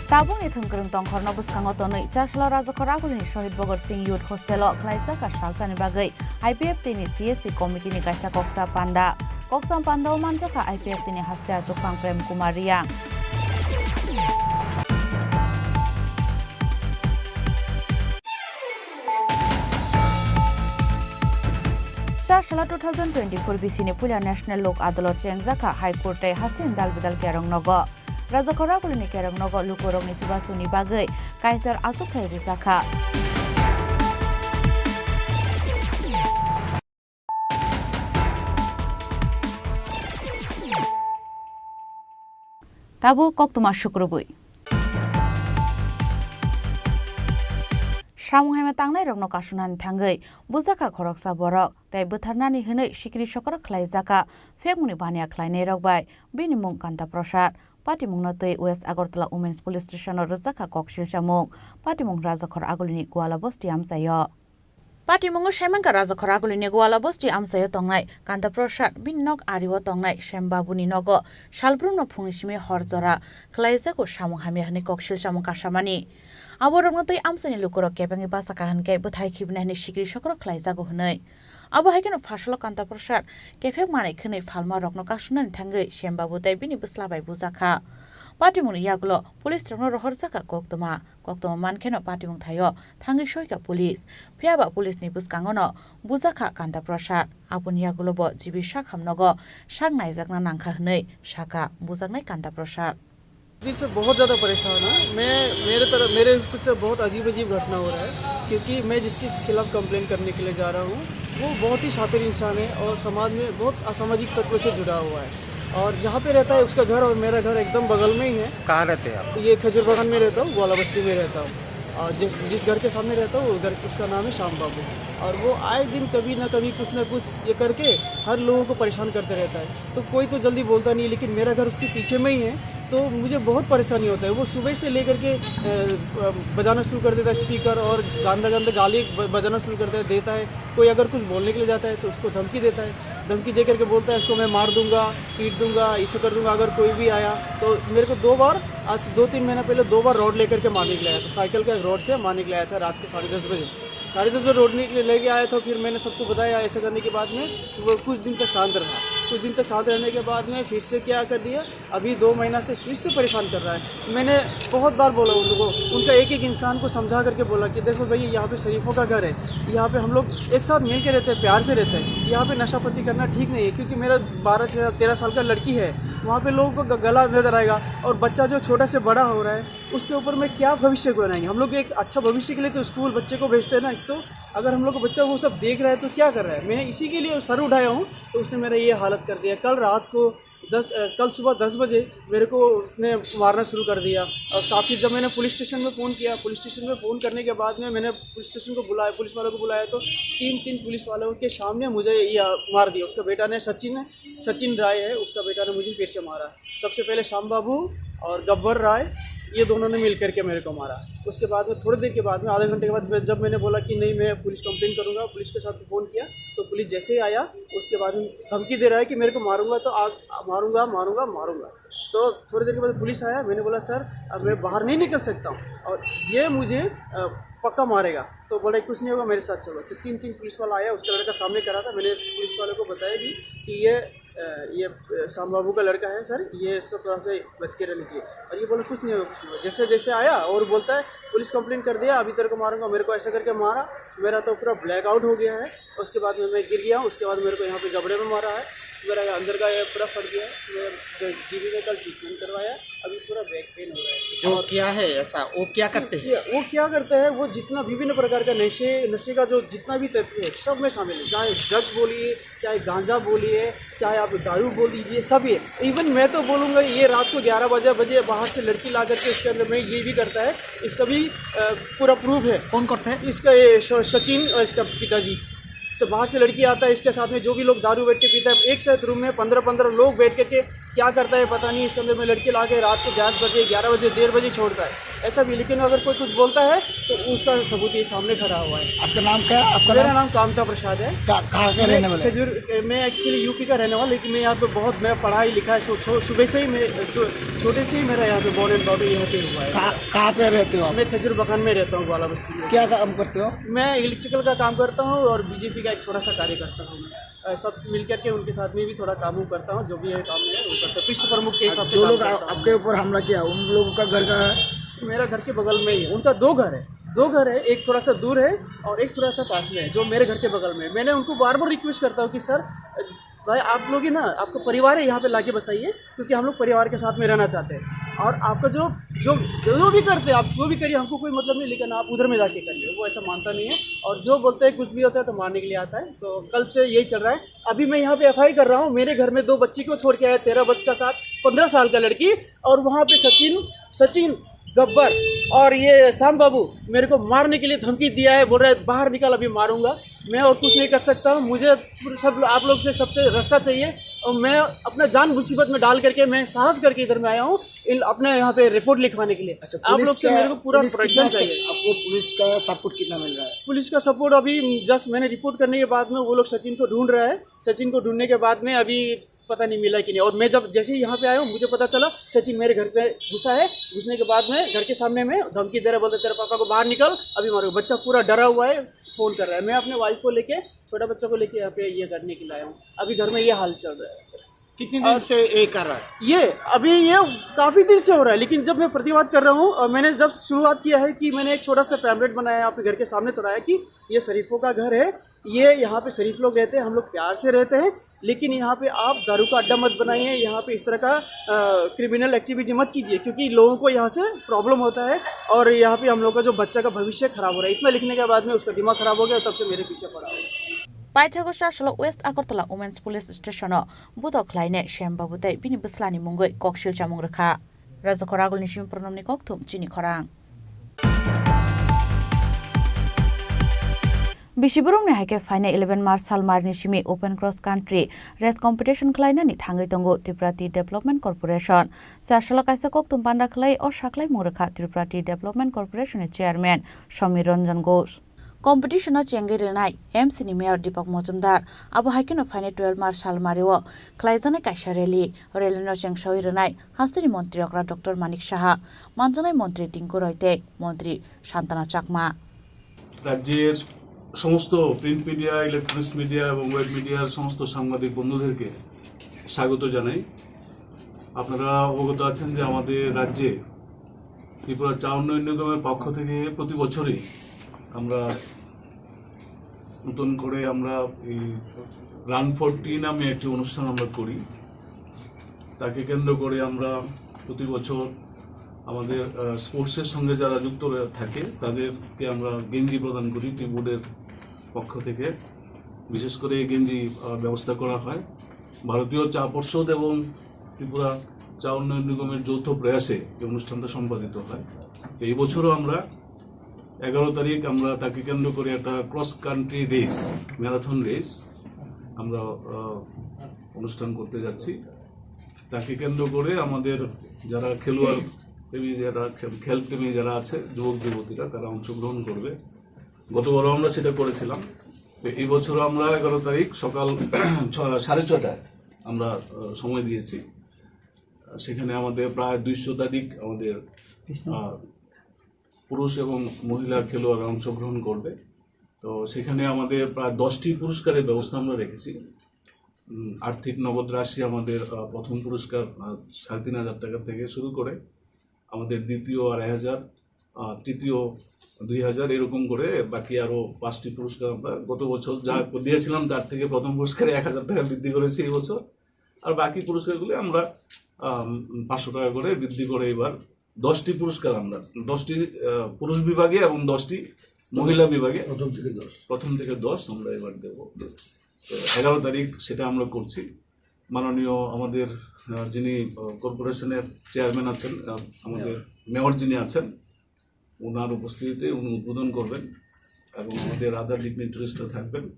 Tabukni thwngkwrwng tongkhorno bwskango tonwi Chasla Rajakhor Agulini Shohid Bhagat Singh Youth Hostel-o khlaijak a salsani bagwi I P F T ni C S C committee ni kaisa koksa panda. Koksa panda-o manjakha I P F T ni haste achukphang Prem Kumar Reang. Chasla two thousand twenty-four bisini puila National Lok Adalot chengjakha High Court tei hasteni dal bidal kerong nogo. Rajakhor Agulini kerong nogo lukurokni chubasuni bagwi kaichar achukthai rijakha. Tabuk koktwma sukrubwi. Samung hamya tangnairokno kasunani thangwi bujakha khoroksa borok tei bwtharnani hwnwi sikri sokro khlaijakha phekmungni baniya khlainairok bai bini mung Kanta Prasad. Patimungno twi West Agartala Women's Police Station-o rwjakha kok silsamung. Patimung Rajakhor Agulini Gwala Bosti amchaio. Patimungo saimankha Rajakhor Agulini Gwala Bosti amchaio tongnai Kanta Prasad, bini nok ario tongnai Shyam Babuni nogo salbrumno phungni simi hor jora khlaijago samung hamya hwnwi koksil samung kasamani. Aborokno twi amchaini lukurok kebengwi bachakha hwnkhe bwthai khibina hwnwi sikri sokro khlaijago hwnwi. Abo hai kheno pharsalo Kanta Prasad kephek manwi khwnwi phalmarokno kasunani thangwi Shyam Babu tei bini bwsla bai bujakha. Patimungni yagulo police rokno rohorjakha koktwma. Koktwma mankheno patimung thaio thangwi soikha police. Phiya ba police ni bwskango no bujakha Kanta Prasad. Aboni yagulo bo G B sak hamnogo sak naijakna nangkha hwnwi sakha bujaknai Kanta Prasad. दिल से बहुत ज़्यादा परेशान है। मैं, मेरे तरफ, मेरे खुद से बहुत अजीब अजीब घटना हो रहा है, क्योंकि मैं जिसके खिलाफ कंप्लेन करने के लिए जा रहा हूँ, वो बहुत ही शातिर इंसान है और समाज में बहुत असामाजिक तत्व से जुड़ा हुआ है। और जहाँ पे रहता है, उसका घर और मेरा घर एकदम बगल में ही है। कहाँ रहते हैं आप? ये खजूर बागान में रहता हूँ, ग्वाला बस्ती में रहता हूँ। और जिस, जिस घर के सामने रहता हूँ, वो घर, उसका नाम है श्याम बाबू। और वो आए दिन कभी ना कभी कुछ ना कुछ ये करके हर लोगों को परेशान करते रहता है। तो कोई तो जल्दी बोलता नहीं, लेकिन मेरा घर उसके पीछे में ही है, तो मुझे बहुत परेशानी होता है। वो सुबह से लेकर के, अ, अ, बजाना शुरू कर देता है स्पीकर और गंदा गंदा गाली ब-, बजाना शुरू कर दे-, देता है। कोई अगर कुछ बोलने के लिए जाता है, तो उसको धमकी देता है। धमकी दे करके बोलता है, "इसको मैं मार दूंगा, पीट दूंगा, ऐसे कर दूंगा अगर कोई भी आया।" तो मेरे को दो बार, आज दो तीन महीना पहले दो बार रॉड लेकर के मारने के लिए आया था, साइकिल का एक रॉड से मारने के लिए आया था रात के साढ़े दस बजे। साढ़े दस बजे रॉड निकले, लेके आया था, फिर मैंने सबको बताया। ऐसा करने के बाद में वो कुछ दिन तक शांत रहा। कुछ दिन तक शांत रहने के बाद में फिर से क्या कर दिया, अभी दो महीना से फिर से परेशान कर रहा है। मैंने बहुत बार बोला उन लोगों को, उनका एक एक इंसान को समझा करके बोला कि देखो भैया, यहाँ पे शरीफों का घर है, यहाँ पे हम लोग एक साथ मिल के रहते हैं, प्यार से रहते हैं, यहाँ पे नशा पत्ती करना ठीक नहीं है, क्योंकि मेरा बारह तेरह साल का लड़की है, वहाँ पे लोगों को ग-, गला नजर आएगा और बच्चा जो छोटा से बड़ा हो रहा है, उसके ऊपर में क्या भविष्य को बनाएंगे? हम लोग एक अच्छा भविष्य के लिए तो स्कूल बच्चे को भेजते हैं ना। एक तो अगर हम लोग का बच्चा वो सब देख रहा है तो क्या कर रहा है? मैं इसी के लिए सर उठाया हूँ, तो उसने मेरा ये हालत कर दिया। कल रात को दस, अ, कल सुबह दस बजे मेरे को उसने मारना शुरू कर दिया। और साथ ही जब मैंने पुलिस स्टेशन में फ़ोन किया, पुलिस स्टेशन में फ़ोन करने के बाद में मैंने पुलिस स्टेशन को बुलाया, पुलिस वालों को बुलाया, तो तीन, तीन पुलिस वालों के सामने मुझे ये, अ, मार दिया। उसका बेटा ने, सचिन है, सचिन राय है, उसका बेटा ने मुझे फिर से मारा। सबसे पहले श्याम बाबू और गब्बर राय, ये दोनों ने मिल करके मेरे को मारा। उसके बाद में, थोड़ी देर के बाद में, आधे घंटे के बाद मैं, जब मैंने बोला कि नहीं, मैं पुलिस कंप्लेन करूंगा, पुलिस के साथ फ़ोन किया, तो पुलिस जैसे ही आया, उसके बाद में धमकी दे रहा है कि मेरे को मारूंगा तो आज, मारूंगा, मारूंगा, मारूंगा। तो थोड़ी देर के बाद पुलिस आया, मैंने बोला, "सर, अब मैं बाहर नहीं निकल सकता हूँ और ये मुझे, अ, पक्का मारेगा।" तो बोला, "कुछ नहीं होगा, मेरे साथ चलो।" तो तीन, तीन पुलिस वाला आया, उसका लड़का सामने खड़ा था, मैंने पुलिस वाले को बताया भी कि ये ये शाम बाबू का लड़का है सर, ये इसको थोड़ा सा बच के रहने के लिए। और ये बोला, कुछ नहीं होगा, कुछ नहीं होगा। जैसे जैसे आया और बोलता है, पुलिस कंप्लेंट कर दिया, अभी तेरे को मारूंगा, मेरे को ऐसा करके मारा, मेरा तो पूरा ब्लैकआउट हो गया है। उसके बाद में मैं गिर गया हूँ, उसके बाद मेरे को यहाँ पे जबड़े में मारा है, मेरा ये अंदर का ये पूरा फट गया है। मेरा जीबी में कल ट्रीटमेंट करवाया, अभी पूरा बैक पेन हो रहा है। जो और किया है ऐसा, वो क्या करते हैं? क्या, वो क्या करता है, वो जितना विभिन्न प्रकार का नशे, नशे का जो जितना भी तत्व है, सब में शामिल है। चाहे ड्रग्स बोलिए, चाहे गांजा बोलिए, चाहे आप दारू बोल दीजिए, सब ये। इवन मैं तो बोलूँगा, ये रात को ग्यारह बजे बजे बाहर से लड़की ला करके इसके अंदर में ये भी करता है। इसका भी अ, पूरा प्रूफ है। कौन करता है? इसका ये स-, सचिन और इसका पिताजी। से बाहर से लड़की आता है, इसके साथ में जो भी लोग दारू बैठ के पीता है, एक साथ रूम में पंद्रह पंद्रह लोग बैठ करके क्या करता है पता नहीं। इसके अंदर में लड़की ला के रात को दस बजे, ग्यारह बजे, डेढ़ बजे छोड़ता है, ऐसा भी। लेकिन अगर कोई कुछ बोलता है तो उसका सबूत ये सामने खड़ा हुआ है। आपका नाम क्या है? आपका मेरा नाम? नाम कामता प्रसाद है। कहाँ के मैं रहने वाले? खजूर, मैं एक्चुअली यूपी का रहने वाला, लेकिन मैं यहाँ पे बहुत, मैं पढ़ाई लिखा है, सो-, छो-, सुबह से ही मैं, सो-, छोटे से ही मेरा यहाँ पे बॉर्न एंड ब्रॉड यहाँ पे हुआ है। कहाँ, कहाँ पे रहते हो आप? मैं खजूर बगान में रहता हूँ, ग्वाला बस्ती में। क्या काम करते हो? मैं इलेक्ट्रिकल का काम करता हूँ और बीजेपी का एक छोटा सा कार्यकर्ता हूँ मैं। अ, सब मिल करके उनके साथ में भी थोड़ा काम करता हूँ, जो भी है काम है वो करता हूँ। कृषि प्रमुख के हिसाब से जो काम लोग करता हूँ। आपके ऊपर हमला किया, उन लोगों का घर कहाँ है? मेरा घर के बगल में ही है। उनका दो घर है, दो घर है, एक थोड़ा सा दूर है और एक थोड़ा सा पास में है, जो मेरे घर के बगल में है। मैंने उनको बार बार रिक्वेस्ट करता हूँ कि सर, भाई, आप लोग ही ना, आपका परिवार है, यहाँ पे लाके बसाइए, क्योंकि हम लोग परिवार के साथ में रहना चाहते हैं। और आपका जो, जो, जो भी करते हैं आप, जो भी करिए, हमको कोई मतलब नहीं, लेकिन आप उधर में जाके करिए। वो ऐसा मानता नहीं है। और जो बोलते हैं, कुछ भी होता है तो मारने के लिए आता है। तो कल से यही चल रहा है। अभी मैं यहाँ पे एफआईआर कर रहा हूँ, मेरे घर में दो बच्ची को छोड़ के आया, तेरह वर्ष का साथ, पन्द्रह साल का लड़की, और वहाँ पे सचिन, सचिन गब्बर और ये शाम बाबू मेरे को मारने के लिए धमकी दिया है, बोल रहा है, "बाहर निकल, अभी मारूंगा।" मैं और कुछ नहीं कर सकता हूँ। मुझे सब आप लोग से, सबसे रक्षा चाहिए और मैं अपना जान मुसीबत में डाल करके मैं साहस करके इधर में आया हूँ, इन, अपने यहाँ पे रिपोर्ट लिखवाने के लिए। अच्छा, आप लोग से मेरे को पूरा प्रोटेक्शन चाहिए। आपको पुलिस का सपोर्ट कितना मिल रहा है? पुलिस का सपोर्ट अभी जस्ट मैंने रिपोर्ट करने के बाद में वो लोग सचिन को ढूंढ रहा है। सचिन को ढूंढने के बाद में अभी पता नहीं मिला कि नहीं। और मैं जब जैसे ही यहाँ पे आया हूँ, मुझे पता चला सचिन मेरे घर पे घुसा है। घुसने के बाद में घर के सामने में धमकी दे रहा है, बोलते, "तेरे पापा को बाहर निकल, अभी मारो।" बच्चा पूरा डरा हुआ है, फोन कर रहा है। मैं अपने वाइफ को लेके, छोटा बच्चा को लेके यहाँ पे ये करने के लिए आया हूँ। अभी घर में ये हाल चल रहा है। कितने दिन से ये कर रहा है? ये अभी ये काफ़ी दिन से हो रहा है, लेकिन जब मैं प्रतिवाद कर रहा हूँ और मैंने जब शुरुआत किया है कि मैंने एक छोटा सा पैम्पलेट बनाया, अपने घर के सामने तोड़ाया कि ये शरीफों का घर है, ये यहाँ पे शरीफ लोग रहते हैं, हम लोग प्यार से रहते हैं, लेकिन यहाँ पे आप दारू का अड्डा मत बनाइए, यहाँ पे इस तरह का क्रिमिनल एक्टिविटी मत कीजिए, क्योंकि लोगों को यहाँ से प्रॉब्लम होता है और यहाँ पे हम लोग का जो बच्चा का भविष्य खराब हो रहा है। इतना लिखने के बाद में उसका दिमाग खराब हो गया, तब से मेरे पीछे पड़ा हुआ है। Paithago Chasalo West Agartala Women's Police Station o budok khlainai Shyam Babu tei bini bwslani mungwi koksil chamung rwkha. Rajakhor Agulni simi Pranamni kokthum chini khorang. Bisi borokni hai khe phainai eleven March salmarni simi Open Cross Country Race Competition khlainani thangwi tongo Tripura Tea Development Corporation. Chasalo kaisa kokthum panda khlai o saklaimung rwkha Tripura Tea Development Corporation ni Chairman Samir Ranjan Ghosh. Competition o chengwi rwnai M C ni Mayor Deepak Mojumdar. Abo hai kheno phainai twelve March salmario khlaijaknai kaisa rally. Rally no chengsawi rwnai hasteni montri okra Doctor Manik Saha, manjaknai montri Tinku Roy tei montri Santana Chakma. রাজ্যের সমস্ত print media, electronics media এবং ওয়েব মিডিয়ার সমস্ত সাংবাদিক বন্ধুদেরকে স্বাগত জানাই। আপনারা অবগত আছেন যে আমাদের রাজ্যে ত্রিপুরা চা উন্নয়ন নিগমের পক্ষ থেকে প্রতি বছরই আমরা নতুন করে আমরা এই রান ফর টি নামে একটি অনুষ্ঠান আমরা করি। তাকে কেন্দ্র করে আমরা প্রতি বছর আমাদের, আহ, স্পোর্টসের সঙ্গে যারা যুক্ত রয়ে থাকে তাদেরকে আমরা গেঞ্জি প্রদান করি টি বোর্ডের পক্ষ থেকে। বিশেষ করে এই গেঞ্জি, আহ, ব্যবস্থা করা হয় ভারতীয় চা পর্ষদ এবং ত্রিপুরা চা উন্নয়ন নিগমের যৌথ প্রয়াসে এই অনুষ্ঠানটা সম্পাদিত হয়। তো এই বছরও আমরা এগারো তারিখ আমরা তাকে কেন্দ্র করে একটা cross country race, marathon race আমরা, আহ, অনুষ্ঠান করতে যাচ্ছি। তাকে কেন্দ্র করে আমাদের যারা খেলোয়াড় প্রেমী, যারা খে-, খেলপ্রেমী যারা আছে, যুবক যুবতীরা, তারা অংশগ্রহণ করবে। গতবারও আমরা সেটা করেছিলাম। তো এই বছরও আমরা এগারো তারিখ সকাল ছ-, সাড়ে ছটায় আমরা, আহ, সময় দিয়েছি। সেখানে আমাদের প্রায় দুই শতাধিক আমাদের, আহ, পুরুষ এবং মহিলা খেলোয়াড়রা অংশগ্রহণ করবে। তো সেখানে আমাদের প্রায় দশটি পুরস্কারের ব্যবস্থা আমরা রেখেছি। উম, আর্থিক নগদ রাশি আমাদের, আহ, প্রথম পুরস্কার, আহ, সাড়ে তিন হাজার টাকা থেকে শুরু করে আমাদের দ্বিতীয় আড়াই হাজার, আহ, তৃতীয় দুই হাজার, এরকম করে বাকি আরো পাঁচটি পুরস্কার আমরা গত বছর যা দিয়েছিলাম, তার থেকে প্রথম পুরস্কারে এক হাজার টাকা বৃদ্ধি করেছি এই বছর। আর বাকি পুরস্কারগুলি আমরা, আম, পাঁচশো টাকা করে বৃদ্ধি করে এবার দশটি পুরস্কার আমরা, দশটি, আহ, পুরুষ বিভাগে এবং দশটি মহিলা বিভাগে প্রথম থেকে দশ। প্রথম থেকে দশ আমরা এবার দেব। তো এগারো তারিখ সেটা আমরা করছি। মাননীয় আমাদের, আহ, যিনি, আহ, কর্পোরেশনের চেয়ারম্যান আছেন, আহ, আমাদের মেয়র যিনি আছেন, ওনার উপস্থিতিতে উনি উদ্বোধন করবেন এবং আমাদের আদার ডিগনিটারিজরা থাকবেন।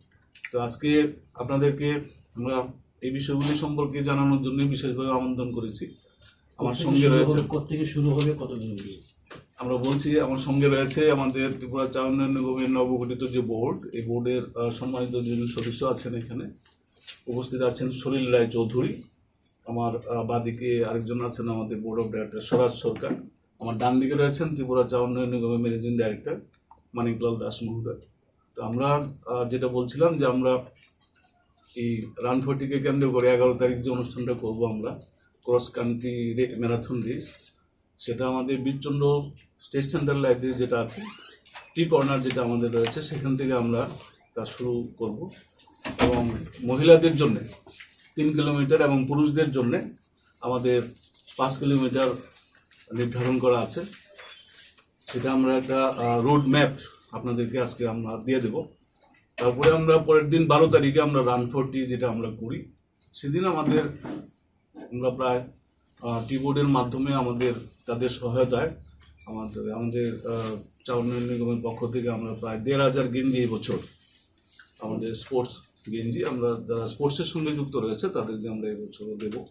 তো আজকে আপনাদেরকে আমরা এই বিষয়গুলি সম্পর্কে জানানোর জন্য বিশেষভাবে আমন্ত্রণ করেছি। আমার কোত্থেকে সঙ্গে শুরু রয়েছে হবে, কোত্থেকে শুরু হবে, কতদিন অবধি? আমরা বলছি, আমার সঙ্গে রয়েছে আমাদের ত্রিপুরা চা উন্নয়ন নিগমের নবগঠিত যে বোর্ড, এই বোর্ডের, আহ, সম্মানিত যিনি সদস্য আছেন এখানে উপস্থিত আছেন সলিল রায় চৌধুরী, আমার, আহ, বাদিকে আরেকজন আছেন আমাদের বোর্ড অফ ডাইরেক্টর স্বরাজ সরকার, আমার ডান দিকে রয়েছেন ত্রিপুরা চা উন্নয়ন নিগমের ম্যানেজিং ডাইরেক্টর মানিকলাল দাস মহোদয়। তো আমরা, আহ, যেটা বলছিলাম যে আমরা এই রান ফর টিকে কেন্দ্র করে এগারো তারিখ যে অনুষ্ঠানটা করব আমরা, ক্রস কান্ট্রি রে-, ম্যারাথন রেস, সেটা আমাদের বীরচন্দ্র স্টেট সেন্টার লাইব্রেরি যেটা আছে, টি কর্নার যেটা আমাদের রয়েছে, সেখান থেকে আমরা তা শুরু করব। এবং মহিলাদের জন্য তিন কিলোমিটার এবং পুরুষদের জন্য আমাদের পাঁচ কিলোমিটার নির্ধারণ করা আছে। সেটা আমরা একটা, আহ, রোড ম্যাপ আপনাদেরকে আজকে আমরা দিয়ে দেব। তারপরে আমরা পরের দিন বারো তারিখে আমরা রান ফর টি যেটা আমরা করি, সেদিন আমাদের, আমরা প্রায়, আহ, টি বোর্ডের মাধ্যমে আমাদের, তাদের সহায়তায় আমাদের, আমাদের, আহ, চা উন্নয়ন নিগমের পক্ষ থেকে আমরা প্রায় দেড় হাজার গেঞ্জি এই বছর, আমাদের স্পোর্টস গেঞ্জি, আমরা যারা স্পোর্টসের সঙ্গে যুক্ত রয়েছে তাদেরকে আমরা এই বছরও দেব।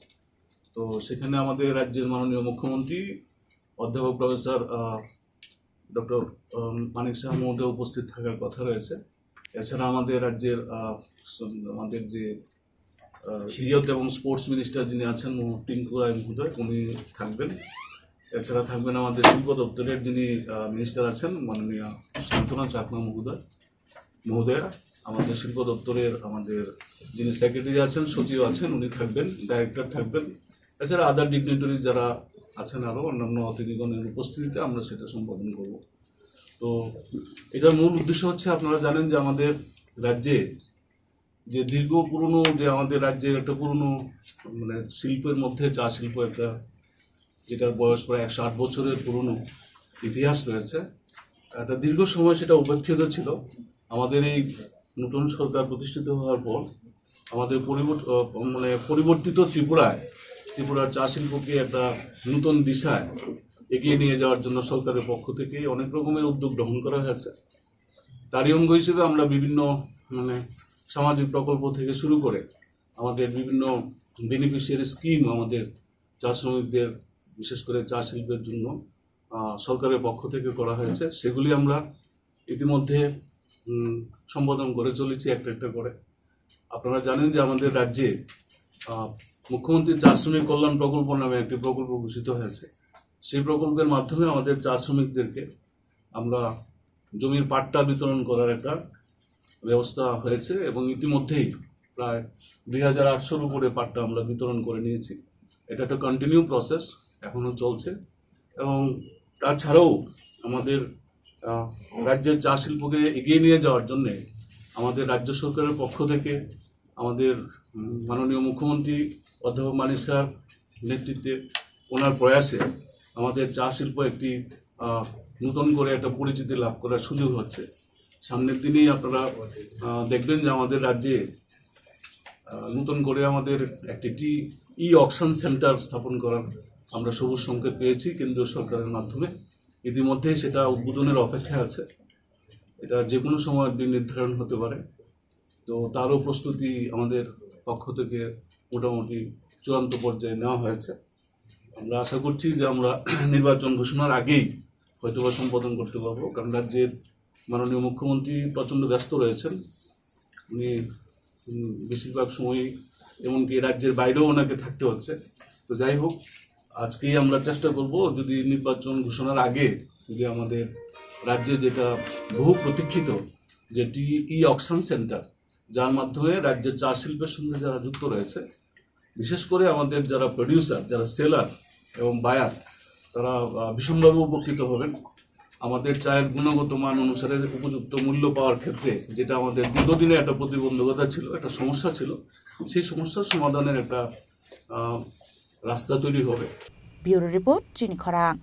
তো সেখানে আমাদের রাজ্যের মাননীয় মুখ্যমন্ত্রী অধ্যাপক প্রফেসর, আহ, ডক্টর, আহ, মানিক সাহা মহোদয় উপস্থিত থাকার কথা রয়েছে। এছাড়া আমাদের রাজ্যের, আহ, আমাদের যে, আহ, ইয়ুথ এবং স্পোর্টস মিনিস্টার যিনি আছেন, মো-, টিঙ্কু রায় মহোদয়, উনি থাকবেন। এছাড়া থাকবেন আমাদের শিল্প দপ্তরের যিনি, আহ, মিনিস্টার আছেন, মাননীয় শান্তনা চাকমা মহোদয়, মহোদয়া, আমাদের শিল্প দপ্তরের আমাদের যিনি সেক্রেটারি আছেন, সচিব আছেন, উনি থাকবেন, ডাইরেক্টর থাকবেন। এছাড়া আদার ডিগনিটারি যারা আছেন, আরো অন্যান্য অতিথিগণের উপস্থিতিতে আমরা সেটা সম্পাদন করব। তো এটার মূল উদ্দেশ্য হচ্ছে, আপনারা জানেন যে আমাদের রাজ্যে যে দীর্ঘ পুরনো, যে আমাদের রাজ্যের একটা পুরনো, মানে, শিল্পের মধ্যে চা শিল্প একটা, যেটার বয়স প্রায় একশো আট বছরের পুরনো ইতিহাস রয়েছে। একটা দীর্ঘ সময় সেটা উপেক্ষিত ছিল। আমাদের এই নতুন সরকার প্রতিষ্ঠিত হওয়ার পর আমাদের পরিবর্ত-, আহ, মানে, পরিবর্তিত ত্রিপুরায় ত্রিপুরার চা শিল্পকে একটা নতুন দিশায় এগিয়ে নিয়ে যাওয়ার জন্য সরকারের পক্ষ থেকে অনেক রকমের উদ্যোগ গ্রহণ করা হয়েছে। তারই অঙ্গ হিসেবে আমরা বিভিন্ন, মানে, সামাজিক প্রকল্প থেকে শুরু করে আমাদের বিভিন্ন বেনিফিশিয়ারি স্কিম আমাদের চা শ্রমিকদের, বিশেষ করে চা শিল্পের জন্য, আহ, সরকারের পক্ষ থেকে করা হয়েছে, সেগুলি আমরা ইতিমধ্যে, উম, সম্পাদন করে চলেছি একটা একটা করে। আপনারা জানেন যে আমাদের রাজ্যে, আহ, মুখ্যমন্ত্রী চা শ্রমিক কল্যাণ প্রকল্প নামে একটি প্রকল্প ঘোষিত হয়েছে। সেই প্রকল্পের মাধ্যমে আমাদের চা শ্রমিকদেরকে আমরা জমির পাট্টা বিতরণ করার একটা ব্যবস্থা হয়েছে এবং ইতিমধ্যেই প্রায় দুই হাজার আটশোর উপরে পাট্টা আমরা বিতরণ করে নিয়েছি। এটা একটা কন্টিনিউ প্রসেস, এখনো চলছে। এবং তাছাড়াও আমাদের, আহ, রাজ্যের চা শিল্পকে এগিয়ে নিয়ে যাওয়ার জন্যে আমাদের রাজ্য সরকারের পক্ষ থেকে আমাদের, উম, মাননীয় মুখ্যমন্ত্রী অধ্যাপক মানিক স্যার নেতৃত্বে ওনার প্রয়াসে আমাদের চা শিল্প একটি, আহ, নতুন করে একটা পরিচিতি লাভ করার সুযোগ হচ্ছে। সামনের দিনেই আপনারা, আহ, দেখবেন যে আমাদের রাজ্যে, আহ, নতুন করে আমাদের একটি টি-, ই অকশন সেন্টার স্থাপন করার আমরা সবুজ সংকেত পেয়েছি কেন্দ্রীয় সরকারের মাধ্যমে। ইতিমধ্যেই সেটা উদ্বোধনের অপেক্ষায় আছে। এটা যে কোনো সময় দিন নির্ধারণ হতে পারে। তো তারও প্রস্তুতি আমাদের পক্ষ থেকে মোটামুটি চূড়ান্ত পর্যায়ে নেওয়া হয়েছে। আমরা আশা করছি যে আমরা নির্বাচন ঘোষণার আগেই হয়তোবা সম্পাদন করতে পারবো, কারণ রাজ্যের মাননীয় মুখ্যমন্ত্রী প্রচণ্ড ব্যস্ত রয়েছেন। উনি, উম, বেশিরভাগ সময়ই এমনকি রাজ্যের বাইরেও ওনাকে থাকতে হচ্ছে। তো যাই হোক, আজকেই আমরা চেষ্টা করব যদি নির্বাচন ঘোষণার আগে যদি আমাদের রাজ্যে যেটা বহু প্রতীক্ষিত যে টি ই অকশন সেন্টার, যার মাধ্যমে রাজ্যের চা শিল্পের সঙ্গে যারা যুক্ত রয়েছে, বিশেষ করে আমাদের যারা প্রডিউসার, যারা সেলার এবং বায়ার, তারা, আহ, ভীষণভাবে উপকৃত হবেন। আমাদের চায়ের গুণগত মান অনুসারে উপযুক্ত মূল্য পাওয়ার ক্ষেত্রে, যেটা আমাদের দীর্ঘদিনের একটা প্রতিবন্ধকতা ছিল, একটা সমস্যা ছিল, সেই সমস্যার সমাধানের একটা, আহ, রাস্তা তৈরি হবে। Bureau Report, Chini Khorang.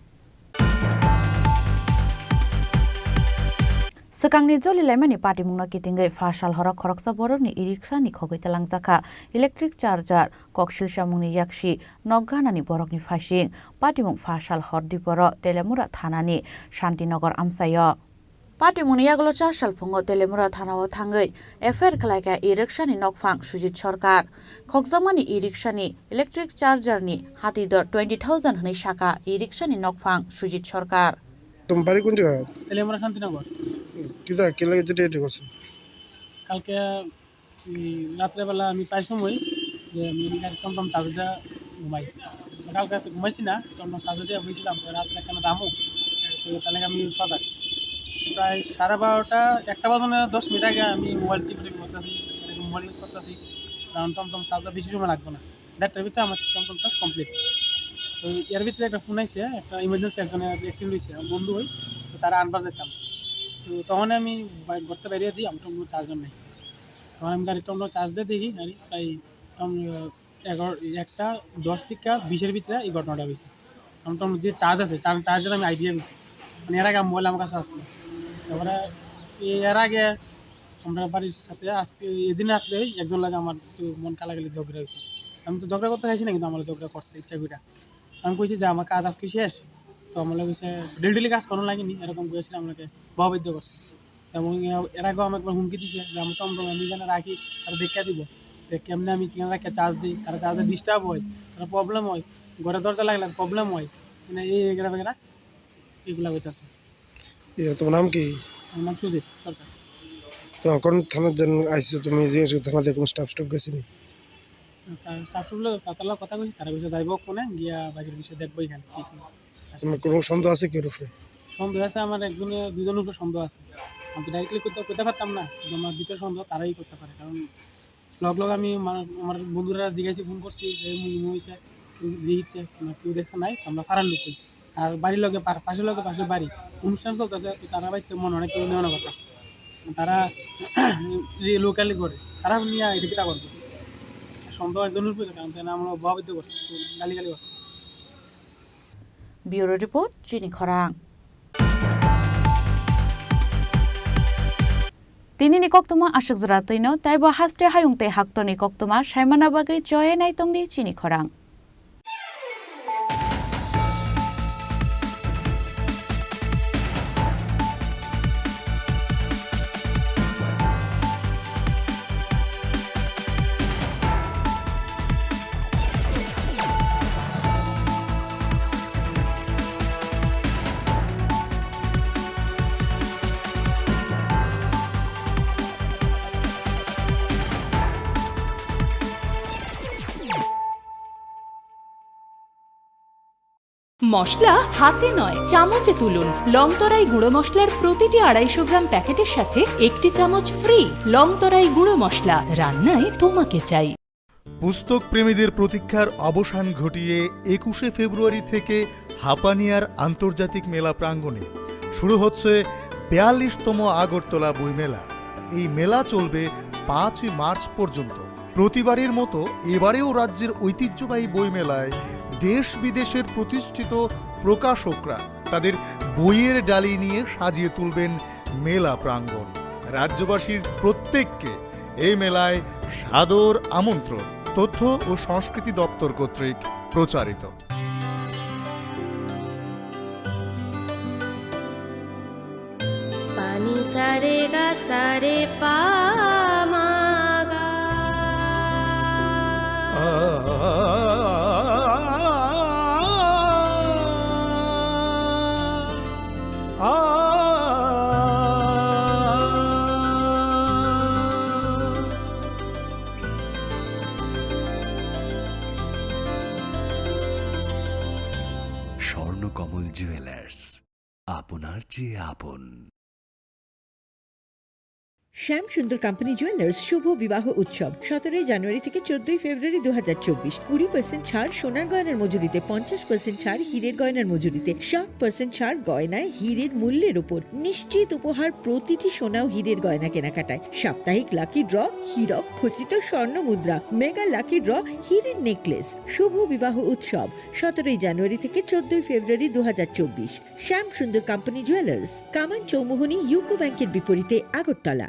Swkangni joli laimani patimungno kitingwi pha sal horo khoroksa borokni e-rickshaw ni khogwi twlangjakha electric charger, koksil chamungni yaksi nok ganani borokni phaising. Patimung pha sal hor diporo Telemura thanani Shantinagar amchaio. Patimungni yagulo cha sal phungo Telemura thanao thangwi F I R khlaikha e-rickshaw ni nokphang Sujit Sarkar. Khokjakmani e-rickshaw ni electric charger ni hati dor twenty thousand hwnwi sakha e-rickshaw ni nokphang Sujit Sarkar. তোমার বাড়ি কোন জায়গা? তেলিয়ামুড়া শান্তিনগর। কিতা, কি লাগে যেটা এটা করছে? কালকে, উম, রাত্রেবেলা আমি প্রায় সময় যে আমি গাড়ি টমটম চার্জে ঘুমাই। কালকে রাতে ঘুমাইছি না, টমটম চার্জে দিয়ে বইছিলাম, তো রাত্রে কেন দামও, তো তাহলে আমি সজাগ। প্রায় সাড়ে বারোটা, একটা বাজে না, দশ মিনিট আগে আমি মোবাইল টিপে টিপে করতেছি, এরকম মোবাইল ইউজ করতেছি, কারণ টমটম চার্জে বেশি সময় লাগতো না। দেড়টার ভিতরে আমার টমটম চার্জ কমপ্লিট। তো এর ভিতরে একটা ফোন আইছে, একটা ইমার্জেন্সি একজনের অ্যাক্সিডেন্ট হয়েছে, আমার বন্ধু হই, তো তারা আনবার যেতাম। তো তখন আমি বাইক ঘরতে বেরিয়ে দিই, আমার টমটম চার্জার নেই। তখন আমি গাড়ি টমটম চার্জ দিয়ে দেখি, গাড়ি প্রায় টম-, এগারো, একটা দশ থেকে বিশের ভিতরে এই ঘটনাটা হয়েছে। টমটম যে চার্জ আছে, চার-, চার্জার আমি আইডিয়া দিছি, মানে এর আগে মোবাইল আমার কাছে আসলো। তারপরে এ-, এর আগে আমরা বাড়ির সাথে আজকে এদিন রাত্রে একজন লাগে আমার একটু মন কালাকালি ঝগড়া হয়েছে। আমি তো ঝগড়া করতে চাইছি না, কিন্তু আমার ঝগড়া করছে ইচ্ছা করে। আমি কইছি যে আমার কাজ আজকে শেষ, তো আমার লাগে কইছে ডেলি ডেলি কাজ করানো লাগেনি, এরকম করেছিল আমাকে বাধ্য করছে। এবং এর আগেও আমাকে একবার হুমকি দিছে যে আমি টমটম আমি এখানে রাখি, তারা দেখে দিব, যে কেমনে আমি এখানে রাখি চার্জ দিই, তারা চার্জে ডিস্টার্ব হয়, তারা প্রবলেম হয়, ঘরে দরজা লাগলে প্রবলেম হয়, মানে এই এগুলা বেগুলা এগুলা হইতাছে। ইয়া, তোমার নাম কি? আমার নাম সুজিত সরকার। তো এখন থানার জন্য আইসো তুমি, জিজ্ঞেস করো থানাতে কোনো স্টাফ স্টাফ গেছে নি? তা স্টাফ স্টাফ লোক, তার লগে কথা কইছি, তারা কইছে যাইব কোনে, গিয়া বাকির বিষয়ে দেখবো এখানে কি কি। তোমার কোনো সন্দেহ আছে কি ওর উপরে? সন্দেহ আছে, আমার একজনের, দুজনের উপরে সন্দেহ আছে। আমি তো ডাইরেক্টলি কইতে, কইতে পারতাম না, কিন্তু আমার ভিতরে সন্দেহ তারাই করতে পারে, কারণ লগ লগ আমি মা-, আমার বন্ধুরা জিজ্ঞাসা ফোন করছি যে মুই মুই হইছে, কেউ দিচ্ছে না, কেউ দেখছে নাই, আমরা পাড়ার লোক কই। আর বাড়ির লগে পা-, পাশের লগে পাশের বাড়ি, অনুষ্ঠান চলতেছে, তো তারা বাড়িতে মনে অনেক কেউ নেওয়া কথা। তারা লোকালি করে, তারা নিয়ে এটা কিতা করবে? সন্দেহ একজনের উপরে, কারণ তাই না আমরা বাধ্য করছে, গালি গালি করছে। Bureau Report, Chini Khorang. Tini ni koktwma aswk jora twino, taibo haste hayung tei haktorni koktwma saimana bagwi choye nai tongdi Chini Khorang. মশলা হাতে নয়, চামচে তুলুন। লংতরাই গুঁড়ো মশলার প্রতিটি আড়াইশো গ্রাম প্যাকেটের সাথে একটি চামচ ফ্রি। লংতরাই গুঁড়ো মশলা, রান্নায় তোমাকে চাই। পুস্তক প্রেমীদের প্রতীক্ষার অবসান ঘটিয়ে একুশে ফেব্রুয়ারি থেকে হাপানিয়ার আন্তর্জাতিক মেলা প্রাঙ্গণে শুরু হচ্ছে বিয়াল্লিশতম আগরতলা বইমেলা। এই মেলা চলবে পাঁচই মার্চ পর্যন্ত। প্রতিবারের মতো এবারেও রাজ্যের ঐতিহ্যবাহী বইমেলায় দেশ বিদেশের প্রতিষ্ঠিত প্রকাশকরা তাদের বইয়ের ডালি নিয়ে সাজিয়ে তুলবেন মেলা প্রাঙ্গণ। রাজ্যবাসীর প্রত্যেককে এই মেলায় সাদর আমন্ত্রণ। তথ্য ও সংস্কৃতি দপ্তর কর্তৃক প্রচারিত। Pani sare ga sare pa ma ga. Swarnakamal jewellers, আপনার চেয়ে আপন। শ্যাম সুন্দর কোম্পানি জুয়েলার্স শুভ বিবাহ উৎসব, সতেরোই জানুয়ারি থেকে চোদ্দই ফেব্রুয়ারি দু হাজার চব্বিশ। কুড়ি পার্সেন্ট ছাড় সোনার গয়নার মজুরিতে, পঞ্চাশ পার্সেন্ট ছাড় হীরের গয়নার মজুরিতে, সাত পার্সেন্ট ছাড় গয়নায় হীরের মূল্যের উপর। নিশ্চিত উপহার প্রতিটি সোনা ও হীরের গয়না কেনাকাটায়। সাপ্তাহিক লাকি ড্র, হীরক খচিত স্বর্ণ মুদ্রা, মেগা লাকি ড্র, হীরের নেকলেস। শুভ বিবাহ উৎসব, সতেরোই জানুয়ারি থেকে চোদ্দই ফেব্রুয়ারি দু হাজার চব্বিশ। শ্যাম সুন্দর কোম্পানি জুয়েলার্স, কামান চৌমুহনী ইউকো ব্যাংকের বিপরীতে, আগরতলা।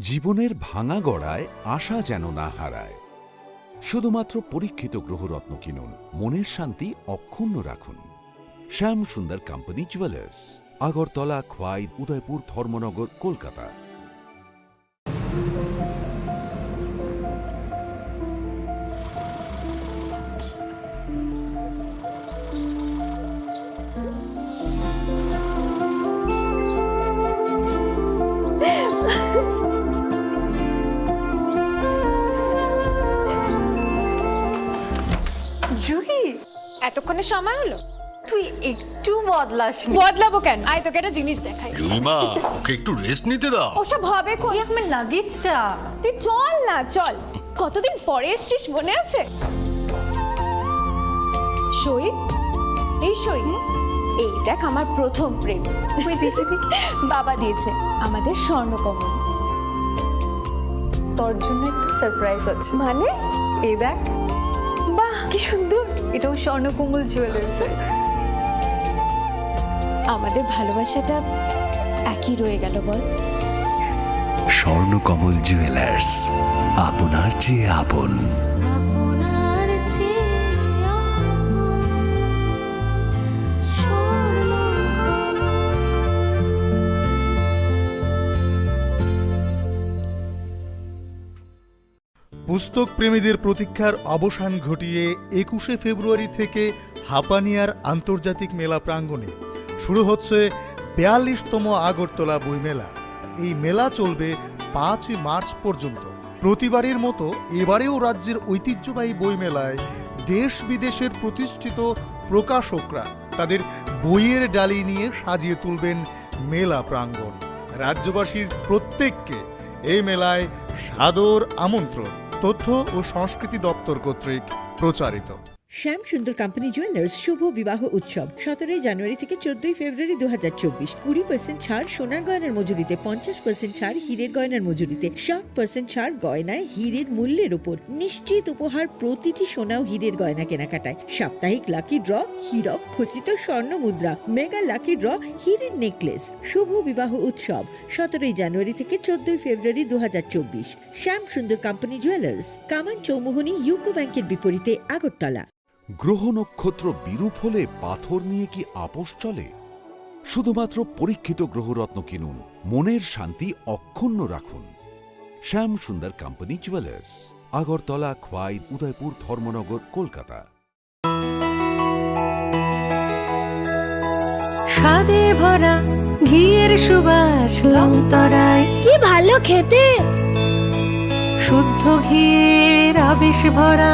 জীবনের ভাঙা গড়ায় আশা যেন না হারায়। শুধুমাত্র পরীক্ষিত গ্রহরত্ন কিনুন, মনের শান্তি অক্ষুণ্ণ রাখুন। শ্যাম সুন্দর কোম্পানি জুয়েলার্স, আগরতলা, খোয়াই, উদয়পুর, ধর্মনগর, কলকাতা। জুহি, এতক্ষণে সময় হলো? তুই একটু বদলাসনি। বদলাবো কেন? আয়, তোকে একটা জিনিস দেখাই। জুইমা, ওকে একটু রেস্ট নিতে দাও। ওসব হবে কোন? এই আমার লাগেজটা। তুই চল না, চল। কতদিন পরে এসছিস, মনে আছে? সই, এই সই। এই দেখ, আমার প্রথম প্রেম। ওই দেখে দেখে বাবা দিয়েছে আমাদের স্বর্ণকমল। তোর জন্য একটা সারপ্রাইজ আছে। মানে? এই দেখ। বাহ, কি সুন্দর। এটাও স্বর্ণকমল জুয়েলার্সের। আমাদের ভালোবাসাটা একই রয়ে গেল, বল? স্বর্ণকমল জুয়েলার্স, আপনার চেয়ে আপন। আপনার চেয়ে আপন স্বর্ণকমল। পুস্তক প্রেমীদের প্রতীক্ষার অবসান ঘটিয়ে একুশে ফেব্রুয়ারি থেকে হাপানিয়ার আন্তর্জাতিক মেলা প্রাঙ্গণে শুরু হচ্ছে বিয়াল্লিশতম আগরতলা বইমেলা। এই মেলা চলবে পাঁচই মার্চ পর্যন্ত। প্রতিবারের মতো এবারেও রাজ্যের ঐতিহ্যবাহী বইমেলায় দেশ বিদেশের প্রতিষ্ঠিত প্রকাশকরা তাদের বইয়ের ডালি নিয়ে সাজিয়ে তুলবেন মেলা প্রাঙ্গণ। রাজ্যবাসীর প্রত্যেককে এই মেলায় সাদর আমন্ত্রণ। তথ্য ও সংস্কৃতি দপ্তর কর্তৃক প্রচারিত। শ্যাম সুন্দর কোম্পানি জুয়েলার্স শুভ বিবাহ উৎসব সতেরোই জানুয়ারি থেকে চোদ্দই ফেব্রুয়ারি দু হাজার চব্বিশ। কুড়ি পার্সেন্ট ছাড় সোনার গয়নার মজুরিতে, পঞ্চাশ পার্সেন্ট ছাড় হীরের গয়নার মজুরিতে, সাত পার্সেন্ট ছাড় গয়নায় হীরের মূল্যের উপর। নিশ্চিত উপহার প্রতিটি সোনা ও হীরের গয়না কেনাকাটায়। সাপ্তাহিক লাকি ড্র, হীরক খচিত স্বর্ণ মুদ্রা, মেগা লাকি ড্র, হীরের নেকলেস। শুভ বিবাহ উৎসব সতেরোই জানুয়ারি থেকে চোদ্দই ফেব্রুয়ারি দু হাজার চব্বিশ। শ্যাম সুন্দর কোম্পানি জুয়েলার্স, কামান চৌমুহনী ইউকো ব্যাংকের বিপরীতে, আগরতলা। গ্রহ নক্ষত্র বিরূপ হলে পাথর নিয়ে কি আপোষ চলে? শুধুমাত্র পরীক্ষিত গ্রহরত্ন কিনুন, মনের শান্তি অক্ষুণ্ণ রাখুন। শ্যাম সুন্দর কোম্পানি জুয়েলার্স, আগরতলা, খোয়াই, উদয়পুর, ধর্মনগর, কলকাতা। স্বাদে ভরা ঘিয়ের সুবাস লংতরাই। কি ভালো খেতে! শুদ্ধ ঘিয়ের আবেশ ভরা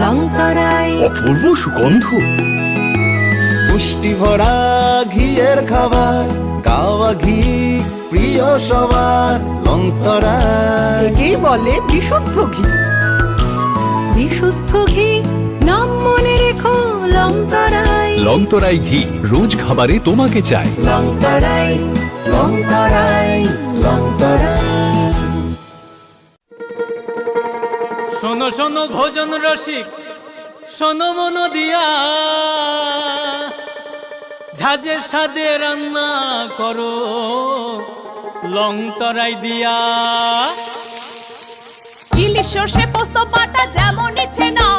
লংতরাই। অপূর্ব সুগন্ধ। পুষ্টি ভরা ঘিয়ের খাবার, গাওয়া ঘি প্রিয় সবার লংতরাই। একেই বলে বিশুদ্ধ ঘি। বিশুদ্ধ ঘি, নাম মনে রেখো লংতরাই। লংতরাই ঘি, রোজ খাবারে তোমাকে চাই। লংতরাই, লংতরাই, লংতরাই। শোনো, শোনো ভোজন রসিক, শোনো মন দিয়া, ঝাঁঝে স্বাদে রান্না করো লং তরাই দিয়া। ইলিশ সর্ষে পোস্ত বাটা যেমন ইচ্ছে নাও,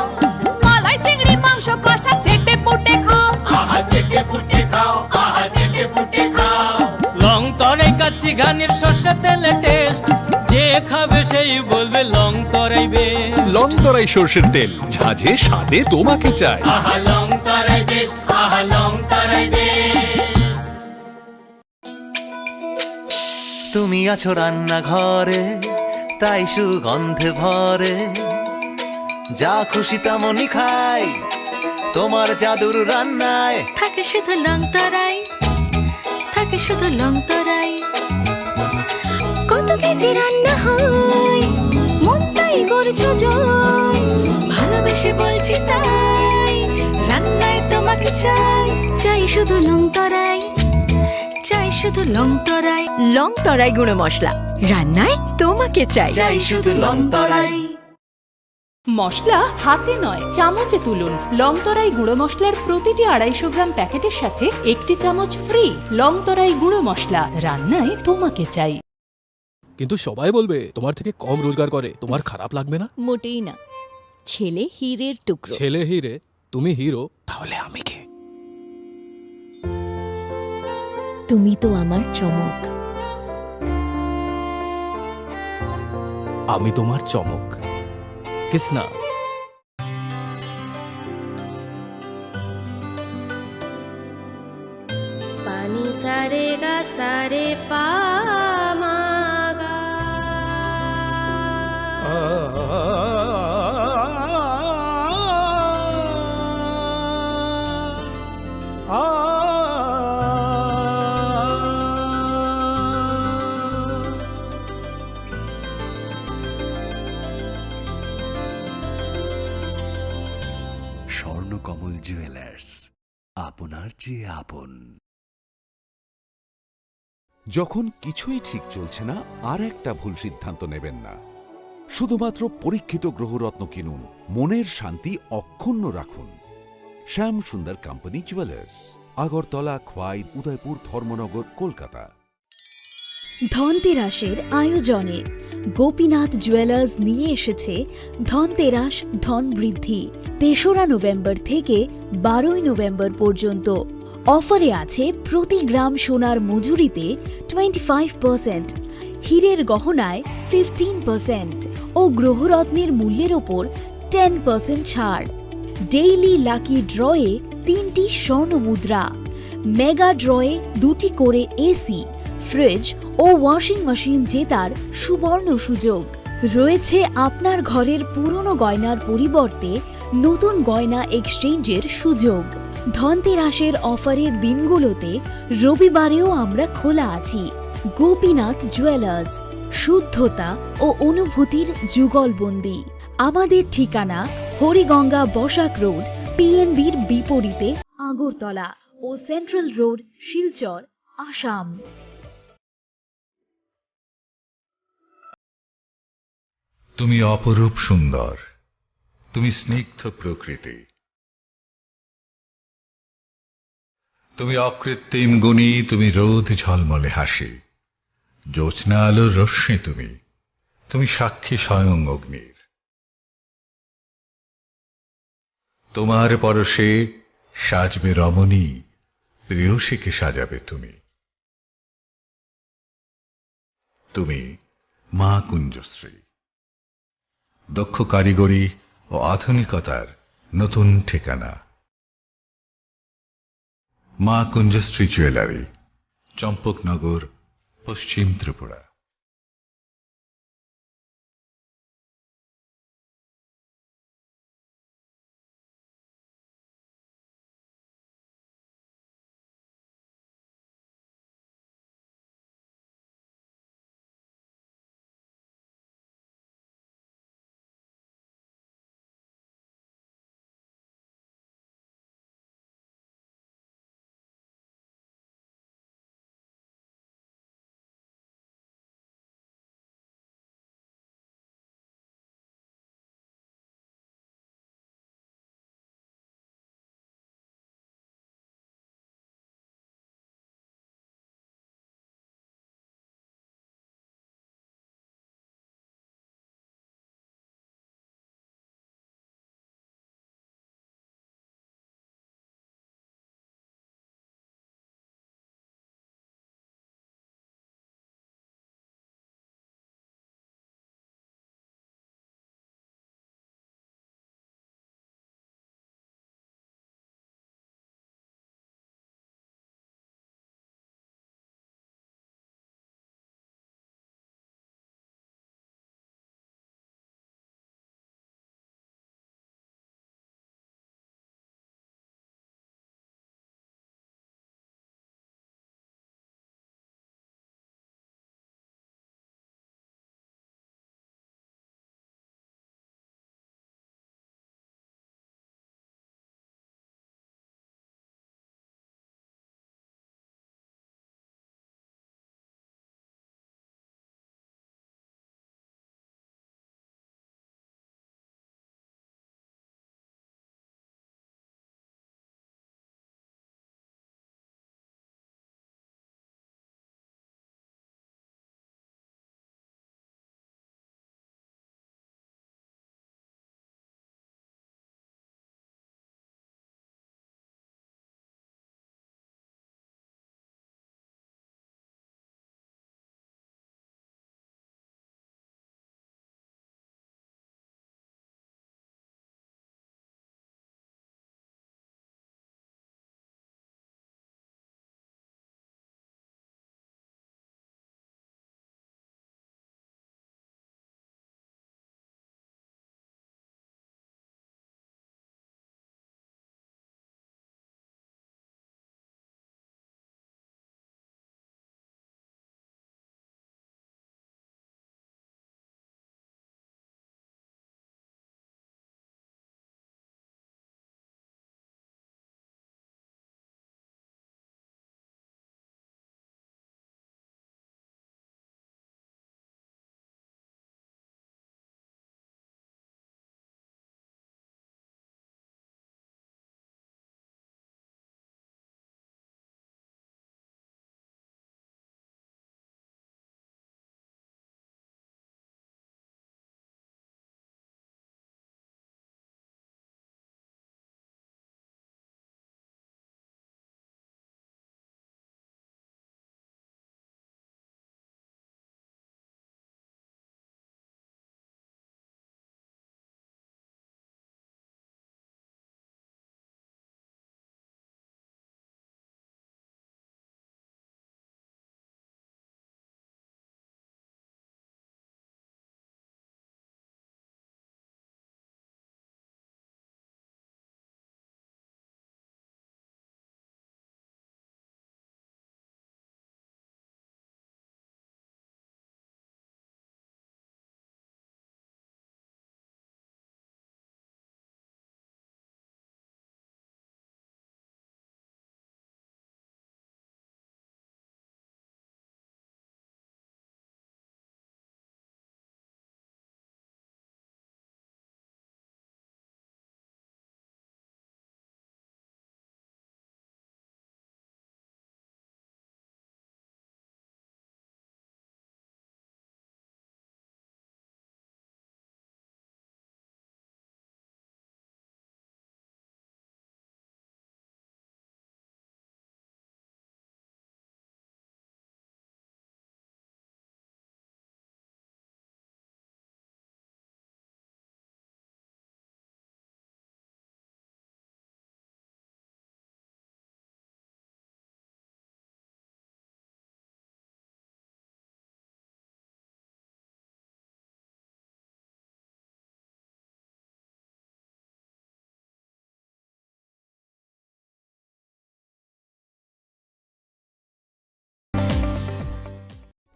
মালাই চিংড়ি মাংস কষা চেটে পুটে খাও। আহা চেটে পুটে খাও, আহা চেটে পুটে খাও। লং তরাই কাচ্চি ঘানির সর্ষে তেলে টেস্ট, যে খাবে সেই বলবে লং তরাই বেস্ট। লং তরাই সর্ষের তেল, ঝাঁঝে স্বাদে তোমাকে চাই। আহা লং তরাই বেস্ট, আহা লং তরাই বেস্ট। তুমি আছো রান্নাঘরে, তাই সুগন্ধে ভরে। যা খুশি তেমনই খাই, তোমার জাদুর রান্নায়। থাকে শুধু লং তরাই, থাকে শুধু লং তরাই। কত কেজি রান্না হয়, মনটাই করছো জয়। ভালোবেসে বলছি তাই, রান্নায় তোমাকে চাই। চাই শুধু লং তরাই, চাই শুধু লং তরাই। লং তরাই গুঁড়ো মশলা, রান্নায় তোমাকে চাই। চাই শুধু লং তরাই। মশলা হাতে নয়, চামচে তুলুন। লং তরাই গুঁড়ো মশলার প্রতিটি আড়াইশো গ্রাম প্যাকেটের সাথে একটি চামচ ফ্রি। লং তরাই গুঁড়ো মশলা, রান্নায় তোমাকে চাই। কিন্তু সবাই বলবে তোমার থেকে কম রোজগার করে, তোমার খারাপ লাগবে না? মোটেই না। ছেলে হীরের টুকরো। ছেলে হীরে, তুমি হিরো, তাহলে আমি কে? তুমি তো আমার চমক। আমি তোমার চমক। Kisna. Pani sa re ga sa re pa ma ga. Swarnakamal jewellers, আপনার চেয়ে আপন। যখন কিছুই ঠিক চলছে না, আর একটা ভুল সিদ্ধান্ত নেবেন না। শুধুমাত্র পরীক্ষিত গ্রহরত্ন কিনুন, মনের শান্তি অক্ষুণ্ণ রাখুন। শ্যাম সুন্দর কোম্পানি জুয়েলার্স, আগরতলা, খোয়াই, উদয়পুর, ধর্মনগর, কলকাতা। ধনতেরাসের আয়োজনে গোপীনাথ জুয়েলার্স নিয়ে এসেছে ধনতেরাস ধন বৃদ্ধি। তেসরা নভেম্বর থেকে বারোই নভেম্বর পর্যন্ত অফারে আছে প্রতি গ্রাম সোনার মজুরিতে টোয়েন্টি ফাইভ পার্সেন্ট, হীরের গহনায় ফিফটিন পার্সেন্ট ও গ্রহরত্নের মূল্যের ওপর টেন পার্সেন্ট ছাড়। ডেইলি লাকি ড্রয়ে তিনটি স্বর্ণ মুদ্রা, মেগা ড্রয়ে দুটি করে এসি, ফ্রিজ ও ওয়াশিং মেশিন জেতার সুবর্ণ সুযোগ। রয়েছে আপনার ঘরের পুরনো গয়নার পরিবর্তে নতুন গয়না এক্সচেঞ্জের সুযোগ। ধনতেরাসের অফারের দিনগুলোতে রবিবারেও আমরা খোলা আছি। গোপীনাথ জুয়েলার্স, শুদ্ধতা ও অনুভূতির যুগলবন্দি। আমাদের ঠিকানা হরিগঙ্গা বসাক রোড, পিএনবির বিপরীতে, আগরতলা ও সেন্ট্রাল রোড, শিলচর, আসাম। তুমি অপরূপ সুন্দর, তুমি স্নিগ্ধ প্রকৃতি, তুমি অকৃত্রিম গুণী, তুমি রোদ ঝলমলে হাসি, জ্যোৎস্না আলোর রশ্মি তুমি, তুমি সাক্ষী স্বয়ং অগ্নির। তোমার পরশে সাজবে রমণী, প্রেয়সীকে সাজাবে তুমি। তুমি মা কুঞ্জশ্রী, দক্ষ কারিগরি ও আধুনিকতার নতুন ঠিকানা। মা কুঞ্জশ্রী জুয়েলারি, চম্পকনগর, পশ্চিম ত্রিপুরা।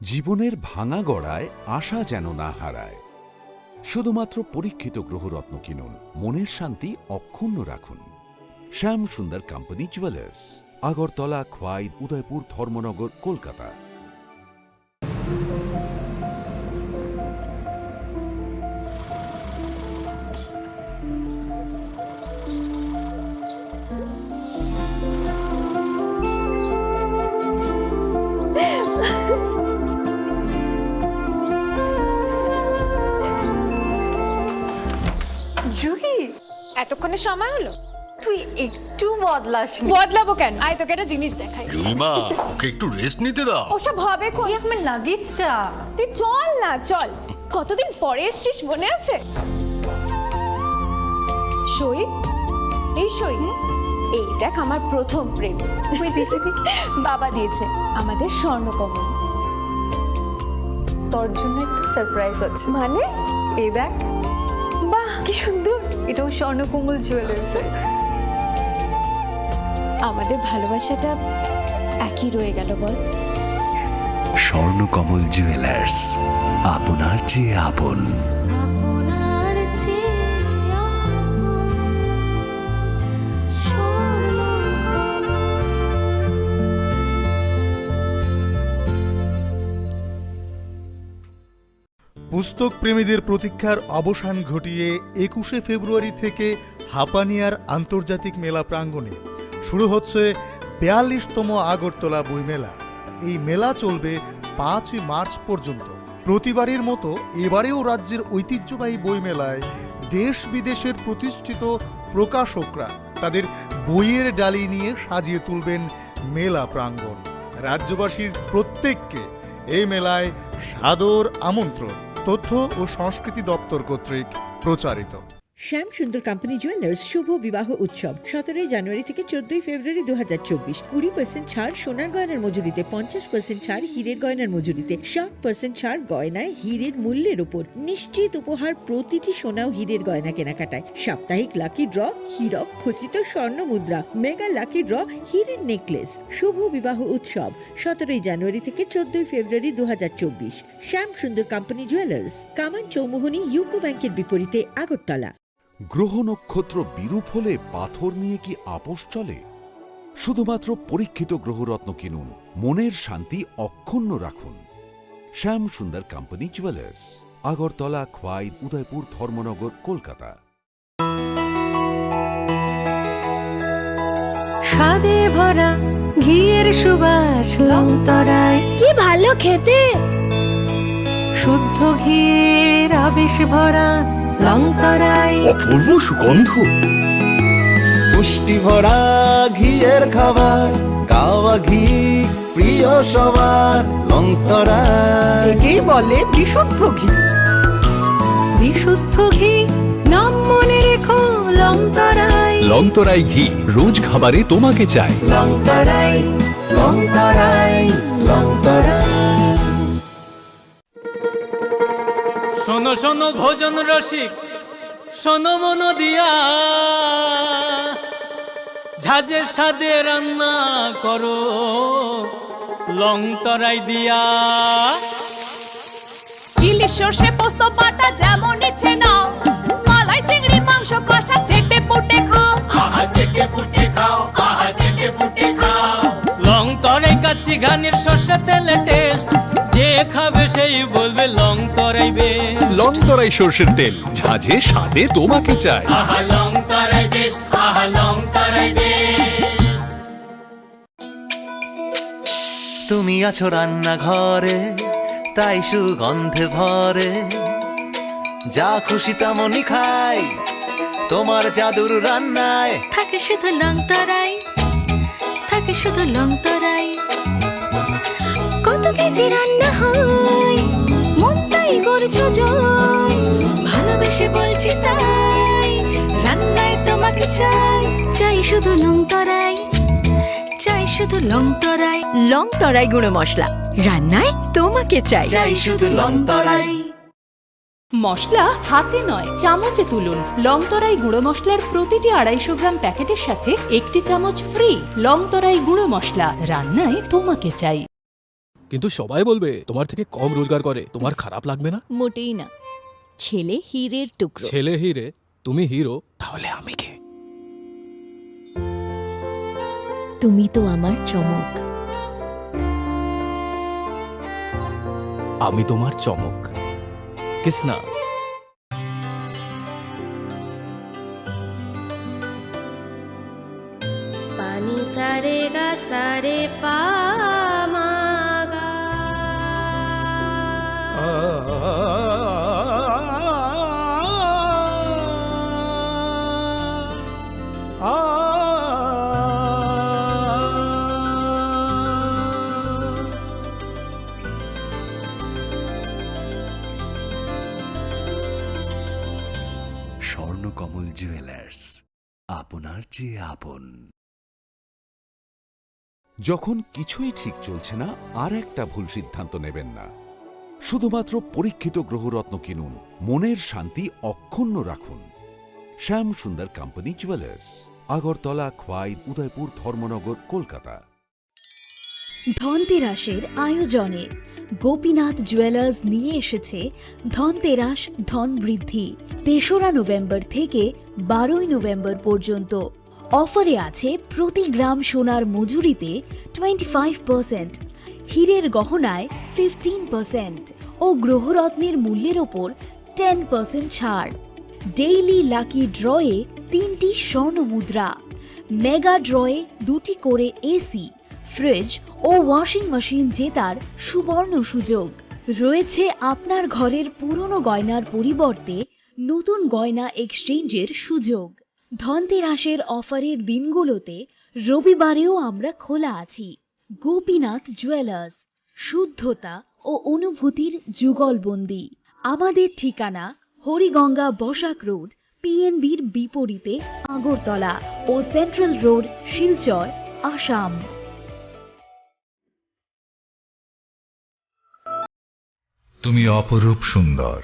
জীবনের ভাঙা গড়ায় আশা যেন না হারায়। শুধুমাত্র পরীক্ষিত গ্রহরত্ন কিনুন, মনের শান্তি অক্ষুণ্ণ রাখুন। শ্যাম সুন্দর কোম্পানি জুয়েলার্স, আগরতলা, খোয়াই, উদয়পুর, ধর্মনগর, কলকাতা। জুহি, এতক্ষণে সময় হলো? তুই একটু বদলাসনি। বদলাবো কেন? আয়, তোকে একটা জিনিস দেখাই। জুলিমা, ওকে একটু রেস্ট নিতে দাও। ওসব হবে কোন? এই আমার লাগেজটা। তুই চল না, চল। কতদিন পরে এসছিস, মনে আছে? সই, এই সই। হুম? এই দেখ, আমার প্রথম প্রেম। ওই দেখে দেখে। বাবা দিয়েছে আমাদের স্বর্ণকমল। তোর জন্য একটা সারপ্রাইজ আছে। মানে? এই দেখ। বাহ, কি সুন্দর। এটাও স্বর্ণকমল জুয়েলার্সের। আমাদের ভালোবাসাটা একই রয়ে গেল, বল? স্বর্ণকমল জুয়েলার্স, আপনার চেয়ে আপন। আপনার চেয়ে আপন স্বর্ণকমল। পুস্তক প্রেমীদের প্রতীক্ষার অবসান ঘটিয়ে একুশে ফেব্রুয়ারি থেকে হাপানিয়ার আন্তর্জাতিক মেলা প্রাঙ্গণে শুরু হচ্ছে বিয়াল্লিশতম আগরতলা বইমেলা। এই মেলা চলবে পাঁচই মার্চ পর্যন্ত। প্রতিবারের মতো এবারেও রাজ্যের ঐতিহ্যবাহী বইমেলায় দেশ বিদেশের প্রতিষ্ঠিত প্রকাশকরা তাদের বইয়ের ডালি নিয়ে সাজিয়ে তুলবেন মেলা প্রাঙ্গণ। রাজ্যবাসীর প্রত্যেককে এই মেলায় সাদর আমন্ত্রণ। তথ্য ও সংস্কৃতি দপ্তর কর্তৃক প্রচারিত। শ্যাম সুন্দর কোম্পানি জুয়েলার্স শুভ বিবাহ উৎসব সতেরোই জানুয়ারি থেকে চোদ্দই ফেব্রুয়ারি দু হাজার চব্বিশ। কুড়ি পার্সেন্ট ছাড় সোনার গয়নার মজুরিতে, পঞ্চাশ পার্সেন্ট ছাড় হীরের গয়নার মজুরিতে, সাত পার্সেন্ট ছাড় গয়নায় হীরের মূল্যের উপর। নিশ্চিত উপহার প্রতিটি সোনা ও হীরের গয়না কেনাকাটায়। সাপ্তাহিক লাকি ড্র, হীরক খচিত স্বর্ণ মুদ্রা, মেগা লাকি ড্র, হীরের নেকলেস। শুভ বিবাহ উৎসব সতেরোই জানুয়ারি থেকে চোদ্দই ফেব্রুয়ারি দু হাজার চব্বিশ। শ্যাম সুন্দর কোম্পানি জুয়েলার্স, কামান চৌমুহনী ইউকো ব্যাংকের বিপরীতে, আগরতলা। গ্রহ নক্ষত্র বিরূপ হলে পাথর নিয়ে কি আপোষ চলে? শুধুমাত্র পরীক্ষিত গ্রহরত্ন কিনুন, মনের শান্তি অক্ষুণ্ণ রাখুন। শ্যাম সুন্দর কোম্পানি জুয়েলার্স, আগরতলা, খোয়াই, উদয়পুর, ধর্মনগর, কলকাতা। স্বাদে ভরা ঘিয়ের সুবাস লংতরাই। কি ভালো খেতে! শুদ্ধ ঘিয়ের আবেশ ভরা লংতরাই। অপূর্ব সুগন্ধ। পুষ্টি ভরা ঘিয়ের খাবার, গাওয়া ঘি প্রিয় সবার লংতরাই। একেই বলে বিশুদ্ধ ঘি। বিশুদ্ধ ঘি, নাম মনে রেখো লংতরাই। লংতরাই ঘি, রোজ খাবারে তোমাকে চাই। লংতরাই, লংতরাই, লংতরাই। শোনো, শোনো ভোজন রসিক, শোনো মন দিয়া, ঝাঁঝের স্বাদে রান্না করো লং তরাই দিয়া। ইলিশ সর্ষে পোস্ত বাটা যেমন ইচ্ছে নাও, মালাই চিংড়ি মাংস কষা চেটে পুটে খাও। আহা চেটে পুটে খাও, আহা চেটে পুটে খাও। লং তরাই কাচ্চি ঘানির সর্ষে তেলে টেস্ট, যে খাবে সেই বলবে লং তরাই বেস্ট। লং তরাই সর্ষের তেল, ঝাঁঝে স্বাদে তোমাকে চাই। আহা লং তরাই বেস্ট, আহা লং তরাই বেস্ট। তুমি আছো রান্নাঘরে, তাই সুগন্ধে ভরে। যা খুশি তেমনই খাই, তোমার জাদুর রান্নায়। থাকে শুধু লং তরাই, থাকে শুধু লং তরাই। কত কেজি রান্না হয়, মনটাই করছো জয়। ভালোবেসে বলছি তাই, রান্নায় তোমাকে চাই। চাই শুধু লং তরাই, চাই শুধু লং তরাই। লং তরাই গুঁড়ো মশলা, রান্নায় তোমাকে চাই। চাই শুধু লং তরাই। মশলা হাতে নয়, চামচে তুলুন। লং তরাই গুঁড়ো মশলার প্রতিটি আড়াইশো গ্রাম প্যাকেটের সাথে একটি চামচ ফ্রি। লং তরাই গুঁড়ো মশলা, রান্নায় তোমাকে চাই। কিন্তু সবাই বলবে তোমার থেকে কম রোজগার করে, তোমার খারাপ লাগবে না? মোটেই না। ছেলে হীরের টুকরো। ছেলে হীরে, তুমি হিরো, তাহলে আমি কে? তুমি তো আমার চমক। আমি তোমার চমক। Kisna. Pani sa re ga sa re pa ma ga. Swarnakamal jewellers, আপনার চেয়ে আপন। যখন কিছুই ঠিক চলছে না, আর একটা ভুল সিদ্ধান্ত নেবেন না। শুধুমাত্র পরীক্ষিত গ্রহরত্ন কিনুন, মনের শান্তি অক্ষুণ্ণ রাখুন। শ্যাম সুন্দর কোম্পানি জুয়েলার্স, আগরতলা, খোয়াই, উদয়পুর, ধর্মনগর, কলকাতা। ধনতেরাসের আয়োজনে গোপীনাথ জুয়েলার্স নিয়ে এসেছে ধনতেরাস ধন বৃদ্ধি। তেসরা নভেম্বর থেকে বারোই নভেম্বর পর্যন্ত অফারে আছে প্রতি গ্রাম সোনার মজুরিতে টোয়েন্টি ফাইভ পার্সেন্ট, হীরের গহনায় ফিফটিন পার্সেন্ট ও গ্রহরত্নের মূল্যের ওপর টেন পার্সেন্ট ছাড়। ডেইলি লাকি ড্রয়ে তিনটি স্বর্ণ মুদ্রা, মেগা ড্রয়ে দুটি করে এসি, ফ্রিজ ও ওয়াশিং মেশিন জেতার সুবর্ণ সুযোগ। রয়েছে আপনার ঘরের পুরনো গয়নার পরিবর্তে নতুন গয়না এক্সচেঞ্জের সুযোগ। ধনতেরাসের অফারের দিনগুলোতে রবিবারেও আমরা খোলা আছি। গোপীনাথ জুয়েলার্স, শুদ্ধতা ও অনুভূতির যুগলবন্দি। আমাদের ঠিকানা হরিগঙ্গা বসাক রোড, পিএনবির বিপরীতে আগরতলা ও সেন্ট্রাল রোড, শিলচর, আসাম। তুমি অপরূপ সুন্দর,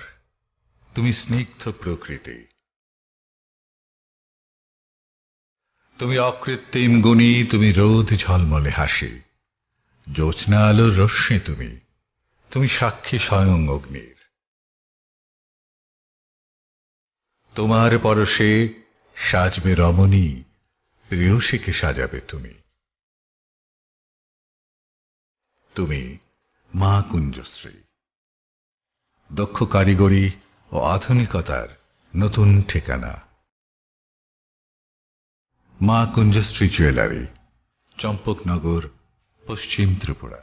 তুমি স্নিগ্ধ প্রকৃতি। তুমি অকৃত্রিম গুণী, তুমি রোদ ঝলমলে হাসি, জ্যোৎস্না আলোর রশ্মি তুমি, তুমি সাক্ষী স্বয়ং অগ্নির। তোমার পরশে সাজবে রমণী, প্রেয়সীকে সাজাবে তুমি। তুমি মা কুঞ্জশ্রী, দক্ষ কারিগরি ও আধুনিকতার নতুন ঠিকানা। মা কুঞ্জশ্রী জুয়েলারি, চম্পকনগর, পশ্চিম ত্রিপুরা।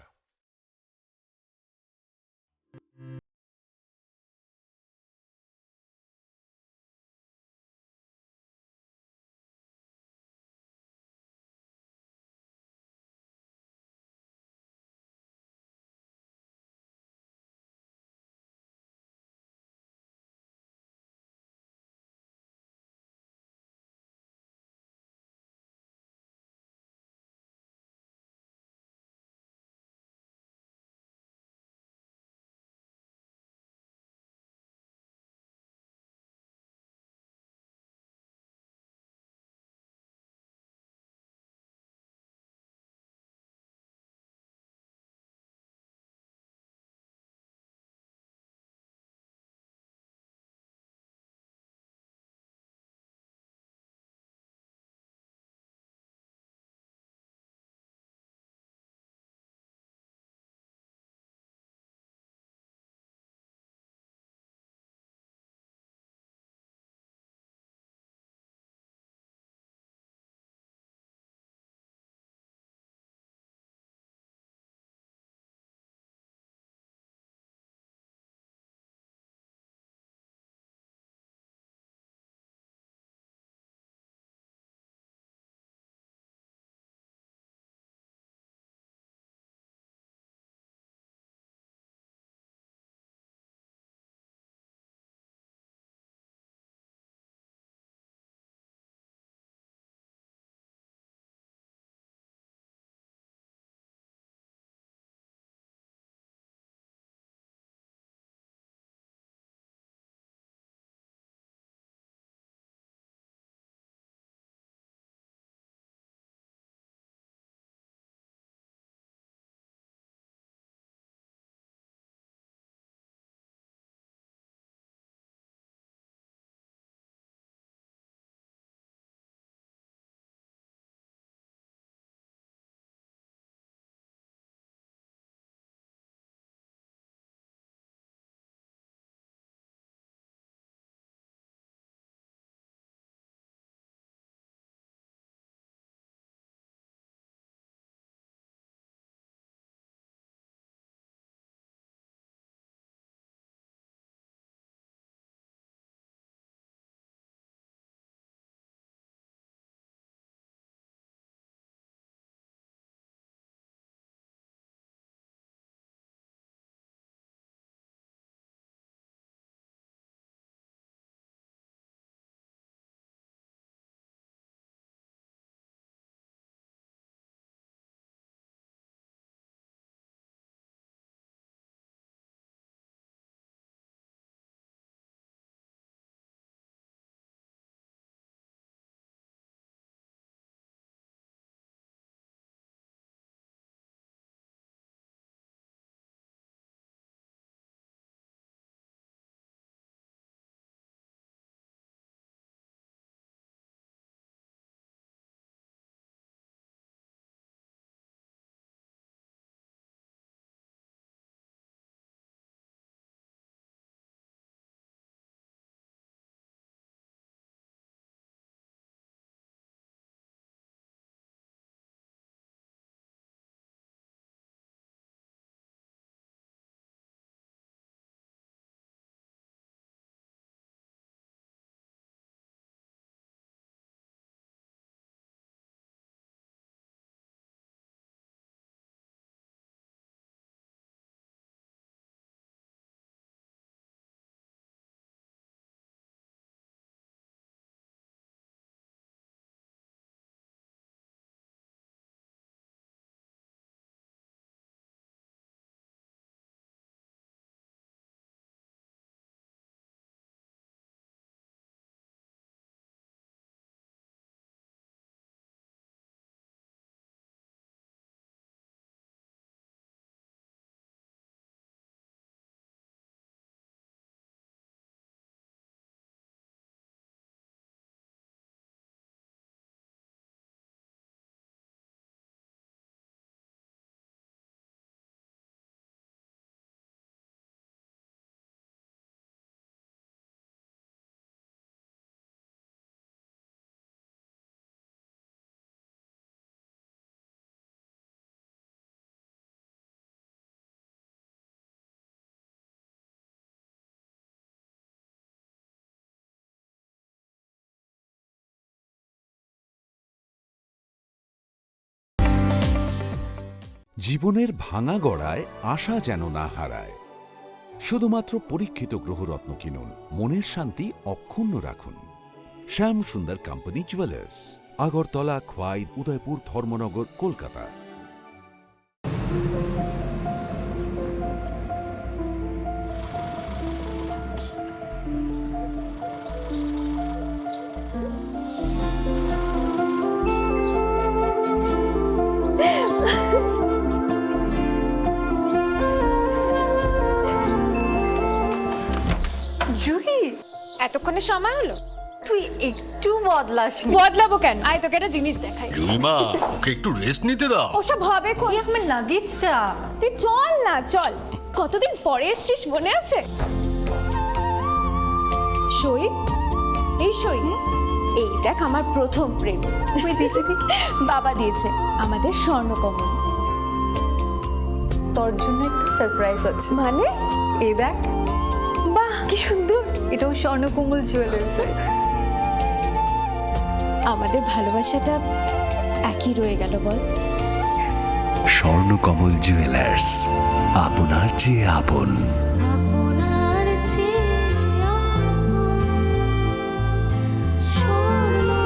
জীবনের ভাঙা গড়ায় আশা যেন না হারায়। শুধুমাত্র পরীক্ষিত গ্রহরত্ন কিনুন, মনের শান্তি অক্ষুণ্ণ রাখুন। শ্যাম সুন্দর কোম্পানি জুয়েলার্স, আগরতলা, খোয়াই, উদয়পুর, ধর্মনগর, কলকাতা। জুহি, এতক্ষণে সময় হলো? তুই একটু বদলাসনি। বদলাবো কেন? আয়, তোকে একটা জিনিস দেখাই। জুইমা, ওকে একটু রেস্ট নিতে দাও। ওসব হবে কোন? এই আমার লাগেজটা। তুই চল না, চল। কতদিন পরে এসছিস, মনে আছে? সই, এই সই। এই দেখ, আমার প্রথম প্রেম। ওই দেখে দেখে বাবা দিয়েছে আমাদের স্বর্ণকমল। তোর জন্য একটা সারপ্রাইজ আছে। মানে? এই দেখ। বাহ, কি সুন্দর। এটাও স্বর্ণকমল জুয়েলার্সের। আমাদের ভালোবাসাটা একই রয়ে গেল, বল? স্বর্ণকমল জুয়েলার্স, আপনার চেয়ে আপন। আপনার চেয়ে আপন স্বর্ণকমল।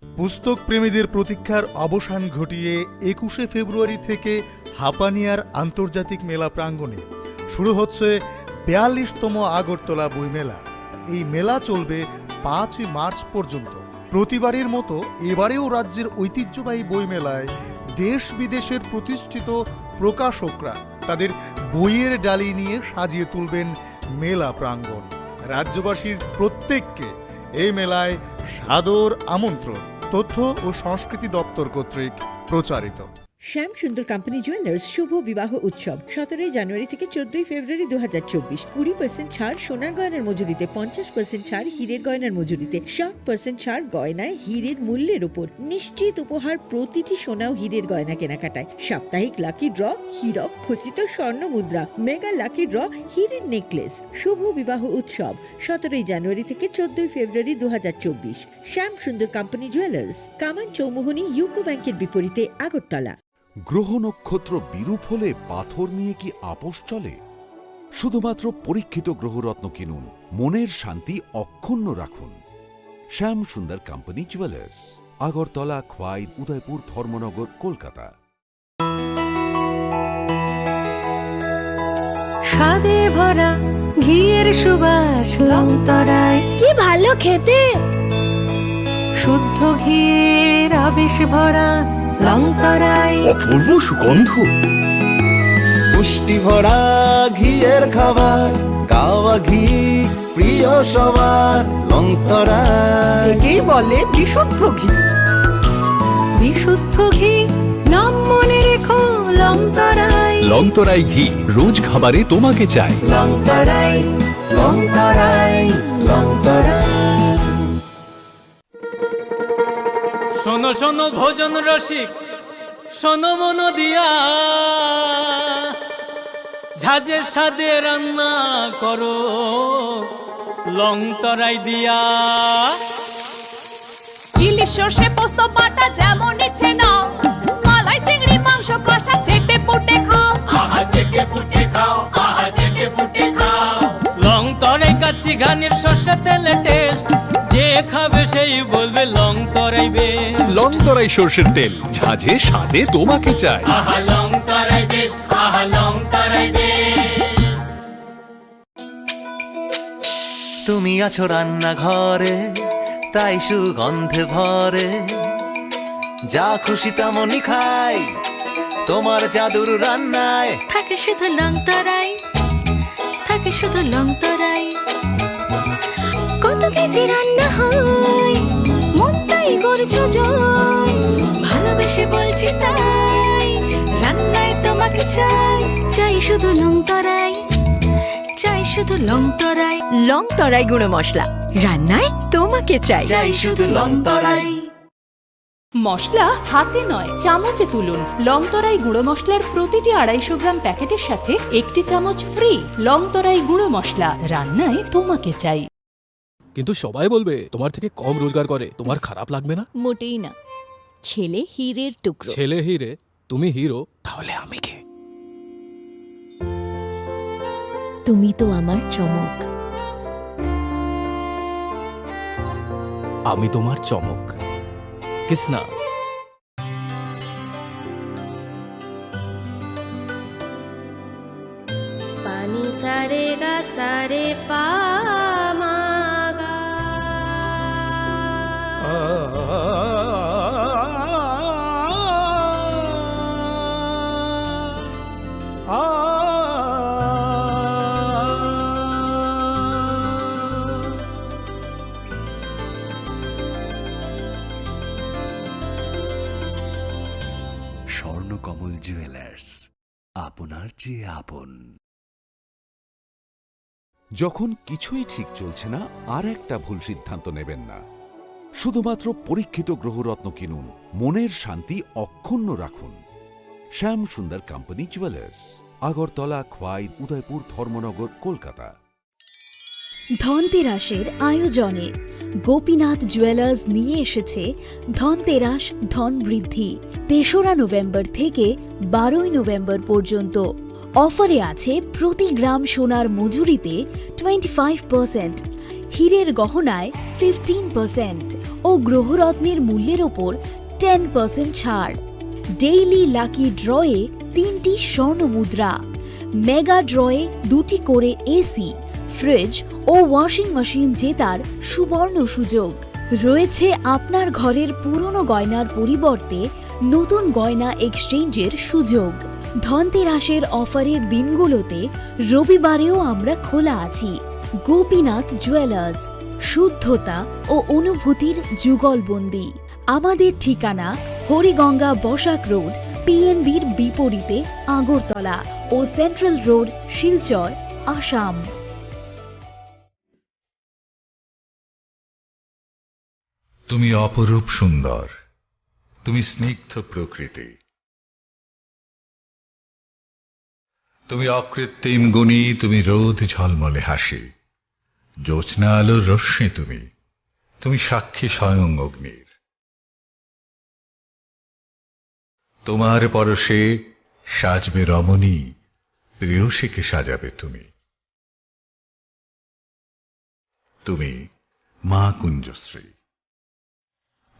পুস্তক প্রেমীদের প্রতীক্ষার অবসান ঘটিয়ে একুশে ফেব্রুয়ারি থেকে হাপানিয়ার আন্তর্জাতিক মেলা প্রাঙ্গণে শুরু হচ্ছে বিয়াল্লিশতম আগরতলা বইমেলা। এই মেলা চলবে পাঁচই মার্চ পর্যন্ত। প্রতিবারের মতো এবারেও রাজ্যের ঐতিহ্যবাহী বইমেলায় দেশ বিদেশের প্রতিষ্ঠিত প্রকাশকরা তাদের বইয়ের ডালি নিয়ে সাজিয়ে তুলবেন মেলা প্রাঙ্গণ। রাজ্যবাসীর প্রত্যেককে এই মেলায় সাদর আমন্ত্রণ। তথ্য ও সংস্কৃতি দপ্তর কর্তৃক প্রচারিত। শ্যাম সুন্দর কোম্পানি জুয়েলার্স শুভ বিবাহ উৎসব সতেরোই জানুয়ারি থেকে চোদ্দই ফেব্রুয়ারি দু হাজার চব্বিশ। কুড়ি পার্সেন্ট ছাড় সোনার গয়নার মজুরিতে, পঞ্চাশ পার্সেন্ট ছাড় হীরের গয়নার মজুরিতে, সাত পার্সেন্ট ছাড় গয়নায় হীরের মূল্যের উপর। নিশ্চিত উপহার প্রতিটি সোনা ও হীরের গয়না কেনাকাটায়। সাপ্তাহিক লাকি ড্র, হীরক খচিত স্বর্ণ মুদ্রা, মেগা লাকি ড্র, হীরের নেকলেস। শুভ বিবাহ উৎসব সতেরোই জানুয়ারি থেকে চোদ্দই ফেব্রুয়ারি দু হাজার চব্বিশ। শ্যাম সুন্দর কোম্পানি জুয়েলার্স, কামান চৌমুহনী ইউকো ব্যাংকের বিপরীতে, আগরতলা। গ্রহ নক্ষত্র বিরূপ হলে পাথর নিয়ে কি আপোষ চলে? শুধুমাত্র পরীক্ষিত গ্রহরত্ন কিনুন, মনের শান্তি অক্ষুণ্ণ রাখুন। শ্যাম সুন্দর কোম্পানি জুয়েলার্স, আগরতলা, খোয়াই, উদয়পুর, ধর্মনগর, কলকাতা। স্বাদে ভরা ঘিয়ের সুবাস লংতরায়। কি ভালো খেতে। শুদ্ধ ঘিয়ের আবেশ ভরা লংতরায়। অপূর্ব সুগন্ধ। পুষ্টি ভরা ঘিয়ের খাবার, গাওয়া ঘি প্রিয় সবার লংতরায়। একেই বলে বিশুদ্ধ ঘি। বিশুদ্ধ ঘি, নাম মনে রেখো লংতরায়। লংতরায় ঘি, রোজ খাবারে তোমাকে চাই। লংতরায়, লংতরায়, লংতরায়। শোনো শোনো ভোজন রসিক, শোনো মন দিয়া, ঝাঁঝের স্বাদে রান্না করো লংতরাই দিয়া। ইলিশ সর্ষে পোস্ত বাটা যেমন ইচ্ছে নাও, মালাই চিংড়ি মাংস কষা চেটে পুটে খাও। আহা চেটে পুটে খাও, আহা চেটে পুটে খাও। লংতরাই কাচ্চি ঘানির সর্ষে তেলে টেস্ট, যে খাবে সেই বলবে লংতরাই বেশ। লংতরাই সর্ষের তেল, ঝাঁঝে স্বাদে তোমাকে চাই। আহা লংতরাই বেশ, আহা লংতরাই বেশ। তুমি আছো রান্নাঘরে, তাই সুগন্ধে ভরে। যা খুশি তেমনই খাই, তোমার জাদুর রান্নায়। থাকে শুধু লংতরাই, থাকে শুধু লংতরাই। কত কেজি রান্না হয়, মন তাই করছো জয়। ভালোবেসে বলছি তাই, রান্নায় তোমাকে চাই। চাই শুধু লংতরাই, চাই শুধু লংতরাই। লংতরাই গুঁড়ো মশলা, রান্নায় তোমাকে চাই। চাই শুধু লংতরাই। মশলা হাতে নয়, চামচে তুলুন। লংতরাই গুঁড়ো মশলার প্রতিটি আড়াইশো গ্রাম প্যাকেটের সাথে একটি চামচ ফ্রি। লংতরাই গুঁড়ো মশলা, রান্নায় তোমাকে চাই। কিন্তু সবাই বলবে তোমার থেকে কম রোজগার করে, তোমার খারাপ লাগবে না? মোটেই না। ছেলে হীরের টুকরো। ছেলে হীরে, তুমি হিরো, তাহলে আমি কে? তুমি তো আমার চমক। আমি তোমার চমক। Kisna. Pani sa re ga sa re pa ma ga. Swarnakamal jewellers, আপনার চেয়ে আপন। যখন কিছুই ঠিক চলছে না, আর একটা ভুল সিদ্ধান্ত নেবেন না। শুধুমাত্র পরীক্ষিত গ্রহরত্ন কিনুন, মনের শান্তি অক্ষুণ্ণ রাখুন। শ্যাম সুন্দর কোম্পানি জুয়েলার্স, আগরতলা, খোয়াই, উদয়পুর, ধর্মনগর, কলকাতা। ধনতেরাসের আয়োজনে গোপীনাথ জুয়েলার্স নিয়ে এসেছে ধনতেরাস ধন বৃদ্ধি। তেসরা নভেম্বর থেকে বারোই নভেম্বর পর্যন্ত অফারে আছে প্রতি গ্রাম সোনার মজুরিতে টোয়েন্টি ফাইভ পার্সেন্ট, হীরের গহনায় ফিফটিন পার্সেন্ট ও গ্রহরত্নের মূল্যের ওপর টেন পার্সেন্ট ছাড়। ডেইলি লাকি ড্রয়ে তিনটি স্বর্ণ মুদ্রা, মেগা ড্রয়ে দুটি করে এসি, ফ্রিজ ও ওয়াশিং মেশিন জেতার সুবর্ণ সুযোগ। রয়েছে আপনার ঘরের পুরনো গয়নার পরিবর্তে নতুন গয়না এক্সচেঞ্জের সুযোগ। ধনতেরাসের অফারের দিনগুলোতে রবিবারেও আমরা খোলা আছি। গোপীনাথ জুয়েলার্স, শুদ্ধতা ও অনুভূতির যুগলবন্দি। আমাদের ঠিকানা হরিগঙ্গা বসাক রোড, পিএনবির বিপরীতে আগরতলা ও সেন্ট্রাল রোড, শিলচর, আসাম। তুমি অপরূপ সুন্দর, তুমি স্নিগ্ধ প্রকৃতি। তুমি অকৃত্রিম গুণী, তুমি রোদ ঝলমলে হাসি, জ্যোৎস্না আলোর রশ্মি তুমি, তুমি সাক্ষী স্বয়ং অগ্নির। তোমার পরশে সাজবে রমণী, প্রেয়সীকে সাজাবে তুমি। তুমি মা কুঞ্জশ্রী,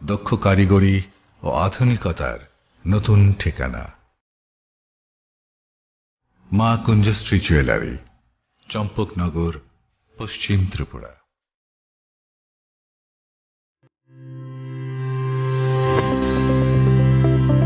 দক্ষ কারিগরি ও আধুনিকতার নতুন ঠিকানা। মা কুঞ্জশ্রী জুয়েলারি, চম্পকনগর, পশ্চিম ত্রিপুরা।